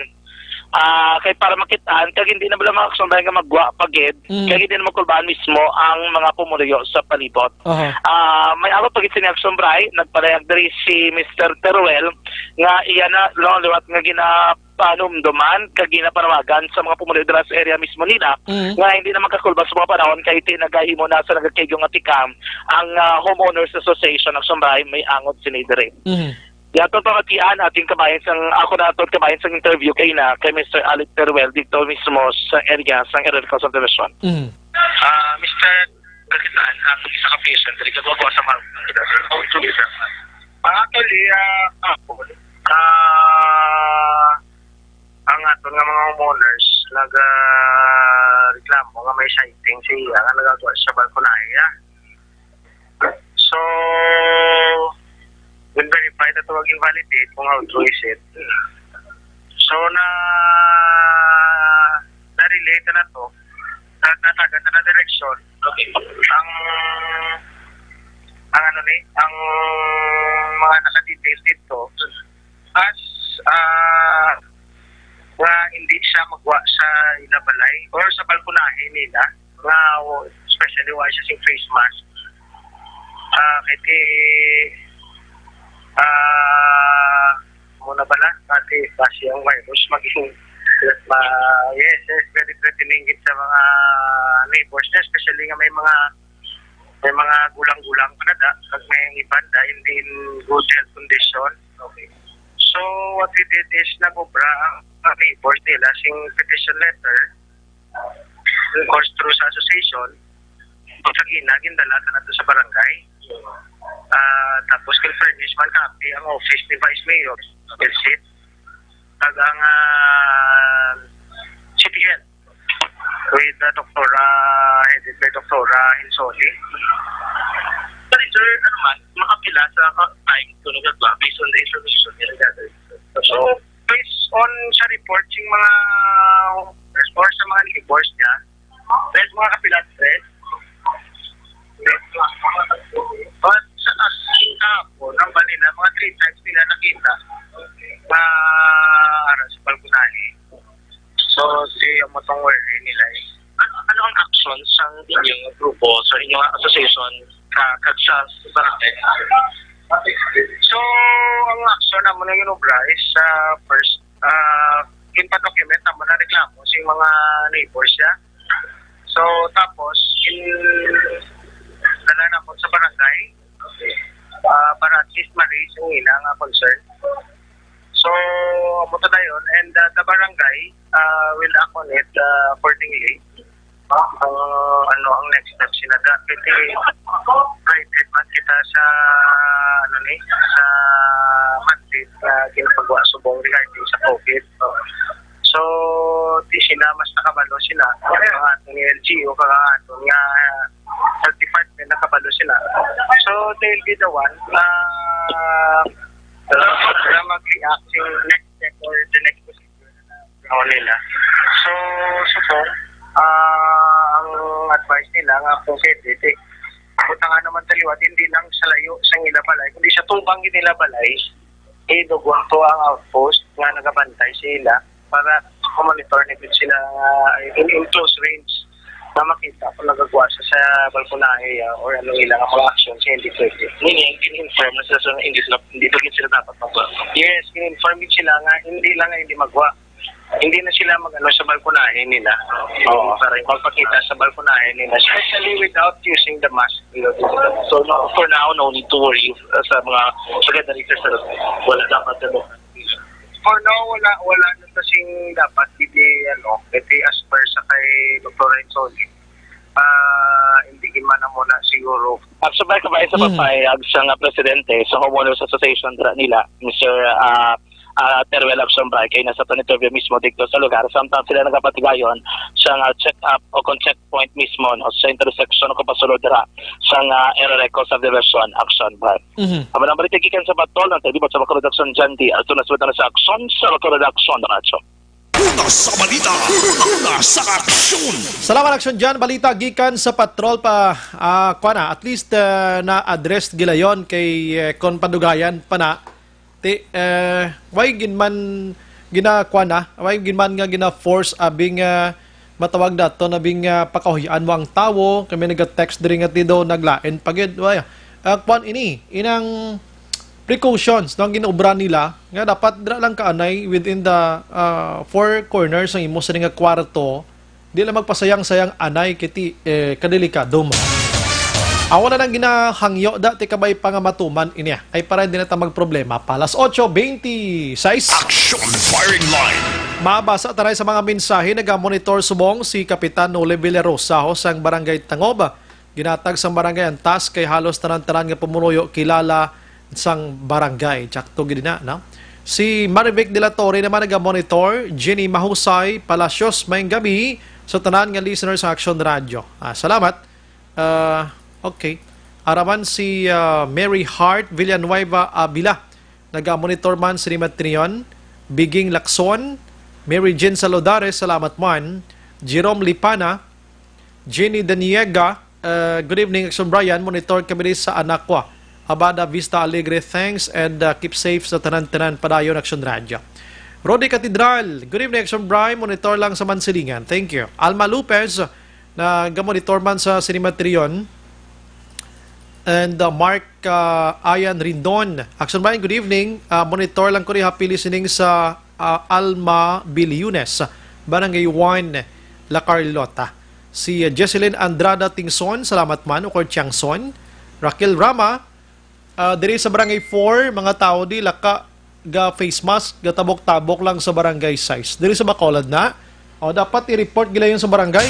Ah, kay para makit-an, kag hindi na bala, mga action, Brian, nga magwa pa gid, Mhm. kag hindi na makulbaan mismo ang mga pumuluyo sa palibot. Aha. Ah, may abot pa gid sini, action, Brian, nagpalahayag diri si Mister Teruel nga iya na, no, liwat nga ginapanumduman kag ginapanawagan sa mga pumuluyo dira sa area mismo nila Mm. nga hindi na makakulba sa mga panahon kay ti nagahimo na sa nagakigyo nga tikang ang, ah, Homeowners Association, action, Brian, may angot sini diri. Mhm. Yato pamatian ating kabayan sang, ako na aton kabayan sang interview kay na kay Mister Alec Teruel dito mismo sa area sang Area Recreation Division. Mhm. Ah, Mister Kakitaan, ang isa ka patient, diri ka gwapo sa mga, oh, tuloy, sir. Ah, actually, ah, ako, ah, ang aton nga mga homeowners, nag, ah, reklamo nga may sighting siya nga nagagawa sa balkonahe, ah. So, we verify that wag invalidate kung how true is it. So, na, na-relate na to, na, natagan na na direction. Okay. Ang, ang ano ni, ang mga naka-details dito, as, ah, nga hindi siya magwa sa ila balay or sa balkonahe nila, nga, especially wa siya sing face mask. Ah, kay ti, ah, muna bala, pati basi ang virus maging, ma-, yes, yes, very threatening gid sa mga neighbors niya, especially nga may mga, may mga gulang-gulang pa na da, kag may iban da, hindi in good health condition. Okay. So, what we did is nag-obra ang mga neighbors nila sing petition letter, of course, through sa association, pag ina, gindala ka na to sa barangay. Ah, tapos, kag-furnish man kapi ang office ni Vice Mayor Elsit, kag ang, ah, C P N with, ah, Doktora, headed by Doktora Insoli. Sorry, sir, ano man, makapila sa ka-, time ko nagagawa based on the information nila gathered? So, based on sa report, yung mga, or sa mga neighbors niya, may mga kapila, sir. But sa, sa kahapon, ang balila, mga three times nila nakita na ara sa balkonahe. So, si, ang matong worry nila eh. Ano, ano ang action sang inyong grupo, sa inyong association, ka, kag sa barangay? So, ang action naman ng inobra is, ah, first, ah, ginpa-document naman ang reklamo sa mga neighbors niya. So, tapos, in, dala naman sa barangay, ah, para at least ma-raise ang ila nga concern. So, amo to dayon, and, ah, the barangay, ah, will act on it, ah, accordingly. Ang, ano, ang next step sina da, kay private man kita sa, ano ni, sa mandate na ginapagawa subong regarding sa COVID. So, di sila mas nakabalo sila, ang aton ni L G U, kag ang aton nga health department nakabalo sila. So, they'll be the one na, na mag-react sa next step or the next procedure na gawin nila. So, subong, ah, ang advice Sila nga akong kete, butangan naman taliwat, hindi lang sa layo sa ila balay, kundi sa tubang gid nila balay, idugwang to ang outpost nga nagabantay sa ila para monitor ni gid sila nga in, in close range na makita kung nagagwasa sa balkonahe, ah, or anong ilang mga action sa hindi pwede. Meaning, gin-inform na sila sa hindi sila, hindi pa gid sila dapat magwa. Yes, gin-inform gid sila nga hindi lang nga hindi magwa. Hindi na sila mag-ano sa balkonahe nila. Oo, para magpakita sa balkonahe nila, especially without using the mask. So, no, for now, no need to worry, uh, sa mga taga-diri sa, wala dapat, ano. For now, wala, wala na kasing dapat, hindi, ano, kasi as per sa kay Doktor Renzoni, ah, hindi man na muna siguro. Actually, kabay sa Mhm. papayag sa nga presidente sa Homeowners Association dira nila, Mister, ah, ah, Teruel Action Bright, kay nasa interview mismo dito sa lugar. Samtang sila nagapatigayon sa nga check-up o kung checkpoint mismo, no, sa intersection o kapasulod dira sa nga Erereco Subdivision, Action Bright. Mhm. Amo lang balita gikan sa Batol, ang tayo sa Bacolod Action, John D. Alto na sa Action, sa Bacolod Action, Radyo. Una sa balita, una sa aksyon. Salamat, Action John. Balita gikan sa patrol pa, ah, kuwan na, at least, ah, na-address gilayon kay, eh, kon padugayan pa na, ti, eh, way gid man ginakuwan na, way gid man nga gina-force abing, ah, matawag nato na bing, ah, pakahuy-an mo ang tawo, kami naga-text diri nga ti daw naglain pa gid. Way, ah, kuwan ini, inang precautions, no, ang ginaobra nila, nga dapat dira lang kaanay within the, ah, four corners ang imo sini nga kwarto, di lang magpasayang-sayang anay kay ti, eh, kadelikado mo. Amo na nang ginahangyo da ti kabay pa nga matuman ini, ah. Kay para hindi na ta magproblema pa. Alas otso bente sais. Action firing line. Mabasa taray sa mga mensahe, naga-monitor subong si Kapitan Noli Villarosa ho sang Barangay Tangob. Ginatag sang barangay ang task kay halos tanan-tanan nga pumunuyo kilala sang barangay. Tsakto gid na, no? Si Marivic de la Torre naman naga-monitor. Jenny Mahusay Palacios, maayong gabi sa tanan nga listeners sa Action Radio. Ah, salamat. Ah, okay. Araman si, ah, Mary Hart Villanueva Avila. Naga-monitor man si Rimatrion. Biging Lacson, Mary Jane Saludares, salamat man. Jerome Lipana, Jenny Daniega, uh, good evening, Action Brian. Monitor kami diri sa Anacua, Abada, Vista Alegre. Thanks and, uh, keep safe sa tanan-tanan. Padayon, Action Radio. Rodi Catedral, good evening, Action Brian. Monitor lang sa Mansilingan. Thank you. Alma Lopez, naga-monitor man sa Cinema Trion. And, uh, Mark, uh, Ayan Rindon. Action Brian, good evening. Uh, monitor lang ko rin, happy listening sa, uh, Alma Biliunes, Barangay one, La Carlota. Si, uh, Jesselyn Andrada Tingson, salamat man, ukon Tiangson. Raquel Rama, uh, diri sa Barangay four, mga tao di laka ga face mask, gatabok-tabok lang sa Barangay six. Diri sa Bacolod na, o, dapat i-report gila yun sa barangay.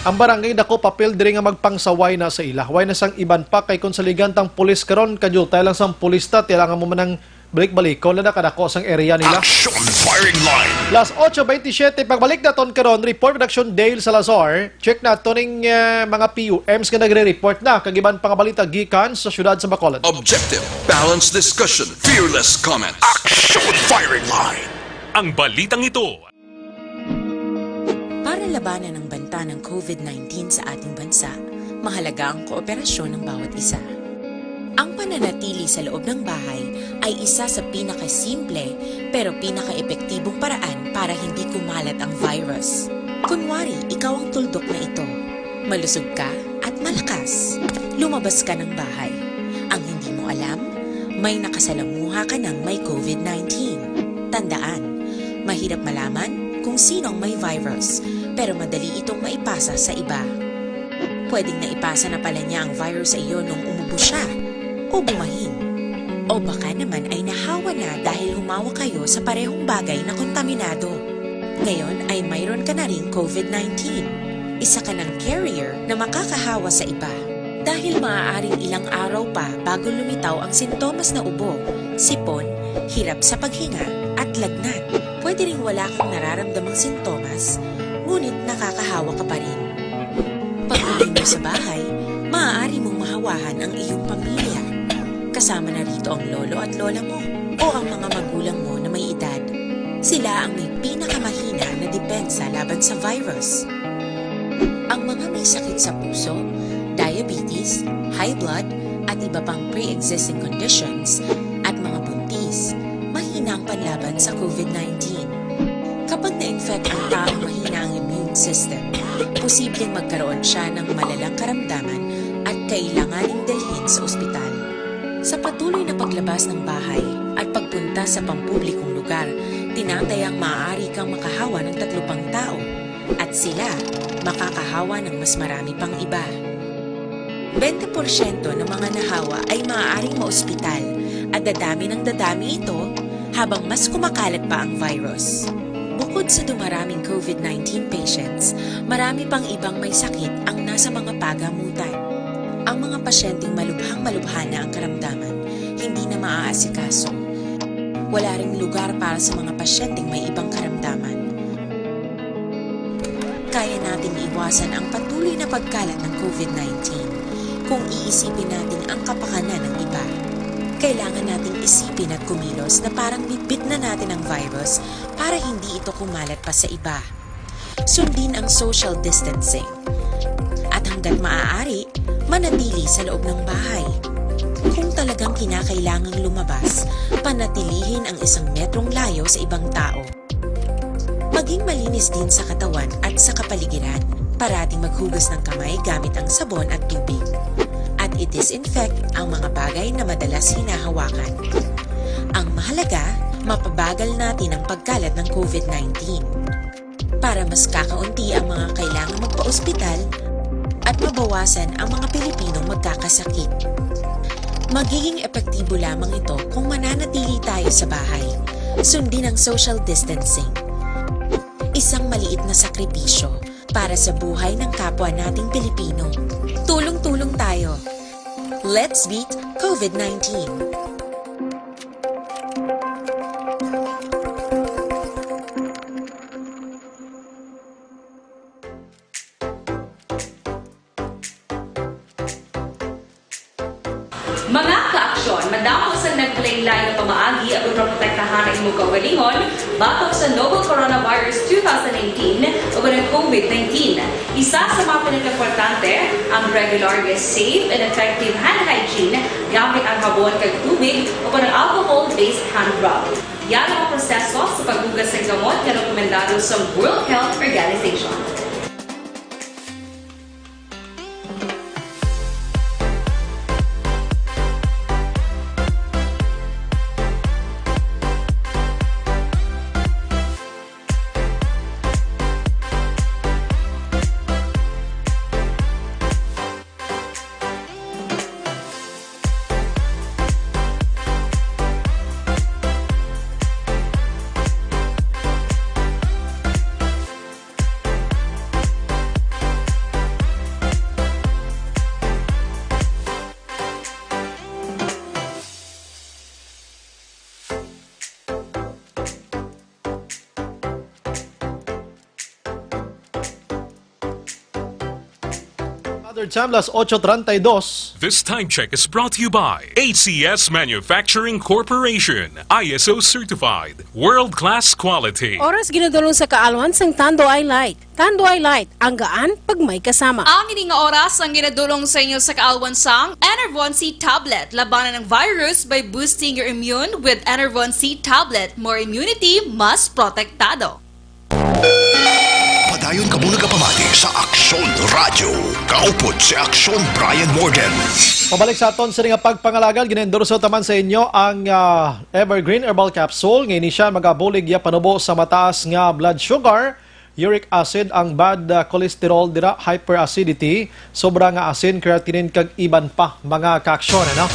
Ang barangay dako papel diri nga magpangsaway na sa ila. Way na sang iban pa kay kung saligan tang pulis karon, kadyutay lang sang pulis ta, tilangan mo man ang balik-balikon na kadako sang area nila. Action firing line. Las otso bentisiete, pagbalik naton karon, report production Dale Salazar. Check nato ning, eh, mga P U Ms nga nagre-report na kag iban pa nga balita gikan sa siyudad sa Bacolod. Objective, balanced discussion, fearless comment. Action firing line. Ang balitang ito. Para labanan ang banta ng covid nineteen sa ating bansa, mahalaga ang kooperasyon ng bawat isa. Ang pananatili sa loob ng bahay ay isa sa pinakasimple pero pinakaepektibong paraan para hindi kumalat ang virus. Kunwari, ikaw ang tuldok na ito. Malusog ka at malakas. Lumabas ka ng bahay. Ang hindi mo alam, may nakasalamuha ka ng may covid nineteen. Tandaan, mahirap malaman kung sino ang may virus, pero madali itong maipasa sa iba. Pwedeng naipasa na pala niya ang virus sa iyo nung umubo siya o bumahin. O baka naman ay nahawa na dahil humawak kayo sa parehong bagay na kontaminado. Ngayon ay mayroon ka na ring covid nineteen. Isa ka ng carrier na makakahawa sa iba. Dahil maaaring ilang araw pa bago lumitaw ang sintomas na ubo, sipon, hirap sa paghinga, at lagnat. Pwede ring wala kang nararamdamang sintomas, ngunit nakakahawa ka pa rin. Pag-uwi mo sa bahay, maaari mong mahawahan ang iyong pamilya. Kasama na rito ang lolo at lola mo o ang mga magulang mo na may edad. Sila ang may pinakamahina na depensa laban sa virus. Ang Mga may sakit sa puso, diabetes, high blood, at iba pang pre-existing conditions, at mga buntis, mahina ang panlaban sa COVID nineteen. Kapag na-infect ang taong mahina ang immune system, posibleng magkaroon siya ng malalang karamdaman at kailanganing dalhin sa ospital. Sa patuloy na paglabas ng bahay at pagpunta sa pampublikong lugar, tinatayang maaari kang makahawa ng tatlo pang tao at sila makakahawa ng mas marami pang iba. Bente porsyento ng mga nahawa ay maaaring maospital at dadami ng dadami ito habang mas kumakalat pa ang virus. Bukod sa dumaraming COVID nineteen patients, marami pang ibang may sakit ang nasa mga pagamutan. Ang mga pasyenteng malubhang-malubha na ang karamdaman, hindi na maaasikaso. Wala ring lugar para sa mga pasyenteng may ibang karamdaman. Kaya nating iwasan ang patuloy na pagkalat ng COVID nineteen kung iisipin natin ang kapakanan ng iba. Kailangan nating isipin at kumilos na parang bitbit na natin ang virus para hindi ito kumalat pa sa iba. Sundin ang social distancing. At hanggat maaari, manatili sa loob ng bahay. Kung talagang kinakailangang lumabas, panatilihin ang isang metrong layo sa ibang tao. Maging malinis din sa katawan at sa kapaligiran. Parating maghugas ng kamay gamit ang sabon at tubig. At i-disinfect ang mga bagay na madalas hinahawakan. Ang mahalaga, mapabagal natin ang pagkalat ng COVID nineteen. Para mas kakaunti ang mga kailangang magpa-ospital at mabawasan ang mga Pilipinong magkakasakit. Magiging epektibo lamang ito kung mananatili tayo sa bahay. Sundin ang social distancing. Isang maliit na sakripisyo para sa buhay ng kapwa nating Pilipino. Tulong-tulong tayo. Let's beat COVID nineteen. Mga kaaksyon, madamo sa naglain-lain nga pamaagi ang pagprotektahan ang imong kaugalingon batok sa novel coronavirus two thousand nineteen o ang COVID nineteen. Isa sa mga pinakaimportante ang regular nga safe and effective hand hygiene gamit ang habon kag tubig o ang alcohol-based hand rub. Yan ang proseso sa paghugas sa gamot nga rekomendado sa World Health Organization. Another time, las ocho treinta y dos. This time check is brought to you by A C S Manufacturing Corporation, I S O certified, world-class quality. Oras ginadulong sa kaalwan sang Tanduay Light. Tanduay Light, ang gaan pag may kasama. Ang ini nga oras ang ginadulong sa inyo sa kaalwan sang Enervon C Tablet. Labanan ang virus by boosting your immune with Enervon C Tablet. More immunity, mas protektado. Padayon kamo nagapamati sa Aksyon Radyo. Kaupod si Aksyon Brian Morgan. Pabalik sa aton sini nga pagpangalagan, ginaendorso taman sa inyo ang, ah, Evergreen Herbal Capsule. Nga ini siya magabulig ya panubo sa mataas nga blood sugar, uric acid, ang bad, ah, cholesterol dira, hyperacidity, sobra nga asin, creatinine, kag iban pa, mga kaaksyon, ano?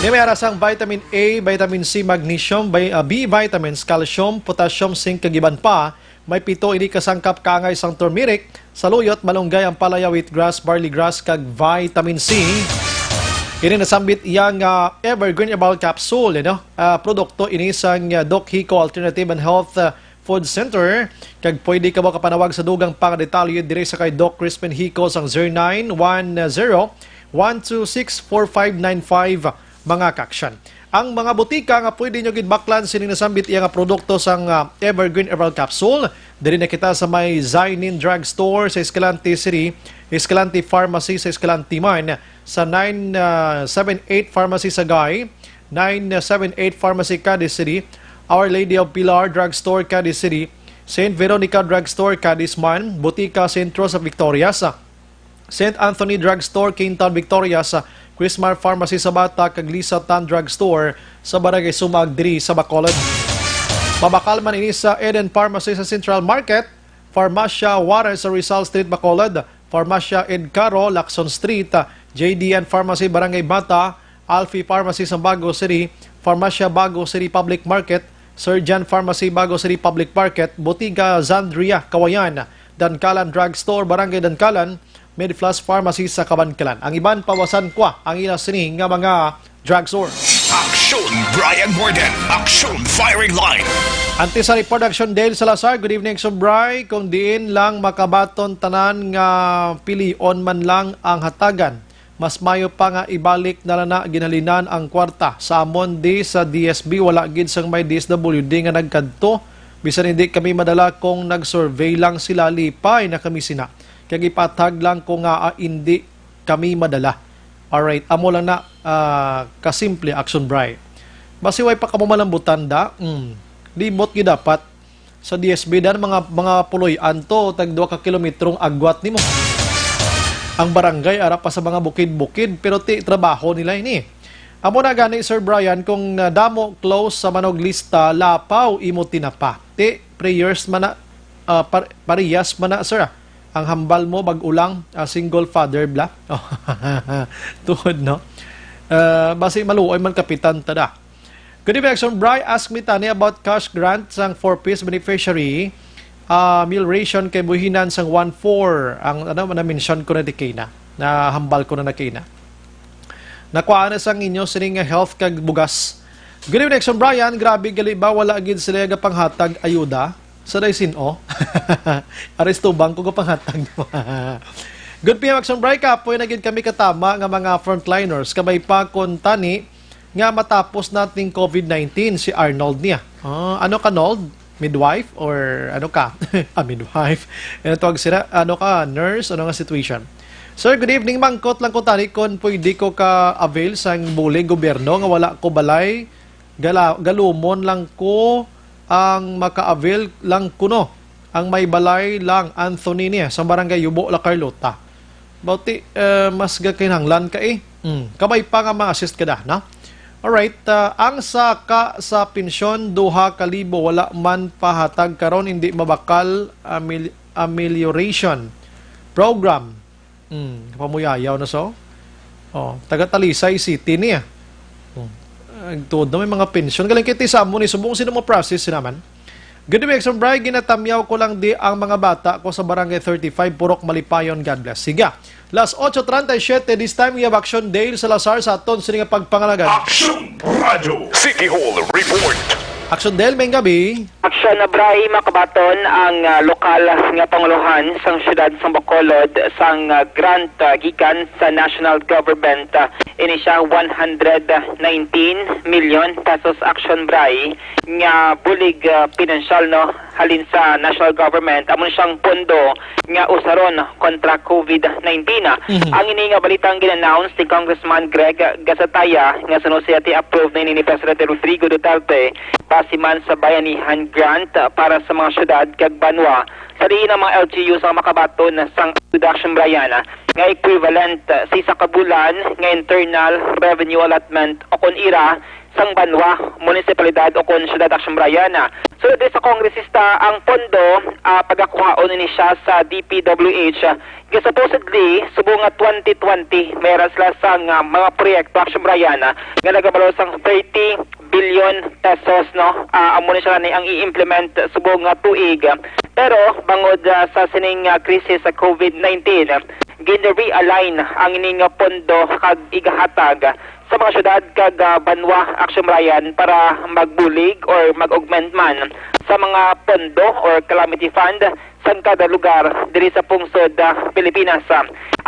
Ini may ara sang vitamin A, vitamin C, magnesium, bi-, ah, B vitamins, calcium, potassium, zinc, kag iban pa. May pito ini ka sangkap kaangay sang turmeric, saluyot, malunggay, ampalaya, wheatgrass, barley grass, kag vitamin C. Ini nasambit iya nga Evergreen Herbal Capsule, ano? Ah, produkto ini sang, ah, Doc Hico Alternative and Health, ah, Food Center, kag pwede kamo kapanawag sa dugang pang detalye diri sa kay Doc Crispin Hico sang zero nine one zero, one two six, four five nine five, mga kaaksyon. Ang mga butika nga pwede nyo gid baklan sini nasambit iya nga produkto sang, ah, Evergreen Herbal Capsule, diri na kita sa may Zainin Drug Store sa Escalante City, Escalante Pharmacy sa Escalante man, sa nine seven eight Pharmacy Sagay, nine seven eight Pharmacy Cadiz City, Our Lady of Pilar Drugstore Cadiz City, Saint Veronica Drugstore Cadiz man, Botica Centro sa Victorias, Saint Anthony Drugstore Quintan Victorias, Chrismar Pharmacy Sabata, kag Lisa Tan Drugstore sa Barangay Sumag diri sa Bacolod. Mabakal man ini sa Eden Pharmacy sa Central Market, Farmacia Juarez sa Rizal Street, Bacolod, Farmacia Edcaro, Lacson Street, J D N Pharmacy, Barangay Bata, Alfie Pharmacy sa Bago City, Farmacia Bago City Public Market, Surgeon Pharmacy, Bago City Public Market, Botiga Zandria, Kawayan, Dankalan Drugstore, Barangay Dankalan, Midflus Pharmacy sa Kabankalan. Ang iban pawasan kwa ang ila sini nga mga drugstore. Aksyon Brian Warden, Aksyon Firing Line. Antes sa report, Aksyon Dale Salazar, good evening, Aksyon Bri. Kung diin lang makabaton tanan nga pilion man lang ang hatagan, mas mayo pa nga ibalik na lang na ginhalinan ang kwarta. Sa amon di sa D S B, wala gid sang may D S W D nga nagkadto. Bisan hindi kami madala kung nag-survey lang sila, lipay na kami sina. Kag ipatag lang ko nga, ah, hindi kami madala. Alright, amo lang na, ah, kasimple, Aksyon Bri. Basi way pa kamo malambutan da. Mm. Libot gyud dapat sa D S B dan, mga, mga puloy-an to, tag dua ka kilometrong agwat nimo. Ang barangay ara pa sa mga bukid-bukid, pero ti trabaho nila ini. Amo na gani, Sir Brian, kung, ah, damo close sa manog lista, lapaw imo tinapa. Ti prayers man na, ah, par-, parehas man na, sir, ah. Ang hambal mo, bag-o lang, ah, single father bla. Tuhod, no? Ah, basi maluoy man kapitan ta da. Good evening, Aksyon Bri. Ask me tani about cash grant sang four Ps beneficiary, ah, meal ration kay buhinan sang one four. Ang, ano, na-mention ko na di kay na. Nahambal ko na na kay na. Nakuha na sang inyo sining nga health kag bugas. Good evening, Aksyon Brian. Grabe gali ba, wala gid sila gapanghatag ayuda? Sa day sin-o? Aris tubang ko gapanghatag. Good P M, Aksyon Bri. Kapoy na gid kami katama nga mga frontliners. Kabay pa kon tani nga matapos nating covid nineteen si Arnold niya. Ah, ano ka, Nold? Midwife or ano ka? Ah, midwife. Ano tawag sila? Ano ka? Nurse? Ano nga situation? Sir, good evening. Mangkot lang ko tani kon pwede ko ka-avail sang bulig gobyerno nga wala ko balay. Gala-, galumon lang ko ang maka-avail lang kuno. Ang may balay lang, Anthony niya, sa barangay Yubo, La Carlota. Bauti, eh, mas gakinahanglan ka eh. Mm. Kamay pa nga ma-assist ka da, no? Alright, ah, ang saka sa pensyon, duha ka libo, wala man pahatag karon, hindi mabakal amel-, amelioration program. Mm, pamuyayaw na so. Oh, taga Talisay City niya. Oh. Ang tuod na may mga pensyon. Galing kay ti sa amo ni subong sino mo process naman. Good evening, Aksyon Bri. Ginatamyaw ko lang di ang mga bata ko sa Barangay thirty-five, Purok Malipayon. God bless. Siga. Las ocho treinta y siete, this time we have Aksyon Dale Salazar sa aton sini nga pagpangalagan. Aksyon Radio City Hall Report. Aksyon Dale, may gabi. Aksyon na, Bri, makabaton ang, ah, lokal nga pangulohan sang siyudad sang Bacolod sang, ah, grant, ah, gikan sa national government, ah, ini siya one hundred nineteen million pesos, Aksyon Bri, nga bulig, ah, pinansyal, no, halin sa national government. Amo ni siyang pondo nga usaron kontra covid nineteen. Mhm. Ang ini nga balitang gin-announce ni Congressman Greg Gasataya, nga suno siya ti approve na ini ni Presidente Rodrigo Duterte, base man sa Bayanihan Grant para sa mga syudad kag banwa. Sa diin ang mga L G U sa makabaton sang Action Brian nga equivalent sa isa ka bulan nga internal revenue allotment o kon ira sang banwa, munisipalidad o kon syudad, Action Brian. So, diri sa kongresista, ang pondo, ah, pagakuhaon ini siya sa D P W H, ah, nga supposedly, subong nga twenty twenty, may ra sila sang, ah, mga proyekto, Action Brian, ah, nga nagabalor sang thirty billion pesos, no? Ah, amo ni siya ni ang i-implement subong nga tuig. Pero bangod, ah, sa sining, ah, krisis sa covid nineteen, gin-realign ang ini nga pondo kag igahatag sa mga syudad kag, ah, banwa, Action Brian, para magbulig or mag-augment man sa mga pondo or calamity fund sang kada lugar diri sa pungsod, ah, Pilipinas.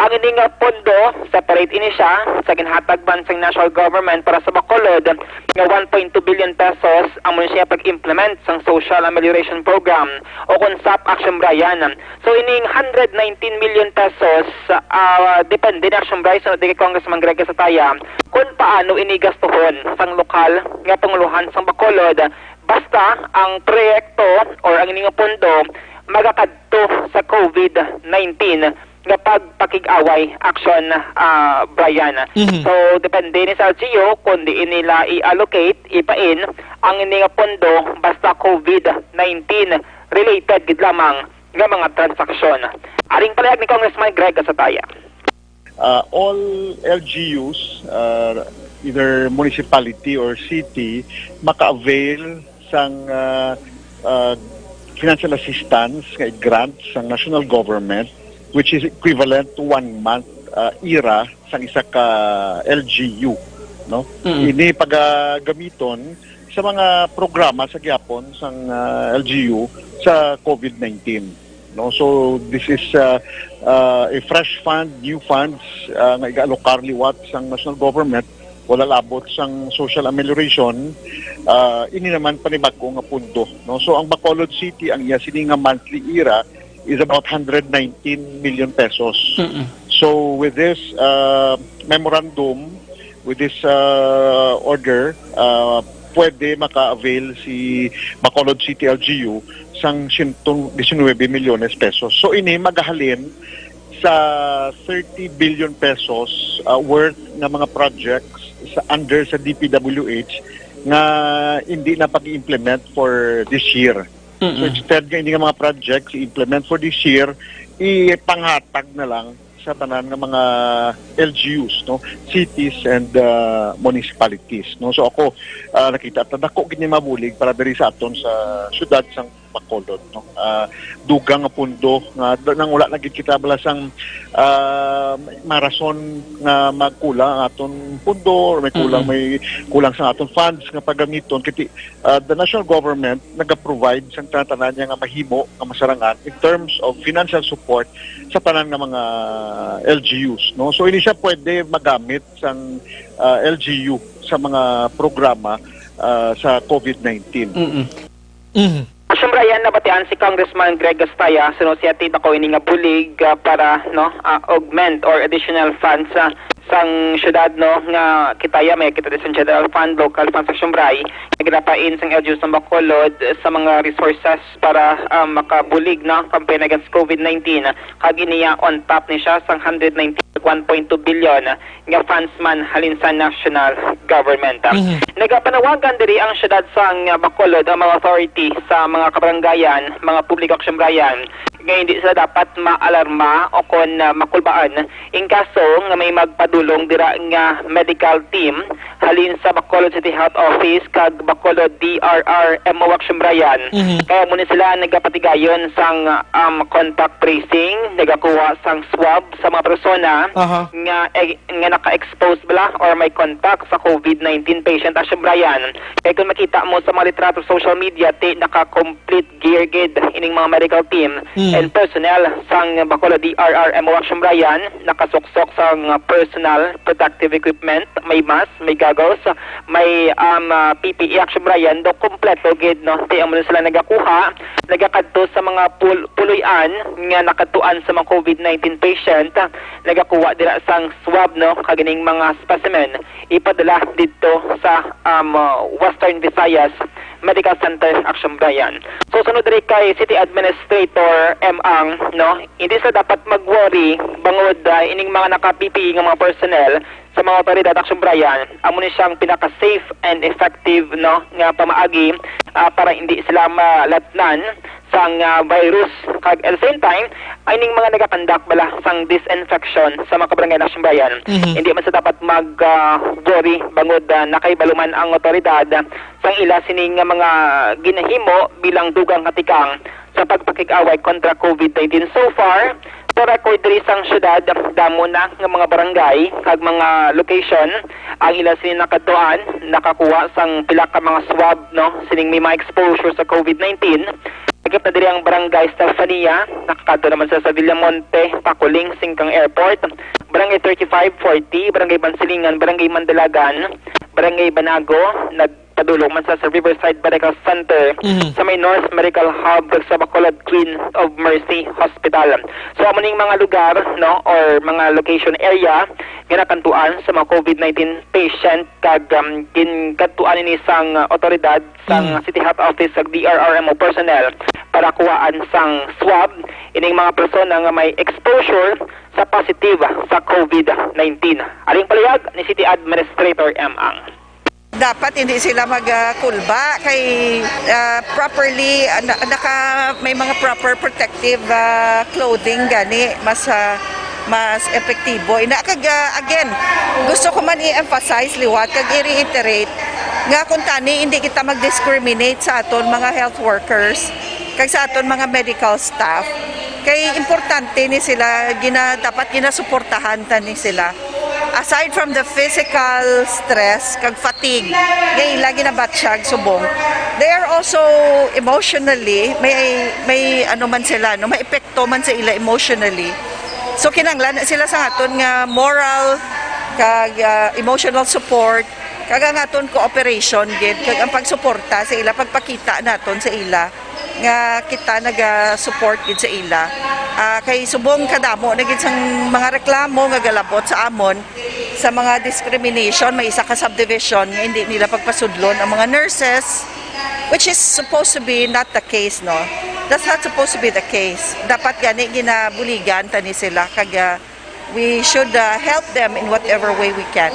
Ang ini nga pondo, separate ini siya sa ginhatag man sang national government para sa Bacolod nga one point two billion pesos, amo ni siya pag-implement sang Social Amelioration Program o kon SAP, Action Brian. So, ining hundred nineteen million pesos, ah, depende na, Action Brian, so, di kay Congressman Greg Casataya, kung paano ini gastuhon sang lokal nga panguluhan sang Bacolod, basta ang proyekto or ang ini nga pondo magakadto sa COVID nineteen nga pagpakig-away, Action, ah, Brian. Mhm. So, depende ni sa L G U kung diin nila i-allocate, ipain, ang ini nga pondo basta COVID nineteen related gid lamang nga mga transaksyon. Aring palayag ni Congressman Greg Casataya. Uh, all L G Us, uh, either municipality or city, maka-avail sang uh, uh, financial assistance nga grant sang national government, which is equivalent to one month uh, IRA sang isa ka L G U, no? Mm-mm. Ini pagagamiton sa mga programa sa gihapon sang uh, L G U sa COVID nineteen, no? So this is uh, uh, a fresh fund, new funds uh, nga iga-alokar liwat sang national government, wala labot sang social amelioration. Uh, ini naman panibag-o nga pundo, no? So ang Bacolod City, ang iya sini nga monthly IRA is about hundred nineteen million pesos. Mm-mm. So with this uh, memorandum, with this uh, order, uh, pwede maka-avail si Bacolod City L G U sang siyento disinuybe milyones pesos. So ini magahalin sa thirty billion pesos uh, worth nga mga projects sa under sa D P W H nga hindi na pag-implement for this year. So instead nga ini nga mga projects i-implement for this year, ipanghatag na lang sa tanan nga mga L G Us, no, cities and uh, municipalities, no. So ako uh, nakita ta dako gid ni mabulig para diri sa aton sa syudad sang Bacolod, no. Uh, dugang nga pundo nga nang wala na gid kita bala sang uh, marason nga magkulang ang aton pundo or may kulang, mm-hmm, may kulang sa aton funds nga pagamiton, kay uh, the national government naga-provide sang tanan-tanan niya nga mahimo nga masarangan in terms of financial support sa tanan nga mga L G Us, no? So ini siya pwede magamit sang uh, L G U sa mga programa uh, sa COVID nineteen. Mm-mm. Mm-hmm. Action Brian, nabatian si Congressman Greg Gastaya, suno siya tita ko ini nga bulig uh, para, no, uh, augment or additional funds uh, sang syudad, no, nga kita ya may kita sa general fund, local fund sa Action Bray, nga ginapain sang L G U sa Bacolod sa mga resources para ah, makabulig na campaign against COVID nineteen, kag iniya on top ni siya sang hundred nineteen one point two billion nga funds man halin sa national government. Mhm. Nagapanawagan diri ang syudad sang Bacolod ang mga authority sa mga kabarangayan, mga publiko, Action Brian, nga hindi sila dapat maalarma o kon ah, makulbaan in kaso nga may magpadulong dira nga medical team halin sa Bacolod City Health Office kag Bacolod D R R M O Action Brian. Mhm. Kaya muna sila nagapatigayon sang um, contact tracing, nagakuha sang swab sa mga persona Aha. nga eh, nga naka-expose bala or may contact sa COVID nineteen patient, Action Brian. Kaya kung makita mo sa mga litrato sa social media, ti naka-complete gear gid ining mga medical team Mm. and personnel sang Bacolod D R R M O Action Brian, nakasuksok sang personal protective equipment, may mask, may goggles, may um, ah, P P E, Action Brian, do kompleto gid, no? Ti amo na sila nagakuha, nagakadto sa mga pul- puloy-an nga nakadtuan sa mga COVID nineteen patient, nagakuha dira sang swab, no, kag ining mga specimen ipadala didto sa um, Western Visayas Medical Center, Action Brian. So sunod diri kay City Administrator M Ang, no, hindi sa dapat mag-worry bangod ah, ining mga naka-P P E nga mga personnel sa mga otoridad, Action Brian, amo ni siyang pinaka-safe and effective, no, nga pamaagi ah, para hindi sila malatnan sang ah, virus, kag at the same time ay ning mga nagakandak bala sang disinfection sa mga kabarangay, Action Brian. Mhm. Hindi man sa dapat mag ah, worry bangod ah, nakahibalo man ang otoridad sang ila sini nga mga ginahimo bilang dugang nga tikang sa pagpakig-away kontra COVID nineteen. So far, Sa record diri sang syudad, damo na nga mga barangay kag mga location ang ila sini nakadtuan, nakakuha sang pila ka mga swab, no, sining may mga exposure sa COVID nineteen. Sakop na diri ang Barangay Stefania, nakakadto naman sa, sa Villamonte, Pakuling, Singkang Airport, Barangay thirty-five, forty, Barangay Bansilingan, Barangay Mandalagan, Barangay Banago, nagpadulong man sa, sa Riverside Medical Center, Mhm. sa may North Medical Hub, kag sa Bacolod Queen of Mercy Hospital. So, amo ning mga lugar, no, or mga location area nga nakadtuan sa mga COVID nineteen patient, kag, um, ginkadtuan ini sang, uh, otoridad sang Mm. City Health Office kag D R R M O personnel para kuhaan sang swab ining mga persona nga may exposure sa positive sa COVID nineteen. Aring palihag ni City Administrator M. Ang. Dapat hindi sila magkulba kay, ah, properly, ah, na-, naka, may mga proper protective, ah, clothing gani, mas, ah, mas epektibo. Ina kag, ah, again, gusto ko man i-emphasize liwat kag i-reiterate nga kung tani hindi kita mag-discriminate sa aton mga health workers kag sa aton mga medical staff, kay importante ni sila, gina-, dapat ginasuportahan ta ni sila. Aside from the physical stress kag fatigue nga ila ginabatyag subong, they are also emotionally, may, may ano man sila, no, may epekto man sa ila emotionally. So, kinahanglan na sila sa aton nga moral kag, ah, emotional support, kag ang aton cooperation gid, kag ang pagsuporta sa ila, pagpakita naton sa ila nga kita naga-support gid sa ila. Ah, kay subong kadamo na gid sang mga reklamo nga galabot sa amon sa mga discrimination, may isa ka subdivision nga hindi nila pagpasudlon ang mga nurses, which is supposed to be not the case, no? That's not supposed to be the case. Dapat gani ginabuligan ta ni sila, kag, ah, we should, ah, help them in whatever way we can.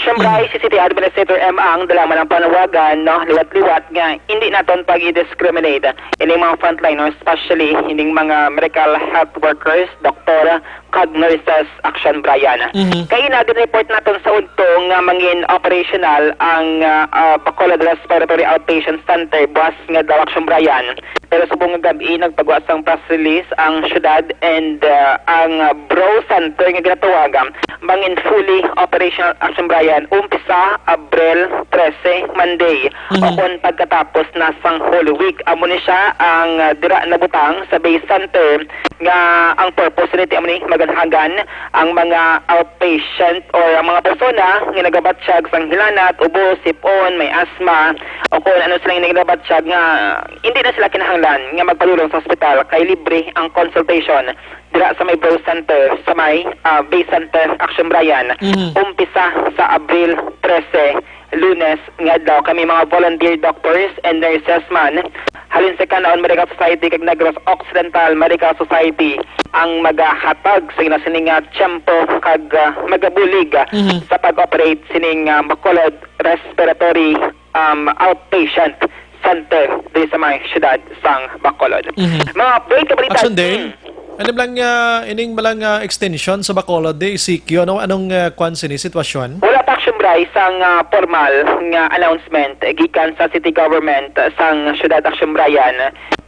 Siyempre, Mm. si City Administrator M. Ang dala man ang panawagan, no, liwat-liwat nga hindi naton pag-discriminate ining mga frontliners, especially ining mga medical health workers, doktor, kag nurses, Action Brian. Mhm. Kay nag-report naton sa udto nga mangin operational ang, ah, ah, Bacolod Respiratory Outpatient Center buwas nga adlaw, Action Brian. Pero subong nga gab-i, nagpagawa sang press release ang syudad and, ah, ang, ah, Bro Center nga ginatawag, ah, mangin fully operational, Action Brian, umpisa Abril trese, Monday, Mhm. o kon pagkatapos na sang Holy Week. Amo ni siya ang, ah, dira nabutang sa Bay Center nga ang purpose nito amo ni maganhagan ang mga outpatient or ang mga persona nga nagabatyag sang hilanat, ubo, sipon, may asma, o kung ano sila nga nagabatyag nga hindi na sila kinahanglan nga magpadulong sa ospital kay libre ang consultation dira sa may Bro Center, sa may, ah, Bay Center, Action Brian, Mhm. umpisa sa Abril trese, Lunes nga adlaw. Kami mga volunteer doctors and nurses man halin sa Canaon Medical Society kag Negros Occidental Medical Society ang magahatag sa ina sini nga tiyempo kag, ah, magabulig, ah, Mhm. sa pag-operate sining, ah, Bacolod Respiratory, um, Outpatient Center diri sa may siyudad sang Bacolod. Mhm. Mga update ka balita. Action Dale, Hmm. alam lang, ah, ining malang, ah, extension sa Bacolod, di, E C Q, ano, anong, ah, kwan sini sitwasyon? Wala pa, Action Bryce, ang, ah, formal nga announcement gikan sa city government, ah, sang siyudad, Action Brian.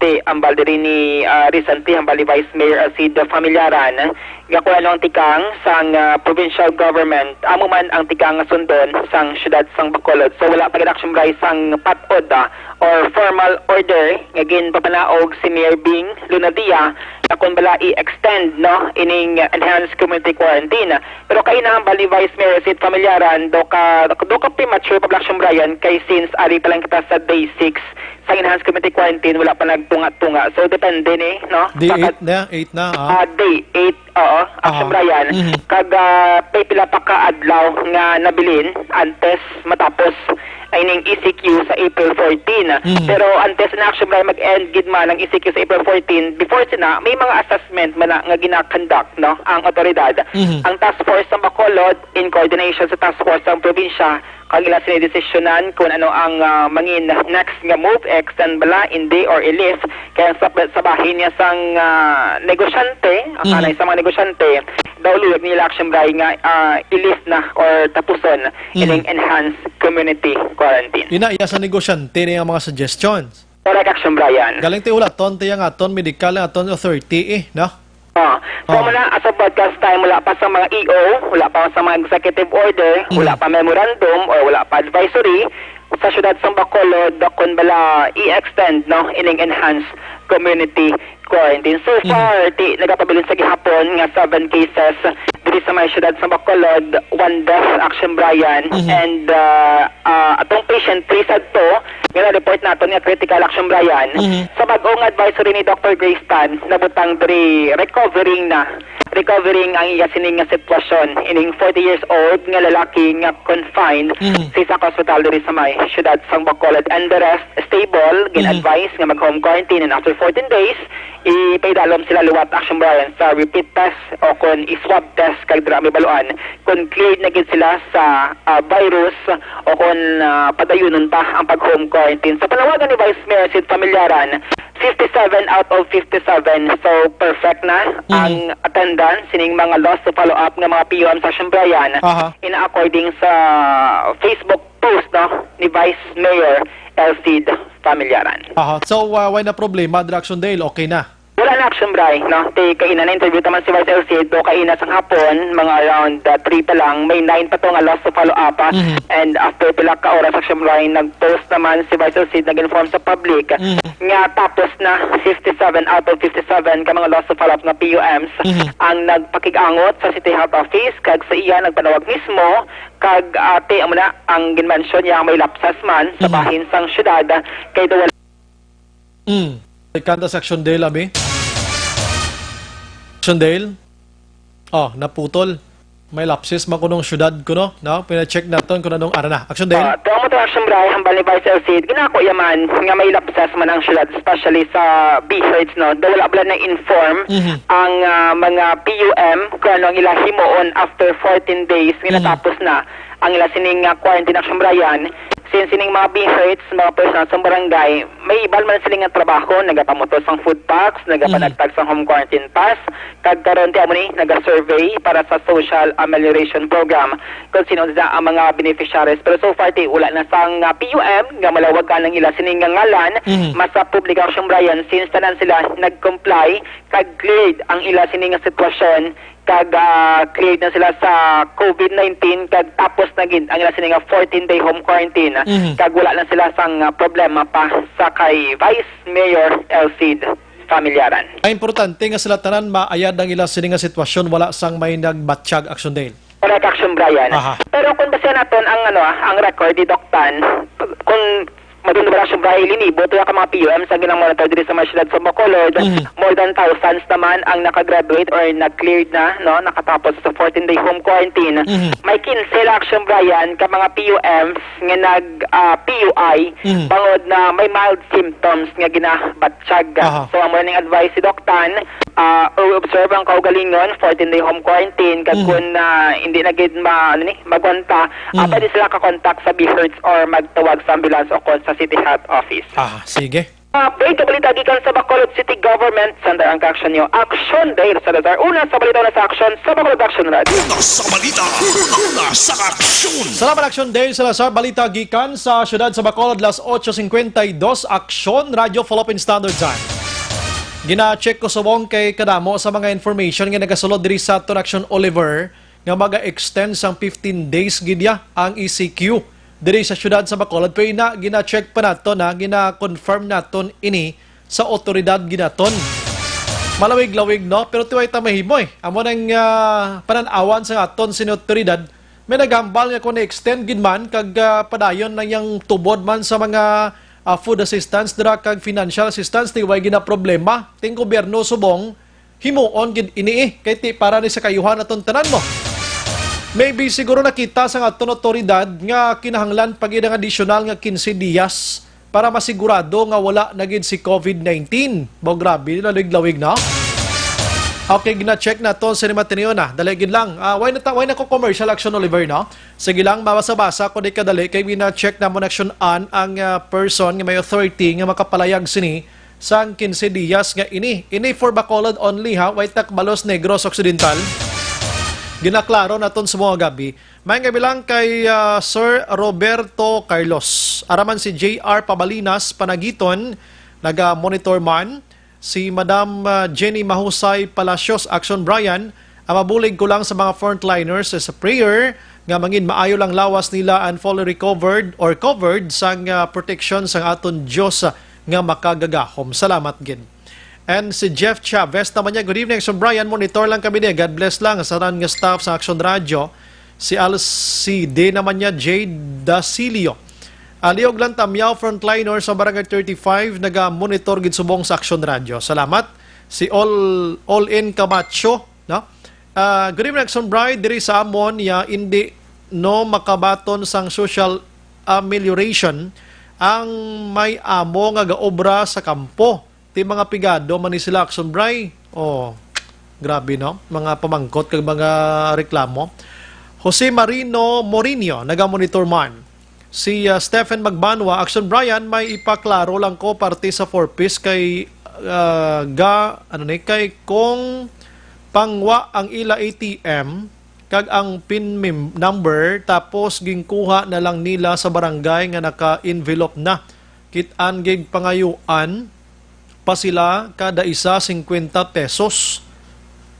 Ti, ambal diri ni, ah, recently, ambal ni Vice Mayor Alcid Familiaran, nga kung ano ang tikang sang, ah, provincial government, amo man ang tikang nga sundon sang siyudad sang Bacolod. So, wala pa gid, Action Bryce, sang patod, ah, or formal order nga ginpapanaog si Mayor Bing Lunadia na kung bala i-extend, no, ining enhanced community quarantine. Pero kay nahambal ni Vice Mayor Sid Familiaran, do ka, do ka premature pa, Action Brian, kay since ari pa lang kita sa day six sa enhanced community quarantine, wala pa nagtunga-tunga. So, depende ni, no? Day Sa eight kat- na, eight na, ah. Ah, day eight, oo, Action Aha. Brian. Mhm. Kag, ah, may pila pa ka adlaw nga nabilin antes matapos ay ning E C Q sa April fourteen. Mhm. Pero antes na, Action Brian, mag-end gid man ang E C Q sa April fourteen, before sina, may mga assessment man na nga gina-conduct, no, ang otoridad. Mhm. Ang task force sa Bacolod, in coordination sa task force sa probinsya, kag ila sini desisyonan kung ano ang, ah, mangin next nga move, extend bala, hindi, or i-lift. Kaya sa, sa bahin niya sang, ah, negosyante, ang Mhm. kanay sa mga negosyante, daw luyag nila, Action Bry, nga, ah, i-lift na or tapuson Mhm. ining enhanced community quarantine. Ina, iya sa negosyante ni ang mga suggestions. Correct, Action Brian. Galing ti ulaton ti ang aton medical, ang aton authority, eh, no? Ah, So, Oh. muna, as of broadcast time, wala pa sa mga E O, wala pa sa mga executive order, Mhm. wala pa memorandum, or wala pa advisory sa siyudad sa Bacolod kung bala i-extend, no, ining enhanced community quarantine. So Mhm. far, ti, nagapabilin sa gihapon nga seven cases diri sa may siyudad sa Bacolod, one death, Action Brian, Mhm. and, ah, ah, atong patient, three sad to, nga na-report naton nga critical, Action Brian. Mhm. Sa bag-ong advisory ni Doctor Grace Tan, nabutang diri recovering na. Recovering ang iya sining nga sitwasyon. Ining forty years old nga lalaki nga confined Mhm. sa isa ka hospital diri sa may siyudad sang Bacolod. And the rest, stable, Mhm. gin-advise nga mag-home quarantine, and after fourteen days, ipaidalom sila liwat, Action Brian, sa repeat test o kon i-swab test, kag dira mabaluan kon cleared na gid sila sa, ah, virus o kon, ah, padayunon pa ang pag-home quarantine. Sa panawagan ni Vice Mayor Sid Familiaran, fifty-seven out of fifty-seven, so perfect na Mhm. ang attendance sining mga lost to follow-up nga mga P U M sa Action Brian, Aha. in according sa Facebook post, no, ni Vice Mayor El Cid Familiaran. Aha. So, uh, why na problema, Action Dale? Okay na? Wala na, Action Bri, no? Ti, kaina na-interview ta man si Vice El Cid, do kaina sang hapon, mga around, uh, three pa lang, may nine pa to nga lost to follow up, ah. Mhm. And after pila ka oras, Action Bri, nag-post naman si Vice El Cid, nag-inform sa public Mhm. nga tapos na fifty-seven out of fifty-seven ka mga lost to follow up nga P U Ms Mhm. ang nagpakig-angot sa City Health Office, kag sa iya nagpanawag mismo, kag, ah, ti, amo na ang ginmention niya, may lapses man sa Mhm. bahin sang syudad, kay daw Mm. Kanta sa Action Dale, abi? Action Dale? Oh, naputol. May lapses man kunong syudad kuno, no? Pina-check naton kung anong ara na. Action Dale? Ah, tuwa mo to, Action Bri, hambal ni Vice El Cid, ginako yaman nga may lapses man ang syudad, especially sa BHERTs, no? Daw wala bala na-inform Mhm. ang, ah, mga P U M kung ano ang ila himuon after fourteen days nga Mhm. natapos na ang ila sining, ah, quarantine, Action Brian. Since sining mga BHERTs, mga personnel sa barangay, may iban man sila nga trabaho, nagapamutos sang food packs, nagapanagtag Mhm. sang home quarantine pass, kag karon ti amo ni naga-survey para sa social amelioration program kung sino sila ang mga beneficiaries. Pero so far, ti, wala na sang, ah, P U M nga malawagan ang ila sining nga ngalan Mhm. mas sa publiko, Action Brian, since tanan sila nag-comply kag cleared ang ila sining nga sitwasyon, kag, ah, cleared na sila sa COVID nineteen, kag tapos na gid ang ila sini nga fourteen-day home quarantine, Mhm. kag wala na sila sang, ah, problema pa sa kay Vice Mayor El Cid Familiaran. Ang importante nga sila tanan maayad ang ila sini nga sitwasyon, wala sang may nagbatyag, Action Dale. Correct, Action Brian. Aha. Pero kung basehan naton ang, ano, ah, ang record ni Doc Tan, kung Madundubaran, siyempre, linibo to ka mga P U M sa ginang-monitor diri sa mga syudad sa Bacolod. Mhm. More than thousands naman ang nakagraduate or nag-cleared na, no, nakatapos sa fourteen-day home quarantine. Mhm. May kinse lang, Action Brian, ka mga P U Ms nga nag, ah, P U I, Mhm. bangod na may mild symptoms nga ginabatyag. Aha. So, amo ning advice si Doc Tan, ah, o observe ang kaugalingon, fourteen-day home quarantine, kag Mhm. kung, ah, hindi na gid ma-, ano ni, magwanta, ah, Mhm. pwede sila ka-contact sa BHERTs or magtawag sa ambulance o kon sa City Health Office. Ah, sige. Update sa balita gikan sa Bacolod City Government, Center ang ka-action niyo. Action dahil sa Lazar. Una sa balita, una sa action, sa Bacolod Action Radio. Una sa balita, una sa aksyon. Salamat, Action Dale Salazar. Balita gikan sa siyudad sa Bacolod, las ocho cincuenta y dos, Action Radio Philippine Standard Time. Gina-check ko subong kay kadamo sa mga information nga nagasulod diri sa aton Action Oliver nga maga-extend sang fifteen days gid ya ang E C Q diri sa siyudad sa Bacolod. Pero ina, gina-check pa naton, ha, gina-confirm naton ini sa otoridad gid naton. Malawig-lawig, no? Pero ti way ta mahimo, eh. Amo nang, ah, panan-awan sa aton sini otoridad. May naghambal nga kung extend gid man kag, ah, padayon na yang tubod man sa mga, ah, food assistance dira kag financial assistance, ti way gina problema. Ting gobyerno subong, himuon gid ini, eh, kay ti para ni sa kayuhan aton tanan mo. Maybe siguro nakita sa aton otoridad nga kinahanglan pa gid ang additional nga quince dias para masigurado nga wala na gid si COVID nineteen. Bo, grabe, lawig-lawig na. Okay, gina-check naton sa ni Matineo na. Dali gid lang. Ah, why na ta-, why na ko commercial, Action Oliver, no? Sige lang, mabasa-basa ko di kadali kay gina-check namon, Action Ann, ang, ah, person nga may authority nga makapalayag sini sang quince dias nga ini. Ini for Bacolod only, ha, way ta kabalo sa Negros Occidental. Ginaklaro naton sa mga gabi. May nga bilang kay, ah, Sir Roberto Carlos. Araman si J R Pabalinas, Panagiton, naga-monitor man. Si Madam, ah, Jenny Mahusay Palacios, Action Brian, ang mabulig ko lang sa mga frontliners sa prayer nga mangin maayo lang lawas nila and fully recovered or covered sang, ah, protection sang aton Dios, ah, nga makagagahom. Salamat gid. And si Jeff Chavez naman niya, "Good evening, Action Brian. Monitor lang kami niya. God bless lang sa tanan nga staff sa Action Radio." Si Alcide naman niya, Jade Dasilio. Aliog lang Tamyaw, frontliner sa Barangay thirty-five, naga-monitor gid subong sa Action Radio. Salamat. Si All, All In Camacho, no? Ah, "Good evening, Action Brian. Diri sa amon, ya, indi no makabaton sang social amelioration ang may amo nga gaobra sa kampo. Ti mga pigado man ni sila, Action Brian." Oh, grabe, no? Mga pamangkot kag mga reklamo. Jose Marino Morinio, naga-monitor man. Si, ah, Stephen Magbanwa, "Action Brian, may ipaklaro lang ko parte sa Four Ps kay, ah, ga, ano ni, kay kung pangwa ang ila A T M kag ang pin mem-, number, tapos ginkuha na lang nila sa barangay nga naka-envelope na. Kit-an gid pangayuan pa sila kada isa singkwenta pesos,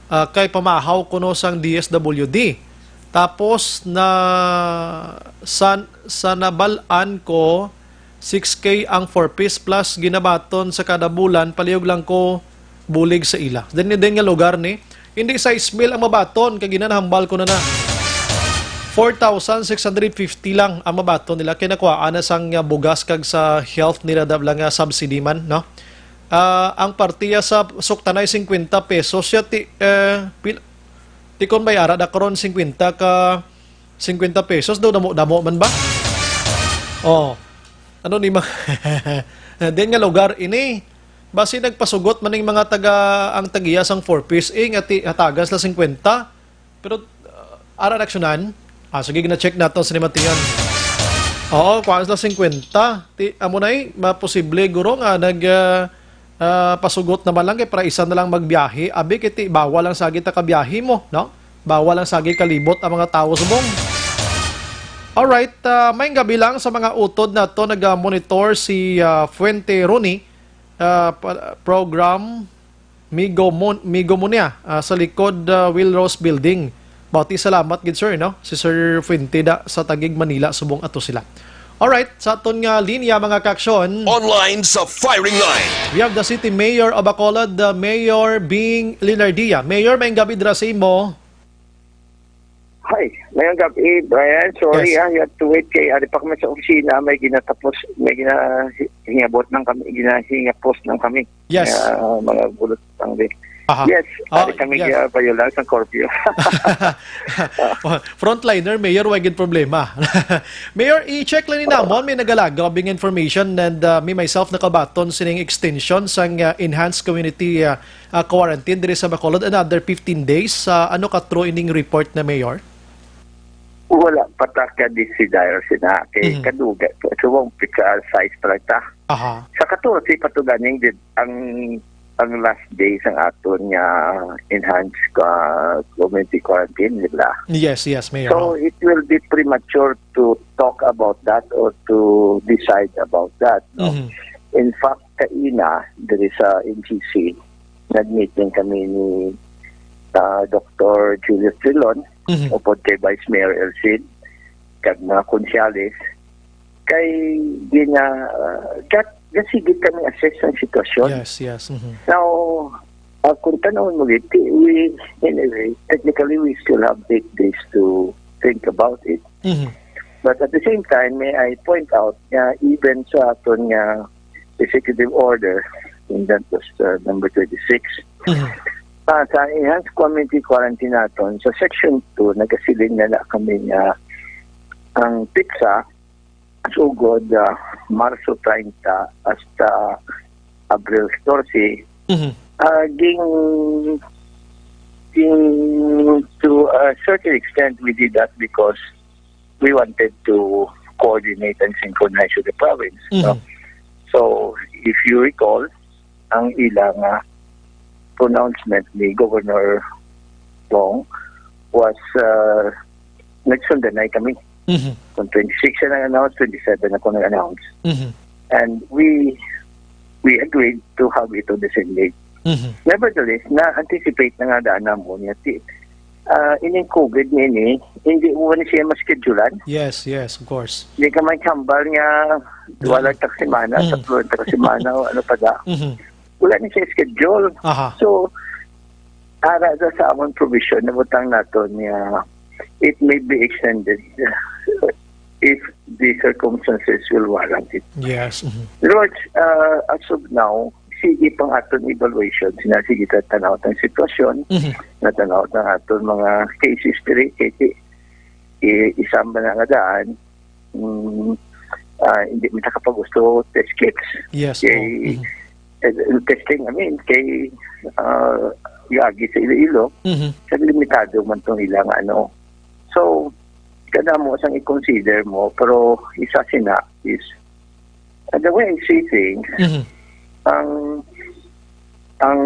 ah, kay pamahaw kuno sang D S W D. Tapos na sa, sa nabal-an ko, six K ang Four Ps plus ginabaton sa kada bulan, palihog lang ko bulig sa ila." Din, din nga lugar ni, hindi sais mil ang mabaton, kay ginanahambal ko na na. Four thousand six hundred fifty lang ang mabaton nila, kay nakuhaan na sang, ah, bugas kag sa health nila dab lang nga subsidy man, no? Ah, ang partiya sa suktanay singkwenta pesos siya, ti, eh, pil-, ti kon may ara da karon singkwenta ka, singkwenta pesos daw, damo-damo man ba? Oh. Ano ni ma-, din nga lugar ini? Basi nagpasugot man ning mga taga, ang tagiya sang Four Ps, eh, nga ti-, hatagan sila singkwenta. Pero, uh, ara na aksyonan. Ah, sige, gina-check nato sa nimatian. Oo, kuha sila singkwenta. Ti, amo na eh, maposible, guro, nga nag, uh, uh, pasugot naman lang kay para isa na lang magbiyahe. Abi, kay ti, bawal lang sagit ang kabiyahe mo, no? Bawal lang sagit kalibot ang mga tawo subong. Alright, uh, may gabi lang sa mga utod nato, nag-monitor si, uh, Fuente Rooney, uh, pa-, program Migo Mon-, Migo Munia, ah, sa likod, ah, Will Rose Building. Bati, salamat gid, sir, no? Si Sir Fuente da sa Taguig, Manila, subong ato sila. Alright, sa aton nga linya, mga kaaksyon. Online sa firing line. We have the City Mayor of Bacolod, the Mayor Bing Linardia. Mayor, may gabi dira sa imo. Hi, mayong gabi, Brian. Sorry, Yes. ah, you have to wait kay ari pa kami sa opisina, may ginatapos, may ginahingabot lang kami, ginahingapos lang kami. Yes. Ah, mga bulot lang din. Aha. Yes, Ah, ari kami yes. ah, bayulan sa curfew. Frontliner, Mayor, wa gid problema. Mayor, i-check lang ni namon, may nagalagaw bing information and, ah, me myself nakabaton sining extension sang, ah, enhanced community, ah, ah, quarantine diri sa Bacolod, another fifteen days. Ah, ano ka true ining report na, Mayor? Wala pa ta ka-desire sina kay Mhm. kaduga. So, wang pika size pa lang ta. Aha. Sa katorse pa to ganing gid ang, ang last day sang aton nga enhanced, ah, community quarantine nila. Yes, yes, Mayor. So, it will be premature to talk about that or to decide about that, no? Mhm. In fact, kaina, diri sa N G C, nag-meeting kami ni, ah, Doktor Julius Trilon, Mhm. upod kay Vice Mayor Elcid, kag mga konsyales, kay gina-, ah, gat-, gasigit kami assess ang sitwasyon. Yes, yes. Mhm. Now, ah, kung tanawon mo gid, we, anyway, technically, we still have eight days to think about it. Mhm. But at the same time, may I point out nga even sa aton nga executive order, and that was, uh, number twenty-six, Mhm. ah, sa enhanced community quarantine naton, sa section two, nagasiling na na kami nga ang petsa sugod, ah, Marso treinta hasta Abril catorce, Mhm. ah, ging, ging, to a certain extent, we did that because we wanted to coordinate and synchronize with the province, no? Mhm. So, if you recall, ang ila nga pronouncement ni Governor Bong was, uh, nagsundanay kami. Mhm. Kung twenty-six siya nag-announce, twenty-seven ako nag-announce. Mhm. And we, we agreed to have it on the same day. Mhm. Nevertheless, na-anticipate na nga daan namon nga ti, ah, ining COVID nini, hindi mo ni siya maschedulean. Yes, yes, of course. Di ka man hambal nga Mm. wala ta ka semana, Mm. tatlo ta ka semana, o ano pa da. Mhm. Wala ni siya schedule. Aha. So, ara sa, sa amon provision, nabutang naton nga it may be extended, uh, if the circumstances will warrant it. Yes. Mhm. Lord, uh, as of now, sige pang aton evaluation, sina sige ta tanaw tang sitwasyon, Mhm. na tanaw tang aton mga cases diri, kay ti-, i-, isang ba na nga daan, mm, ah, hindi man ta kapag gusto test kits. Yes, Kay, oh, mhm. eh, testing, I mean, kay, ah, yagi sa Iloilo, Mhm. sa limitado man tong ilang ano. So, kada mo sang i-consider mo, pero isa sina is, uh, the way I see things, Mhm. ang, ang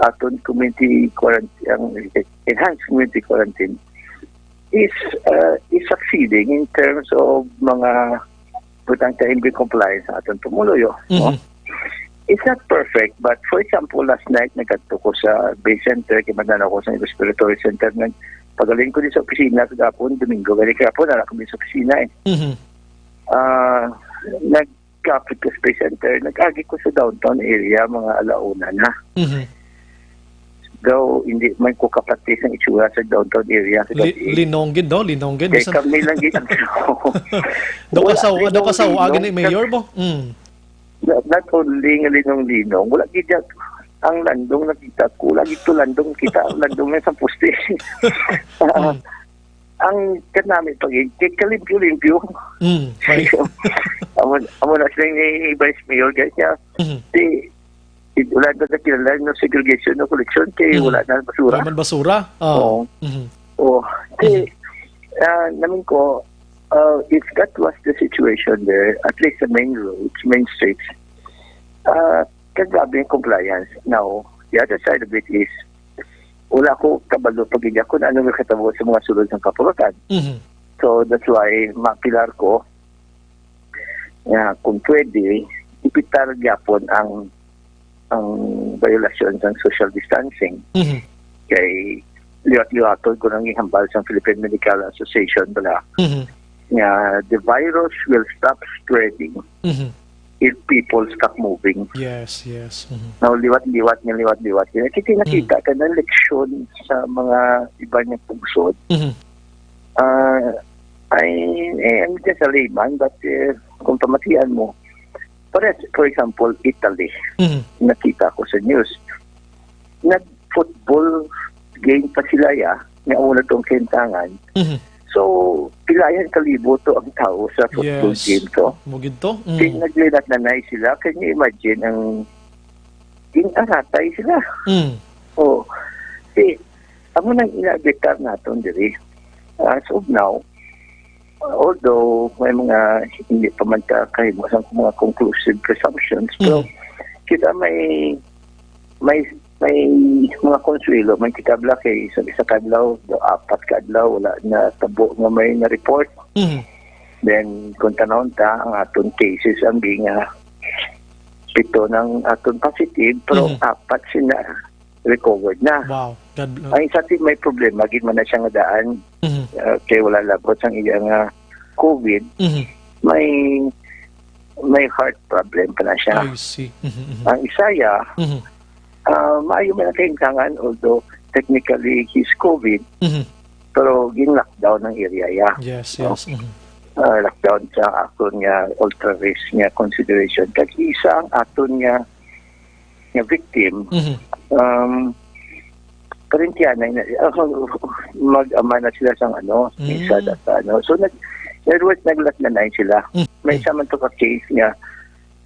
aton community quarantine, ang enhanced community quarantine is, uh, is succeeding in terms of mga butang ka in compliance sa aton pumuluyo, no? Mhm. It's not perfect, but for example, last night nagkadto ko sa Bay Center, kay man-an ako sa respiratory center, nag-, pagaling ko din sa opisina sa gapon, Domingo, galing gapon, wala kami sa opisina eh. Mhm. Ah, nagkapit ko sa Bay Center, nag-agi ko sa downtown area, mga alauna na. Mhm. Daw, hindi man ko kapati sa itsura sa downtown area sa Li-, gabi. Linong gid, no? Linong gid. Kay Bisan kami lang gid ang tao. Daw Wala, kasaw-, daw linong-linong. Kasaw-, agin ni Mayor mo? Mm. Not, not only nga linong-linong, wala gid ang landong nakita ko. Wala gid to landong kita. Ang landong na sa poste. Mm. Ang kanami pa gid, kay kalimpyo-limpyo. Mm, fine. Amo, amo na sila ni Vice Mayor, guys, niya. Mm. Di, di, wala na nakilala no segregation, no collection, kay Mm. wala na basura. Wala man basura? Ah. Oo. Mhm. Oo. Kay, Mhm. ah, namin ko, ah, if that was the situation there, at least the main roads, main streets, ah, kag grabe yung compliance. Now, the other side of it is, wala ko kabalo pag iya kung ano nga katabo sa mga sulod ng kapulotan. Mhm. So, that's why mapilar ko nga kung pwede, ipitar gyapon ang, ang violasyon sa social distancing. Mhm. Kay liwat-liwaton ko nang ihambal sa Philippine Medical Association bala Mhm. nga the virus will stop spreading Mhm. if people stop moving. Yes, yes. Mhm. Now, liwat-liwat nga, liwat-liwat nga. Kita, nakita Mm. ka na leksyon sa mga iba nga pungsod. Mhm. Ah, I, eh, I'm just a layman, but, eh, kung pamatian mo, pares, for example, Italy, Mhm. nakita ko sa news. Nag-football game pa sila, ya, nga una tong kintangan. Mhm. So, pilayan kalibo to ang tao sa football Yes. game to. Mo gid to? Kay Mm. naglinat-nanay sila. Can you imagine ang ginaratay sila? Mm. Oh, si, amo nang inaagitar naton diri. As of now, although may mga hindi pa man ta kahimo sang mga conclusive presumptions, pero Mm. kita may, may, may mga konsuelo, may kita bala kay sa isa ka adlaw, do apat ka adlaw, wala na tabo nga may na-report. Mhm. Then, kung tanawon ta, ang aton cases, ang bi nga pito nang aton positive, pero Mhm. apat sila recovered na. Wow. God, Ang isa ti may problema, gid man na siya nga daan, Mhm. uh, kay wala labot sang iya nga COVID, Mhm. may, may heart problem pa na siya. I see. Mhm, mhm. Ang isa ya, Mhm. ah, maayo man ang kahimtangan, although technically he's COVID, Mhm. pero gin-lockdown ang area ya. Yes, No? yes. Mhm. Ah, lockdown sa akon nga ultra risk nga consideration. Kag isa ang aton nga, nga victim, Mhm. um, parentihanay na, mag-ama na sila sang ano, Mm. isa data, ano. So, nag-, in other words, naglatnanay sila. Mm. May Mm. isa man to ka case nga,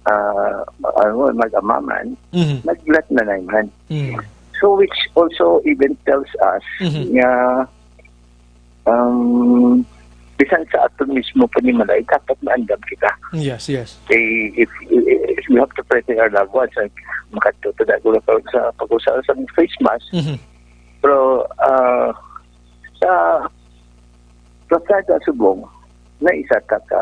ah, ano, mag-ama man, Mhm. naglatnanay man. Mm. So, which also even tells us Mhm. nga, um, bisan sa aton mismo panimalay, dapat maandam kita. Yes, yes. Kay if, if we have to protect our loved ones, like, makadto ta dako na pa sa pag-usa sa face mask. Mhm. Pero, ah, sa Plaza Subong, na isa ka ka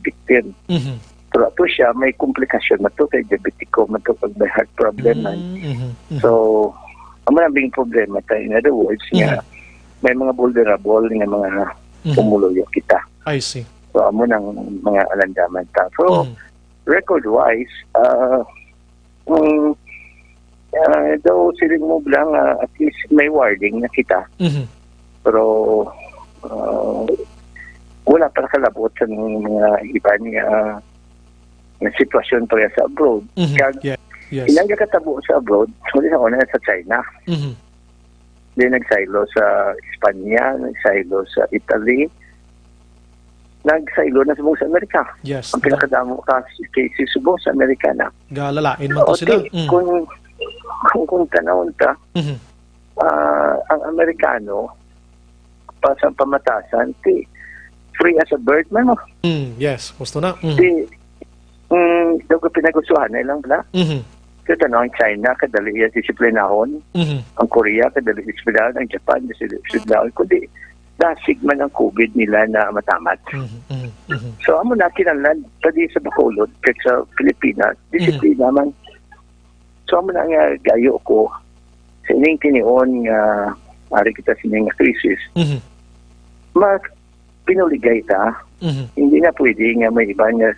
victim. Mhm. Pero ato siya, may komplikasyon man to, kay diabetiko man to, kag may heart problem man. Mm, mhm, mhm. So, amo na bing problema ta, in other words, nga Mhm. may mga vulnerable nga mga Mhm. pumuluyo kita. I see. So, amo nang mga alandaman ta. So, Mhm. record-wise, ah, mm, ah, daw siling mo lang, ah, at least may warning na kita. Mhm. Pero, ah, wala pa nakalabot sa mga iban nga, nga sitwasyon pa sa abroad. Mhm. Kag Yeah. Yes. Inang nakatabo sa abroad, wala na una sa China. Mhm. Di nagsaylo sa Espanya, nagsaylo sa Italy, nagsaylo na subong sa Amerika. Yes, Ang tama. pinakadamo ka cases subong sa Amerika na. Galalain man to O, sila. ti, Mm. kung, kung, kung tanawon ta, Mhm. ah, ang Amerikano, pa sa pamatasan, ti, free as a bird man mo. Mm, yes, gusto na. Mm. Ti, mm, daw ka pinagustuhan na lang bala. Mhm. Kaya tanong ang China, kadali iya disiplinahon. Mhm. Ang Korea, kadali disiplinahon. Ang Japan, kadali disiplinahon. Kundi, dasig man ang COVID nila na matamat. Mhm, mhm, mhm. So, amo na kinahanglan, pati sa Bacolod, kag sa Pilipinas, Mhm. disiplina man. So, amo na nga gayo ko, sa ining tinion nga, ari kita sa ining nga krisis, Mhm. mas pinuligay ta. Mhm. Hindi na pwede nga may iban nga,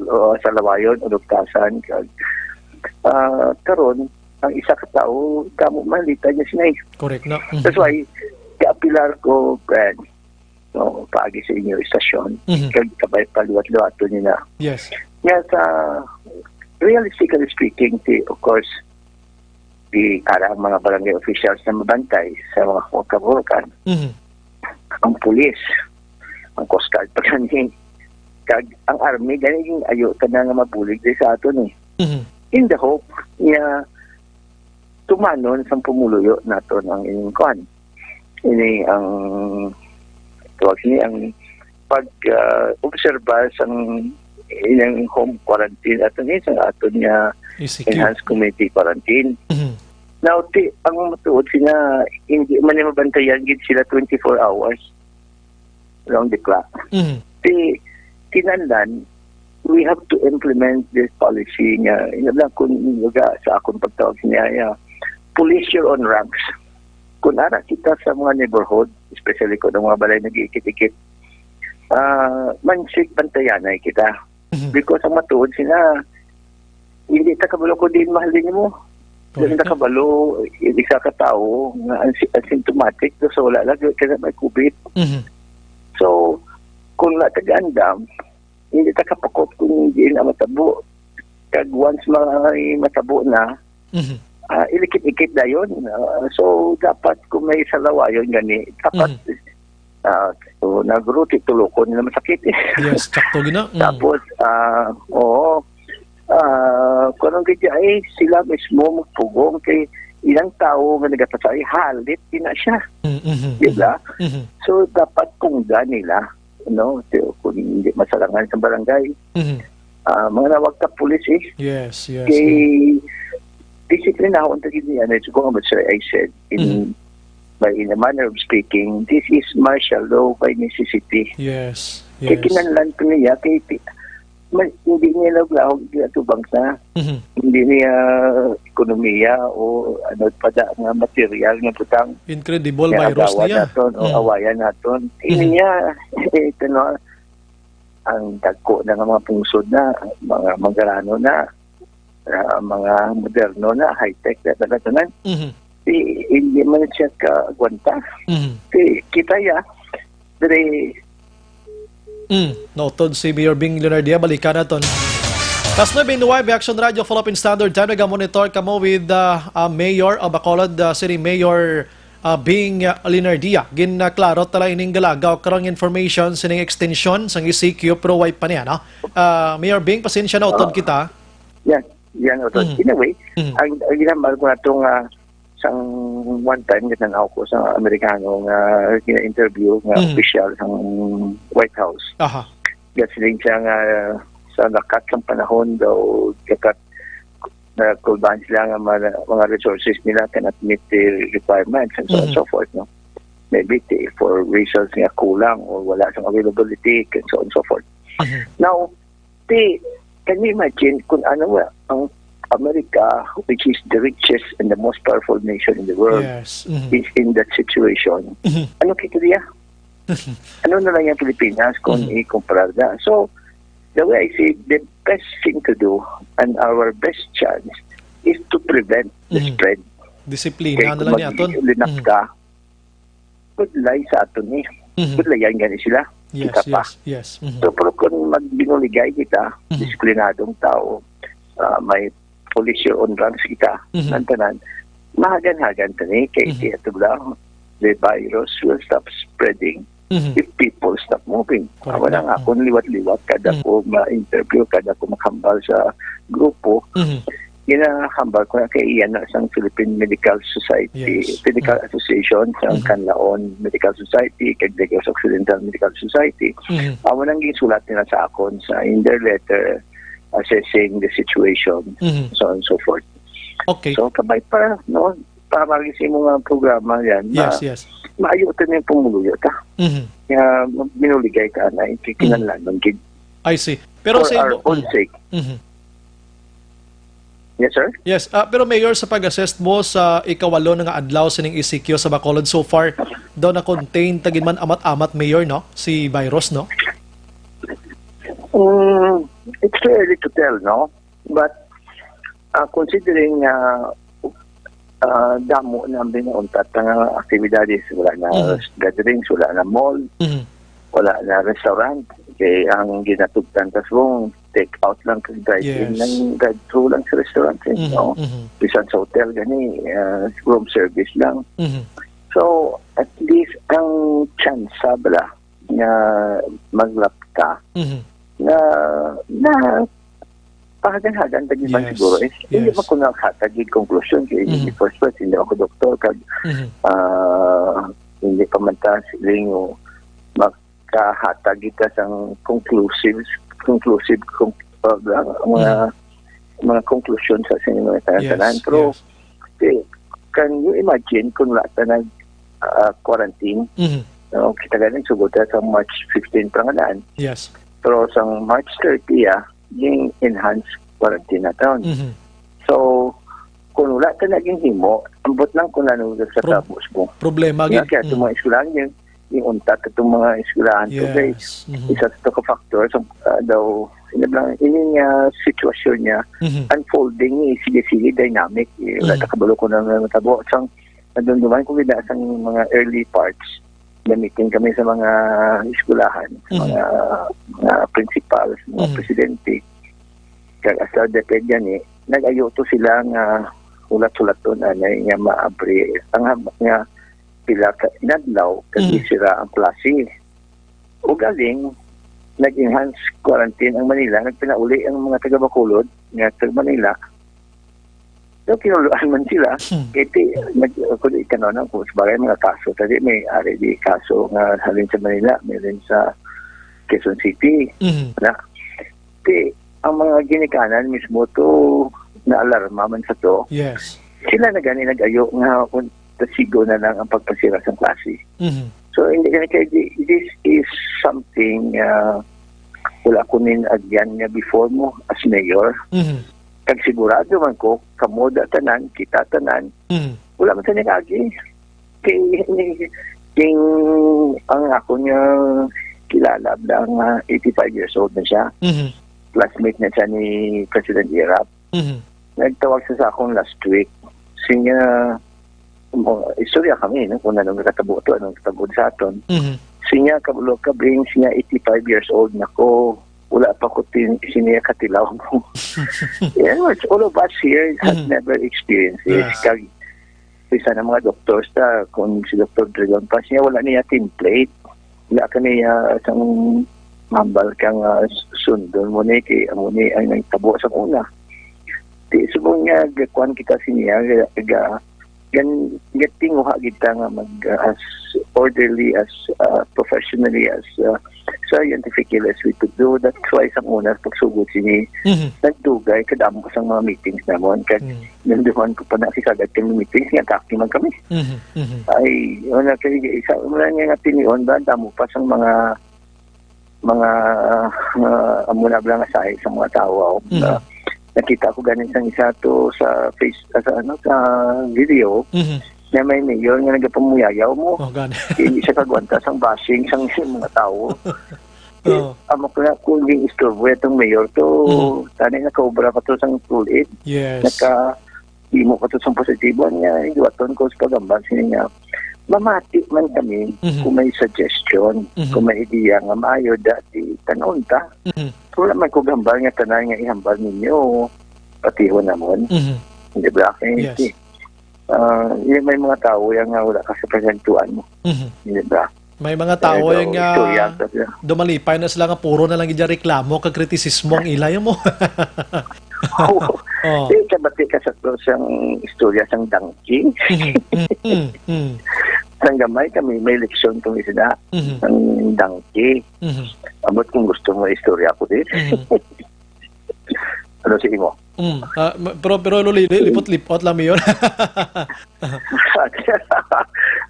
uh, salawayon o lugtasan. Kag, ah, karon, ang isa ka tawo, damo malita niya sinay. Correct na. Mhm. That's why, kaapilar ko, Brad, no, paagi sa inyo istasyon, Mhm. kag kabay paliwat-liwaton nila. Yes. Nga sa, realistically speaking, ti, of course, di ara ang mga barangay officials na mabantay sa mga kaburukan. Mhm. Ang pulis, ang Coast Guard pa gani, kag ang army gani, ayo ka na nga mabulig di sa aton eh. Mhm. In the hope nga tumanon sang pumuluyo naton ang ining kuan. Ini ang tawag sini ang pag, ah, obserba sang ilang home quarantine ato ni sang aton nga E C Q. Enhanced Community Quarantine. Mhm. Now, ti, ang matuod sila, hindi man ni mabantayan gid sila twenty-four hours around the clock. Mhm. Ti, kinahanglan, we have to implement this policy nga, ina lang kung baga sa akong pagtawag niya, ya, police your own ranks. Kung ara kita sa mga neighborhood, especially kung ang mga balay nag-iikit-ikit, ah, mansig bantayanay kita. Mhm. Because ang matuod sila, hindi ta kabalo kung diin mahalin mo. Hindi ta Correct. kabalo, yung isa ka tao nga ansi-, asymptomatic, so wala lang, kaya may COVID. Mhm. So, kung wala tag-andam, hindi ta kapakot kung diin ang matabo. Kag once may matabo na, Mhm. ah, ilikit-ikit dayon. Ah, so, dapat kung may salawayon gani, dapat, Mhm. ah, so, nagruti tulokon na masakit eh. Yes, sakto gina. Mm. Tapos, ah, oo, ah, kung anong gadya eh, sila mismo magpugong kay ilang tao nga nagapasay, halit din na siya. Mm, mhm, Di ba? mhm, mhm. So, dapat punggan nila, no? So, kung hindi masalangan sa barangay, Mhm. ah, mga nawag ka pulis eh. Yes, yes. Kay, disiplinahon ta gid niya, ano, so, kung ano, sir, I said, in, Mhm. by, in a manner of speaking, this is martial law by necessity. Yes, Kay yes. kinahanglan ko niya, kay ti-, ma-, hindi niya naglaog niya tubang sa, Mhm. hindi niya ekonomiya o ano pa da nga material nga butang Incredible nga virus agawan niya. naton o Mm. awayan naton. Hindi Mhm. niya, eh, ito na, ang dagko na nga mga pungsod na, mga mangarano na, ah, mga moderno na, high-tech na talaga tanan. Mhm. Di, hindi man siya kaagwanta. Mhm. Di, kita ya, diri. Mm, noted si Mayor Bing Leonardia, balikan naton. Tas nuebe nuebe Action Radio, Philippine Standard Time, nagamonitor kamo with, ah, ah, Mayor, ah, Bacolod, ah, City Mayor, ah, Bing, ah, Leonardia. Ginaklaro tala ining galagaw karong information sining extension sang E C Q, pero way pa niya, no? Ah, Mayor Bing, pasensya na, utod Ah. kita. Yan, yan, utod. Mhm. Anyway, Mhm. ang, ang ginambal ko na itong, ah, sang one time, gitanaw ko sa Amerikano nga gina-interview nga Mhm. opisyal sang White House. Aha. Gasiling siya nga sa lakat sang panahon daw, lakat na kulbahan sila nga mga, mga resources nila cannot meet the requirements and so on and Mhm. so forth, no? Maybe ti-, for reasons nga kulang or wala sang availability and so on and so forth. Mhm. Now, ti, Can you imagine kung ano nga ang America, which is the richest and the most powerful nation in the world, Yes. Mhm. is in that situation? Mhm. Ano kita diya? Ano na lang yung Pilipinas kung Mhm. ikumpara na? So, the way I see, the best thing to do and our best chance is to prevent the Mhm. spread. Disiplina Kay na kung lang niya aton. mag-linap Mhm. ka, budlay sa aton ni. Mhm. Budlayan gani sila. Yes, Kita pa. yes, yes. Mhm. So, pero kung magbinuligay kita, Mhm. disiplinadong tao, ah, may police on ranks kita, Mhm. nan tanan, mahagan-hagan ta ni, kay Mhm. di ato lang, the virus will stop spreading Mhm. if people stop moving. Correct Amo na na. nga, Mhm. kung liwat-liwat, kada Mhm. ko ma-interview, kada ko makambal sa grupo, Mhm. ginahambal ko na kay iyan na sang Philippine Medical Society, Yes. Medical Mhm. Association, sa Mhm. Canlaon Medical Society, kag Negros Occidental Medical Society. Mhm. Amo nang gisulat nila sa akon sa, in their letter, assessing the situation, Mhm. so on and so forth. Okay. So, kabay pa, no? Para sa mga programa yan, Yes, ma-, yes. maayo ta na yung pumuluyo ta. Mhm. Nga, binuligay ka na, yung Mhm. kinahanglan gid. I see. Pero For sa our imo-, own mm. sake. Mhm. Yes, sir? Yes, ah, pero Mayor, sa pag-assess mo sa ikawalo na nga adlaw sining E C Q sa Bacolod so far, daw na-contain ta gid man amat-amat, Mayor, no? Si virus, no? Mm, it's too early to tell, no? But, ah, considering, ah, ah, damo na ang binauntat nga aktibidades, wala na Mhm. gatherings, wala na mall, Mhm. wala na restaurant. Kay ang ginatugtan ta subong, take out lang kag drive-in Yes. lang, drive-thru lang sa restaurant, eh, Mhm, no? mhm. Bisan sa hotel gani, ah, room service lang. Mhm. So, at least ang tsansa bala nga maglapta Mhm. na, na pahagan-hagan ta gid man Yes, siguro. Eh, hindi yes. man ko nakatag gid konklusyon kay in the Mhm. first place, hindi ako doktor kag, Mhm. ah, hindi pa man ta siling o makahatag kita sang conclusive, conclusive, con-, uh, mga, Mhm. mga conclusion sa sining mga tanan-tanan. Yes, Pero, yes. eh, can you imagine kung wala ta nag, ah, quarantine? Mhm. No, kita gani, sugod ta sa March fifteen pa nga daan. Yes. Pero sa March thirty, ah, yung enhanced quarantine naton. Mhm. So, kung wala ta na ginhimo, ambot lang kung ano sa Prob-, tabos mo. problema Nga gid. kaya itong Mm. mga eskwelahan, yung, yung untat itong mga eskwelahan to, kay Yes. Mhm. isa to ka factor sa, ah, daw, sino ba, ining, ah, sitwasyon niya, Mhm. unfolding ni, sige-sige, dynamic. Eh, wala Mhm. ta kabalo kung ano ang matabo. Sang, nadumduman ko gid na sang mga early parts, na-meeting kami sa mga eskwelahan, sa Mhm. mga, mga principals, mga Mhm. presidente. Kag hasta depende gani, nag-ayo to sila nga hulat-hulaton anay nga maabri ang hab-, nga pila ka inadlaw kag Mhm. sira ang klase. Ugaling, nag-enhance quarantine ang Manila, nagpinauli ang mga taga Bacolod nga taga Manila. So, kinuluan man sila. Hmm. Kay ti, nag-, kung di ka na, kung sa bagay, mga kaso, tadi may ari di kaso nga halin sa Manila, may rin sa Quezon City. Mhm. Na, ti, ang mga ginikanan mismo to, naalarma man sa to. Yes. Sila na gani nag-ayo nga kung tasigo na lang ang pagpasira sa klase. Mhm. So, hindi gani kay di-, this is something, ah, wala ko nin agyan nga before mo as mayor. Mhm. Kag sigurado man ko, kamo da tanan, kita tanan, Mhm. wala man sa nag-agi. Kay, kay ang ako niya kilala lang nga eighty-five years old na siya. Mhm. Classmate na siya ni President Erap. Mhm. Nagtawag siya sa akon last week. Siya, mo, istorya kami, no, kung anong nakatabo to, anong nakatabo sa aton. Mhm. Siya, kabalo ka, Bing, siya eighty-five years old na ko. Wala pa ko tin-, siya katilaw mo. Yeah, it's all of us here have Mhm. never experienced this. Yes. Kag, isa ng mga doctors ta, kung si Doktor Dragon pa, siya wala niya template. Wala ka niya sang mambal ka nga s-, sundon mo ni, kay amo ni ang nagtabo sa una. Di, subong nga, gakuan kita sa niya, ga-, ga-, gan-, gatinguha kita nga mag, uh, as orderly, as, uh, professionally, as, uh, scientifically as we could do. That's why sa una, pagsugod sini, Mhm. nagdugay, kadamo sang mga meetings namon. Kag Mhm. nanduman ko pa na si sagad kami meetings, nga kaki man kami. Mhm. Mhm. Ay, wala kay isa, wala nga nga tinion ba, damo pa sang mga mga, ah, amo na bala nga sahi sa mga tawo, Mhm. na nakita ko ganin sang isa to sa face, ah, sa, ano, sa video, Mhm. na may mayor nga nagapamuyayaw mo. Oh, gani. Hindi siya kagwanta sang bashing sang mga tawo. Eh, Oh. amo ko na kung ging istorbo itong mayor to, Mhm. tani nakaobra pa to sang tulid. Yes. Naka, imo pa to sang positibo niya, iwaton ko sa pagambal sini nga. Mamati man kami Mhm. kung may suggestion, Mhm. kung may idea nga maayo, dati tanon ta. Mhm. Wala man ko gambal nga tanan nga ihambal ninyo, patihon namon. Mhm. Di ba? Kay Yes. si, ah, yung may mga tawo yan nga wala ka sa presentuan mo. Mhm. Di ba? May mga tawo Pero yung, ah, istorya ka siya. dumalipay na sila nga puro na lang gid reklamo kag kritisismo ang ilay mo. Oo. Oh. Di ka bati ka sa, sa istorya sang donkey? Mhm. Mm, mm, mm. Sang gamay kami, may leksyon kami sila. Mhm. Ang donkey. Mhm. Ambot kung gusto mo istorya ko din. Mhm. Ano sa imo? Mm. Ah, ma-, pero, pero, Lolo, li-, lipot-lipot lang yun.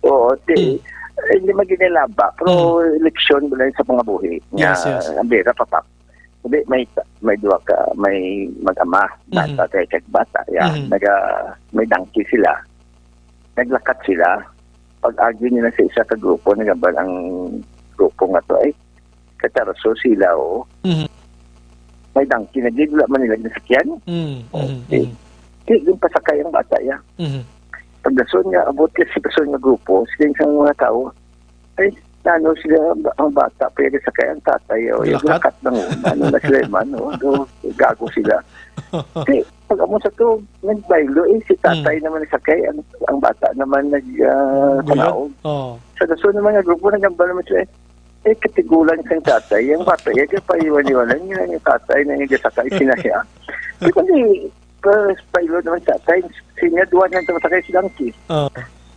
Oo, ti-, Mm. hindi man ginilaba, pero Mm. eleksyon mo lang sa mga buhi. Yes, Nga, yes. ang bira, papa. Hindi, may, may duha ka, may mag-ama, Mm. bata, kay kag bata, ya. Mm. Naga, may donkey sila. Naglakat sila. Pag-agi nila sa isa ka grupo, nagambal ang grupo nga to, ay, katarso sila, oh. Mhm. May donkey na gid, wala man nila ginasakyan. Mm, Oh, mhm, di, mhm. di, yung pasakay ang bata, ya. Mhm. Pagdason nga, abot ka sa dason nga grupo, sila sa mga tao, ay, nano sila, ang bata, pwede sakay ang tatay, oh, yung Lakat? lakat lang, oh. Ano na sila, man, oh, do, gago sila. Di, pag amo sa to, nagbaylo, eh, si tatay Mm. naman nagsakay, ang, ang bata naman nag, ah, Guyod? kanaog. Oh. Sa dason naman nga grupo, nagambal naman sila, eh, katigulang sang tatay. Ang bata, iya, kaya paiwan-iwanan niya, yung tatay na yung sakay, sinaya. Di ba ni, pa, pailo naman tatay, sinya, duwa niya ang sakay si donkey. Oh.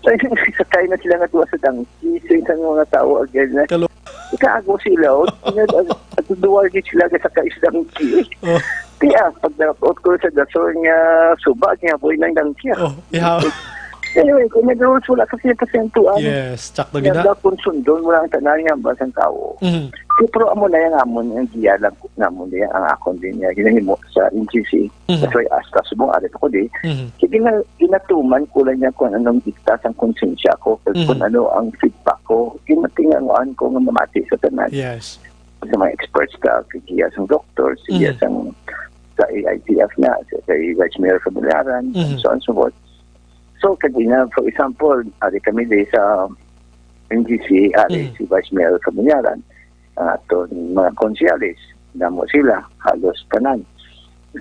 Ay, sakay na sila nga duwa sa donkey. So, isang mga tao, again, na, Kalo- ikago sila, oh. Sinya, ang, ang duwa niya sila nga sakay si donkey. Oh. Di, ah, pag na-out ko sa dason nga suba, niya, boy, ng donkey, ah. Oh, ihaw. Anyway, kung may rules, wala kasi yung pasentuan. Yes, tsakto Nga gina. daw kung sundon mo lang tanan nga ba sang tao. Mhm. Di, pero amo na yung amon, yung giya lang namon, yung ang akon din niya, ginahimo sa N G C. Mhm. That's why hasta subong ari pa ko di. Mhm. Sige na, ginatuman ko lang niya kung anong dikta sang konsensya ko, kag kung Mhm. ano ang feedback ko. Ginatingangoan ko nga mamati sa tanan. Yes. Sa mga experts ka, kay iya sang doktor, sa iya Mhm. sang, sa A I T F na, sa, kay Vice Mayor Familiaran, and Mhm. so on and so forth. So, kag ina, for example, ari kami di sa N G C, ari Mhm. si Vice Mayor Familiaran, ang aton mga konsehales, damo sila, halos tanan.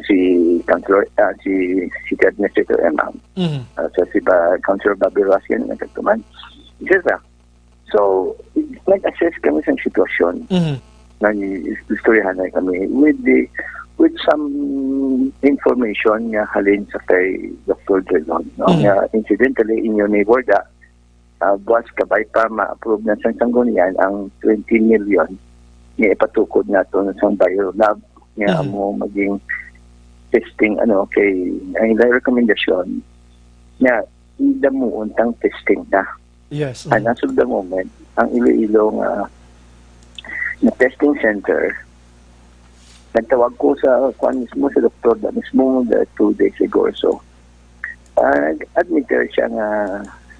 Si Councilor, ah, si City Administrator Emang, Mhm. ah, so si ba, Councilor Bobby Rojas, yan, nagkatuman. Isa sa, So, nag-assess kami sa sitwasyon. Mhm. Nag-istoryahan na kami with the, with some information nga halin sa kay Doktor Drilon, no? Mhm. Nga incidentally, inyo ni Borda, ah, buwas kabay pa ma-approve na sa Sanggunian ang twenty million nga ipatukod nato sa Bio Lab nga Mhm. amo maging testing, ano, kay ang ilang rekomendasyon nga damuon tang testing na. Yes, And mm. as of the moment, ang Iloilo nga, nga testing center, nagtawag ko sa kuan mismo, sa doktor na mismo, the two days ago or so. Ah, nag-admit siya nga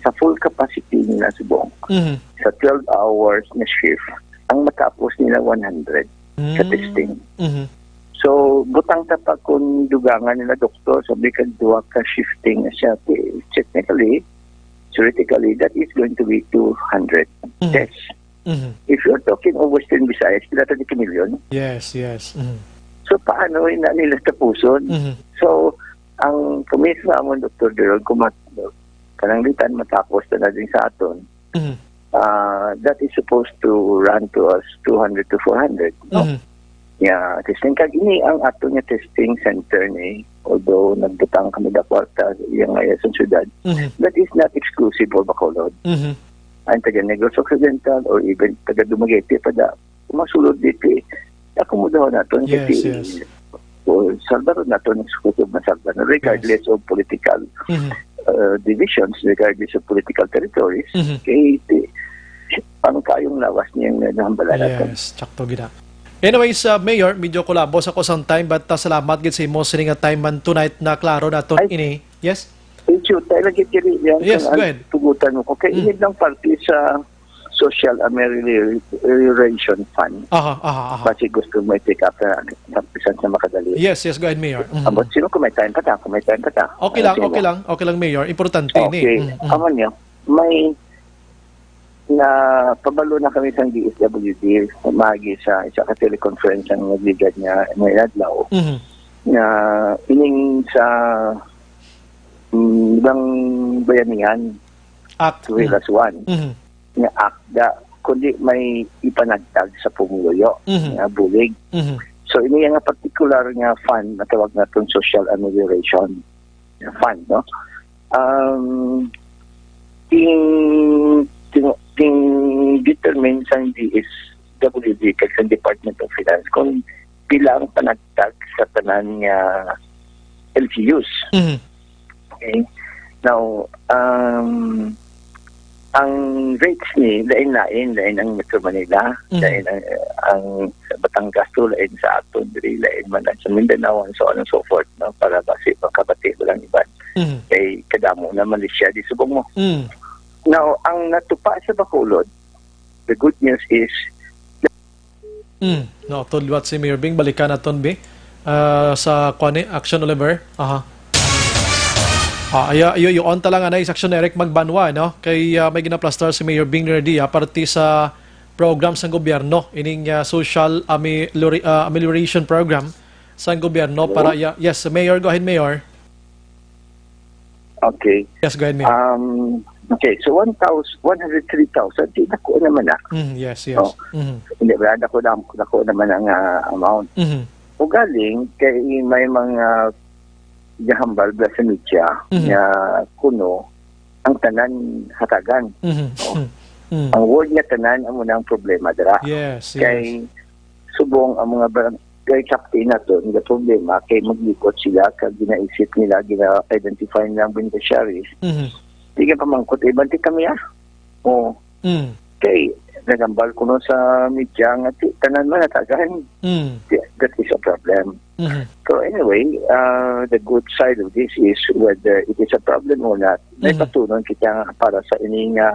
sa full capacity nila subong, Mhm. sa twelve hours na shift, ang matapos nila one hundred sa Mm. testing. Mhm. So, butang ta pa kung dugangan nila doktor, sabi ka duha ka shifting na siya. Te-, technically, theoretically, that is going to be two hundred Mhm. tests. Mhm. If you're talking of Western Visayas, pila ta di ka milyon? Yes, yes. Mhm. So, paano na nila tapuson? Mhm. So, ang kumis namon, Doktor Gerald, kung mat-, pananglitan matapos na din sa aton, Mhm. ah, that is supposed to run to us two hundred to four hundred, no? Mhm. Yeah, testing. Kag ini ang ato nga testing center ni, although nagbutang kami da kwarta sa iya nga iya sa syudad, Mhm. that is not exclusive for Bacolod. Mhm. Ang taga Negros Occidental or even taga Dumaguete pa da, masulod dito eh. Akomodahan naton Yes, kasi yes. o salbaron naton ang sukutob na salbaron, regardless Yes. of political, Mhm. uh, divisions, regardless of political territories, Mhm. kay ti-, ang kayong lawas niya nga nahambalan naton. Yes, tsakto gid. Anyways, uh, Mayor, medyo kulabos ako sang time, but uh, salamat gid sa imo sini nga time man tonight na klaro naton Ay. ini. Yes? Issue tayo lagi diri yan. Yes, Kung go ang ahead. Tugutan mo ko. Kay Mm. Inid lang parte sa Social Amelioration Fund. Aha, aha, aha. Basi gusto mo i-take up na sa bisan sa makadali. Yes, yes, go ahead, Mayor. Mhm. Ambot sino kung may time pa ta, kung may time pa ta. Okay Ano lang, sino? Okay lang, okay lang, Mayor. Importante ni. Okay. Mm, mm. Amo niyo, may na pabalo na kami sa D S W D, magi sa isa ka teleconference ang nagligad nga may adlaw Mhm. nga ining sa mm, ibang bayanihan, At, Tuwiras one, mhm. nga akda, kundi may ipanagtag sa pumuluyo Mhm. nga bulig. Mhm. So, ini nga particular nga fund, natawag naton social amelioration fund, no? Um, ting, ting, ting determine sang D S W D kag sa Department of Finance kung pila ang panagtag sa tanan nga L G Us. Mhm. Okay? Now, um, ang rates ni lain-lain, lain ang Metro Manila, Mhm. lain ang, ang sa Batangas to, lain sa aton diri, lain man ang sa Mindanao, and so on and so forth, no? Para basi makabati lang iban. Mhm. Kay kadamo na Malaysia di subong mo. Mm. Now, ang natupa sa Bacolod, the good news is Mm. No, to liwat si Mayor Bing, balikan naton, Bi. Ah, sa kuan ni Action Oliver. Aha. Ah, ayo, ayo, on ta lang anay sa Action Eric Magbanwa, no? Kay ah, may ginaplastar si Mayor Bing Nerdia parte sa program sang gobyerno, ining ah, social ameliori- ah, amelioration program sang gobyerno para ya- yes, Mayor, go ahead, Mayor. Okay. Yes, go ahead, Mayor. Um, okay, so one thousand, one hundred three thousand, di dako naman na. Mm, yes, yes. Oh. Mhm. Hindi ba, dako, dako, dako naman ang ah, amount. Mhm. Ugaling, kay may mga gahambal ba sa media Mhm. nga kuno ang tanan hatagan. Mhm. Mm. Ang word nga tanan, amo na ang problema dira. Yes, yes. Kay subong ang mga barangay captain nato, nga problema, kay maglibot sila, kag ginaisip nila, gina-identify nila ang beneficiaries. Mhm. Di ka pamangkot, iban ti kami ah. O, Mm. kay nagambal kuno sa media nga ti, tanan man natagan. Mm. Ti- That is a problem. Mhm. So anyway, uh, the good side of this is whether it is a problem or not, may Mhm. batunon kita nga para sa ini nga,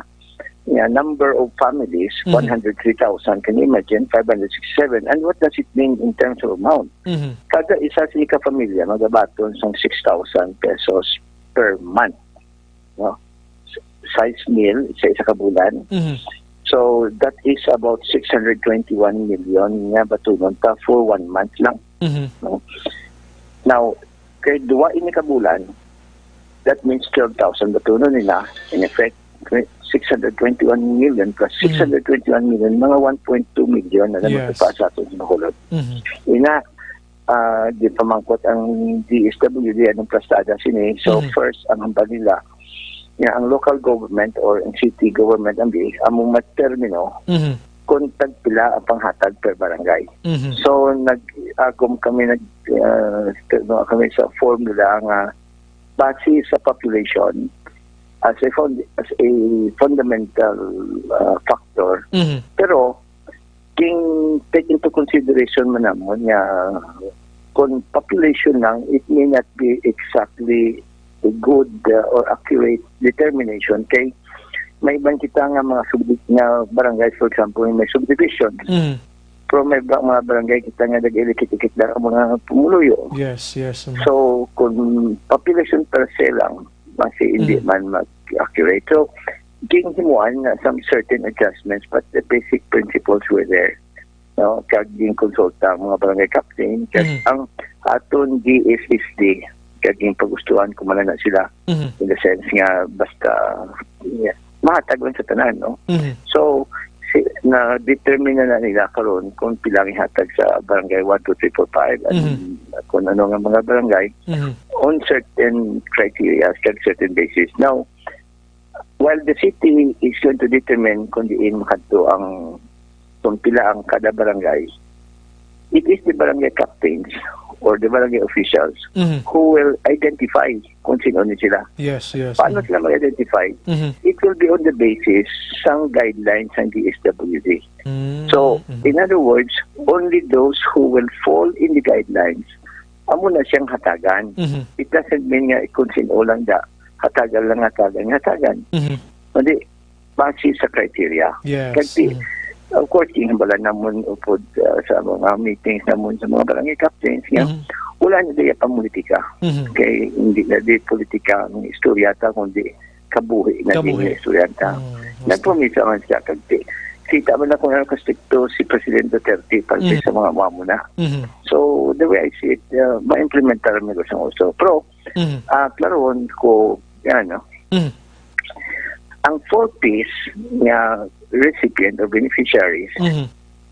nga number of families, Mhm. one hundred three thousand. Can you imagine? Five hundred sixty-seven. And what does it mean in terms of amount? Mhm. Kada isa sa ka pamilya magabaton sang six thousand pesos per month. No? Five mil sa isa ka bulan. Mhm. So that is about six hundred twenty-one million nga batunon ta for one month lang. Mhm. No? Now, kay duwa ini ka bulan, that means twelve thousand batunon nila, in effect, six hundred twenty-one million plus Mm. six hundred twenty-one million, mga one point two million na lang Yes. magpasa sa aton sa Bacolod. Mhm. Ina, ah, di pamangkot ang D S W D anong plastada sini. So, Mhm. First, ang hambal nila nga ang local government or ang city government ang di amo matermino Mhm. kung tagpila ang panghatag per barangay. Mhm. So, nag-agom kami, nag, ah, no, kami sa formula nga base sa population as a fund, as a fundamental ah, factor. Mhm. Pero, king take into consideration man namon nga kung population lang, it may not be exactly a good uh, or accurate determination kay may iban kita nga mga subdi- nga barangay, for example, may subdivision. Mhm. Pero may ba, mga barangay kita nga nag-ilikit-ikit lang ang mga pumuluyo. Yes, yes. Mhm. So, kung population per se lang, basi hindi Mm. man mag-accurate. So, ginhimuan na some certain adjustments, but the basic principles were there. No? Kag ginkonsulta ang mga barangay captain, kag Mhm. ang aton D S S D, kag ginpagustuhan ko man na sila, Mhm. in the sense nga basta yeah, mahatag lang sa tanan, no? Mhm. So, si, na-determine na, na nila karon kung pila ang ihatag sa barangay one, two, three, four, five, and Mhm. kung ano nga mga barangay Mhm. on certain criteria, kag certain basis. Now, while the city is going to determine kung diin makadto ang, kung pila ang kada barangay, it is the barangay captains or the barangay officials Mhm. who will identify kung sino ni sila. Yes, yes. Paano Mhm. sila mag-identify? Mhm. It will be on the basis sang guidelines sang D S W D. Mm, So, mhm. in other words, only those who will fall in the guidelines, amo na siyang hatagan. Mhm. It doesn't mean nga kung sino lang da, hatagan lang, hatagan, hatagan. Mhm. Kundi, base sa criteria. Yes. Kag ti-, Mm. of course, ginhambalan namon upod, ah, sa mga meetings namon sa mga barangay captains nga Mhm. wala na diya pang politika. Mhm. Kay hindi na di politika ang istorya ta, kundi kabuhi na din Kabuhi. ang istorya ta. Mm, gusto. Nagpromisa man siya, kag ti-, kita man ako na kastrikto si President Duterte para Mhm. sa mga amo na. Mhm. So, the way I see it, uh, ma-implementar mi gusto. Pero, Mhm. ah, klaron ko, yan, no? Mhm. Ang four Ps nga recipient or beneficiaries, Mhm.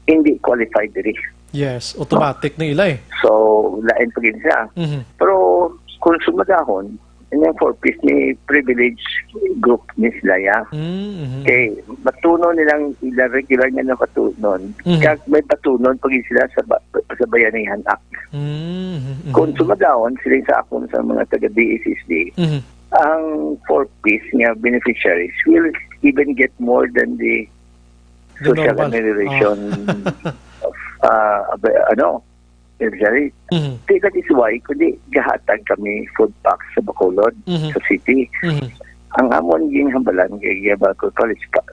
hindi qualified diri. Yes, automatic na ila eh. So, lain pa gid siya. Mhm. Pero kung sumadahon, ining four Ps ni privilege group ni sila ya. Mm, mhm. Kay batunon nilang ila regular nga nabatunon. Mhm. Kag may batunon pa gid sila sa ba-, sa Bayanihan Act. Mm, mhm, mhm. Kung sumadahon sila sa akon sa mga taga D S S D, Mhm. ang four Ps nga beneficiaries will even get more than the The social normal. Amelioration Ah. of, ah, ab-, ano, beneficiary. Mhm. Di, that is why, kundi gahatag kami food packs sa Bacolod, Mhm. sa city. Mhm. Ang amon ginhambalan kay Bacolod College pa,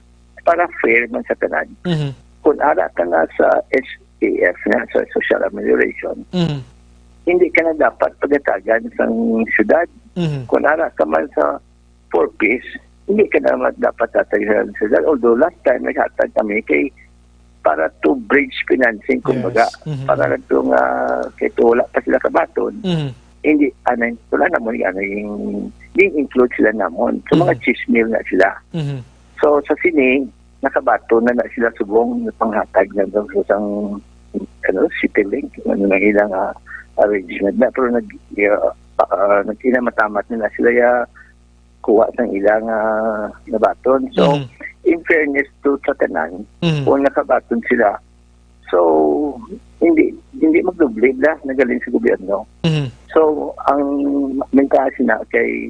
para fair man sa tanan. Mhm. Kung ara ka na sa S A F na, sa social amelioration, Mhm. hindi ka na dapat pagatagan sang syudad. Mhm. Kung ara ka man sa four Ps, hindi ka naman dapat tatagyan sila. Although last time naghatag kami kay para to bridge financing, Yes. kumbaga, Mhm. para lang to nga kay to wala pa sila kabaton, Mhm. hindi, ano, wala namon, ano, yung, yung include sila namon. So, mga Mhm. chismil na sila. Mhm. So, sa sini, nakabaton na na sila subong nga panghatag na daw sa isang, ano, City Link, ano, na ilang, ah, arrangement na. Pero nag-, ah, ah, nagkinamatamat na na sila ya kuha sang ilang, ah, nabaton. So, Mhm. in fairness to sa tanan, Mhm. kung nakabaton sila, so, hindi, hindi magdoble na nagaling sa gobyerno. Mhm. So, ang mentahe na kay,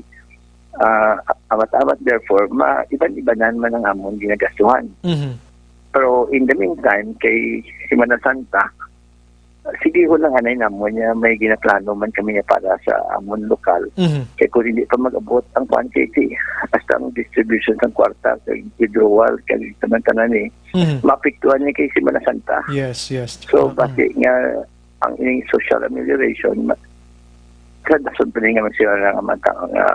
ah, amat-amat, therefore, ma-, iban-ibanan man ang amon ginagastuhan. Mhm. Pero in the meantime, kay Semana Santa, sige ko lang anay namon niya may ginaplano man kami niya para sa amon lokal. Mhm. Kay kung hindi pa mag-abot ang kuan, kay ti-, hasta ang distribution sang kwarta, kay withdrawal, kay tanan-tanan eh, Mhm. maapektuhan ni kay Semana Santa. Yes, yes. So, Mhm. basi nga ang ining social amelioration, ma-, sa dason pa ni nga man sila nga mata-, nga,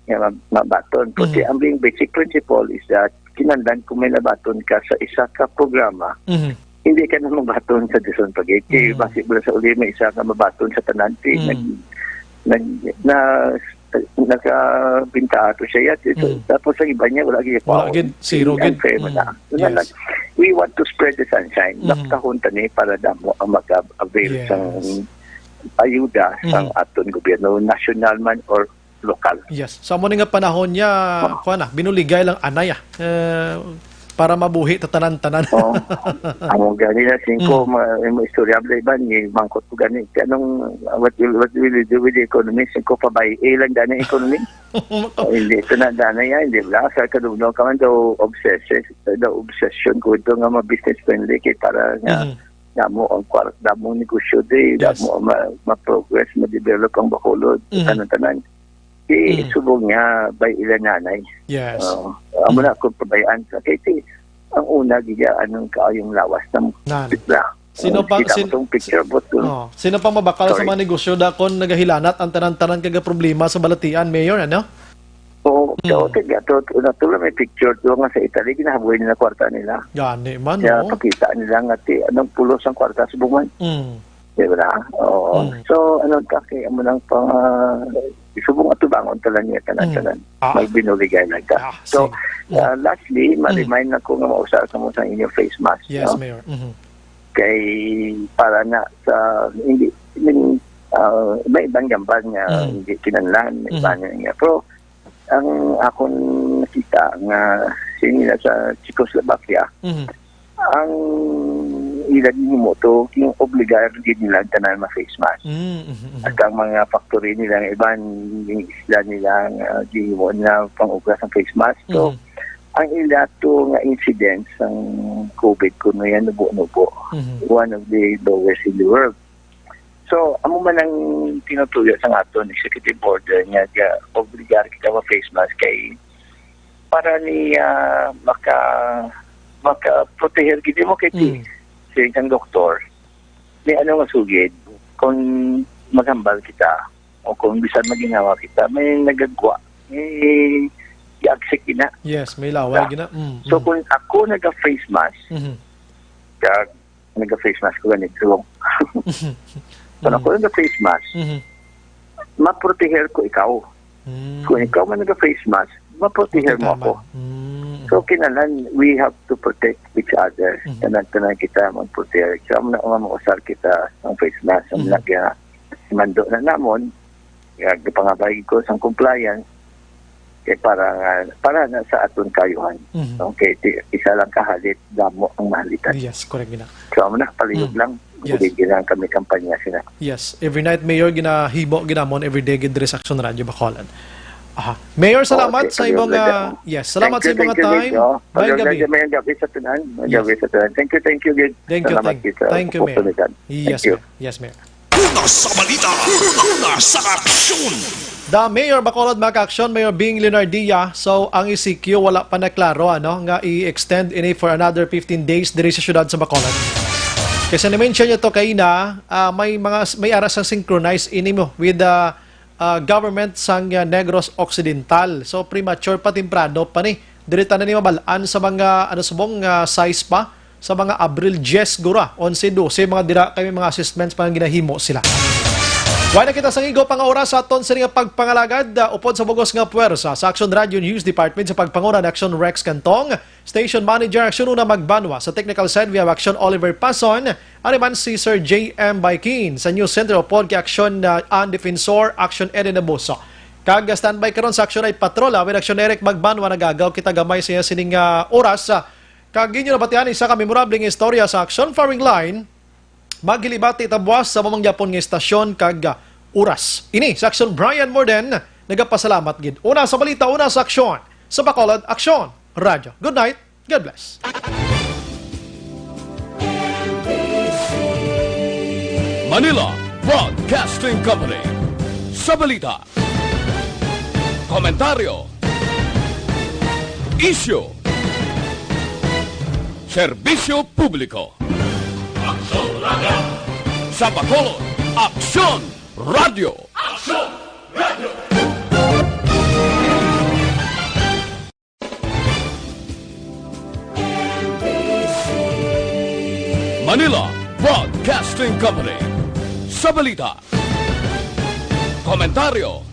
nga ma-, mabaton. Kasi Mhm. ang being basic principle is that kinahanglan kung may nabaton ka sa isa ka programa, Mhm. hindi ka na mabaton sa dason pa gid. Kay Mhm. basi mo sa uli may isa ka mabaton sa tanan. Kay Mhm. nag-, nag-, na, nakabintaha to siya yat. So, Mhm. tapos ang iba niya, wala gid Wala pa. gid, zero Hindi gid. unfair man Mhm. na. So, Yes. na, we want to spread the sunshine. Mhm. Napkahon ta ni para damo ang mag-avail Yes. sang ayuda sang Mhm. aton gobyerno, nasyonal man or lokal. Yes. Sa amo ni nga panahon niya, Oh. kuwan na, binuligay lang anay, ah. Eh, para mabuhi ta tanan-tanan. Oh. Amo gani na, singko, Mm. ma-, ma-, istorya, bla, iban, ni mangkot ko gani, "Anong, what will, what will you do with the economy?" Singko, "Pabay-i lang gani economy." Oh, hindi, ito na, dana yan, di ba? Sa kadugnaw ka man daw, obsession, daw obsession ko ito nga ma-business friendly, kay para nga Mhm. damo ang kwar-, damo ang negosyo di, Yes. damo ang ma-, ma-progress, ma-develop ang Bacolod, Mhm. tanan-tanan. Di, Mhm. subong nga, bay ila nanay. Yes. Oo. Amo Mhm. na akong pabayaan sa, kay ti, ang una, gid, anong kaayong lawas ng Nan. Di ba? Sino Oh, pa, kita mo sin-, tong picture, but, uh, oh, sino pa mabakal sa sorry. mga negosyo da kon nagahilanat ang tanan-tanan kag problema sa balatian, Mayor, ano? Oo, Mm. so, tigya, to, to, na, to, may picture to nga sa Italy, ginahaboy nila kwarta nila. Gani man, Kaya oo. pakita nila nga ti, anong pulos ang kwarta sa bungan. Mm. Di ba? Oo. Mm. So, ano ta, kay amo lang pang, ah, subong atubangon ta lang niya, tanan, Mm. tanan. Ah. Magbinuligay lang ta. Ah, So, sige. Mm. ah, lastly, Mm. ma-remind ako nga mausa sa mo sa inyo face mask, Yes, no? Mayor. Mhm. Kay para na sa, hindi, I mean, ah, may ibang gamban nga Mm. hindi kinahanglan, may Mhm. iban nga. Pero ang akon nakita nga sini na sa Czechoslovakia, Mhm. ang nila ginhimo to, yung obligar gid nila ang tanan ma-face mask. Mm, mhm, mhm. At ang mga factory nila, ang iban, yung isla nila, ang, ah, ginhimo na pang-ubra sang face mask. So, Mhm. ang ila to nga incidence sang COVID kuno yan, nubo-nubo. Mhm. One of the lowest in the world. So, amo man ang tinutuyo sa aton executive order nga ga-, obligar kita ma-face mask kay para ni, ah, maka-, maka-proteher gid mo kay ti-, Mm. siling sang doktor. May ano nga sugid, kung maghambal kita o kung bisan maginhawa kita, may nagagwa, may i-aksik gina. Yes, may laway Da. gina. Mm, So, mm. kung ako naga-face mask, Mhm. kag naga-face mask ko ganito. Kung ako Mhm. naga-face mask, Mhm. maproteher ko ikaw. Mm. Kung ikaw man naga-face mask, maproteher mo Protektado ako. man. Mm. So, kinahanglan, we have to protect each other. Mhm. Tanan-tanan kita magproteher. Sa mga, mga mausar kita ang face mask, ang Mhm. mga mando na namon, kaya gipangabay ko sa compliance, kay para nga, para na sa aton kayuhan. Mhm. Okay, ti-, isa lang kahalit, damo ang mahalitan. Yes, correct gina. So, amo na, palihog Mm. lang. Yes. Hindi lang kami kampanya sila. Yes. Every night, Mayor, ginahimo, ginamon, every day, gid diri sa Aksyon Radio Bacolod. Aha. Mayor, salamat Okay, sa imong, kalihog lang ah, dyan. yes, salamat Thank sa you, imong thank you, time. Gid, oh. Mayong Kalihog lang gabi. dyan, mayong gabi sa tanan. Mayong Yes. gabi sa tanan. Thank you, thank you, Gid. Thank you, Salamat, thank you. Gid, sa Thank you, Mayor. oportunidad. Yes, Thank you. Mayor. Yes, Mayor. Una sa balita, una sa aksyon. The Mayor Bacolod, mga ka-aksyon, Mayor Bing Leonardia. So, ang E C Q wala pa na klaro, ano, nga i-extend ini for another fifteen days diri sa siyudad sa Bacolod. Kasi na-mention niyo to kaina, ah, may mga, may ara sang synchronize ini mo with the, ah, government sang, ah, Negros Occidental. So, premature pa, temprano pa ni. Diri ta na ni mabal-an sa mga, ano, subong, ah, size pa. Sa mga Abril diyes, gura, onse, dose, mga dira kay may mga assessments pa nga ginahimo sila. Wala na kita sang igo pa nga oras sa aton sini nga pagpangalagad, ah, upod sa bugos nga puwersa sa Aksyon Radio News Department sa pagpanguna ni Aksyon Rex Cantong, Station Manager Aksyon Una Magbanwa, sa technical side we have Aksyon Oliver Pason, ari man si Sir J M Baikin sa News Center upod kay Aksyon, ah, An Defensor, Aksyon Eden Abuso. Kag, ah, standby karon sa Aksyon ay Patrol, ah, with Aksyon Eric Magbanwa, nagagaw kita gamay sa iya sining, ah, oras, ah, Kag inyo nabatian isa ka memorable nga istorya sa Aksyon Firing Line, maghilibati ta buas sa mamangyapon nga istasyon kag, ah, oras. Ini sa Aksyon Brian Morden, nagapasalamat gid. Una sa balita, una sa aksyon. Sa Bacolod, Aksyon Radyo. Good night. God bless. Manila Broadcasting Company. Sa balita, komentaryo, isyu, serbisyo publiko. Aksyon Radyo. Sa Bacolod, Aksyon Radyo. Aksyon Radyo. Manila Broadcasting Company. Sa balita, komentaryo,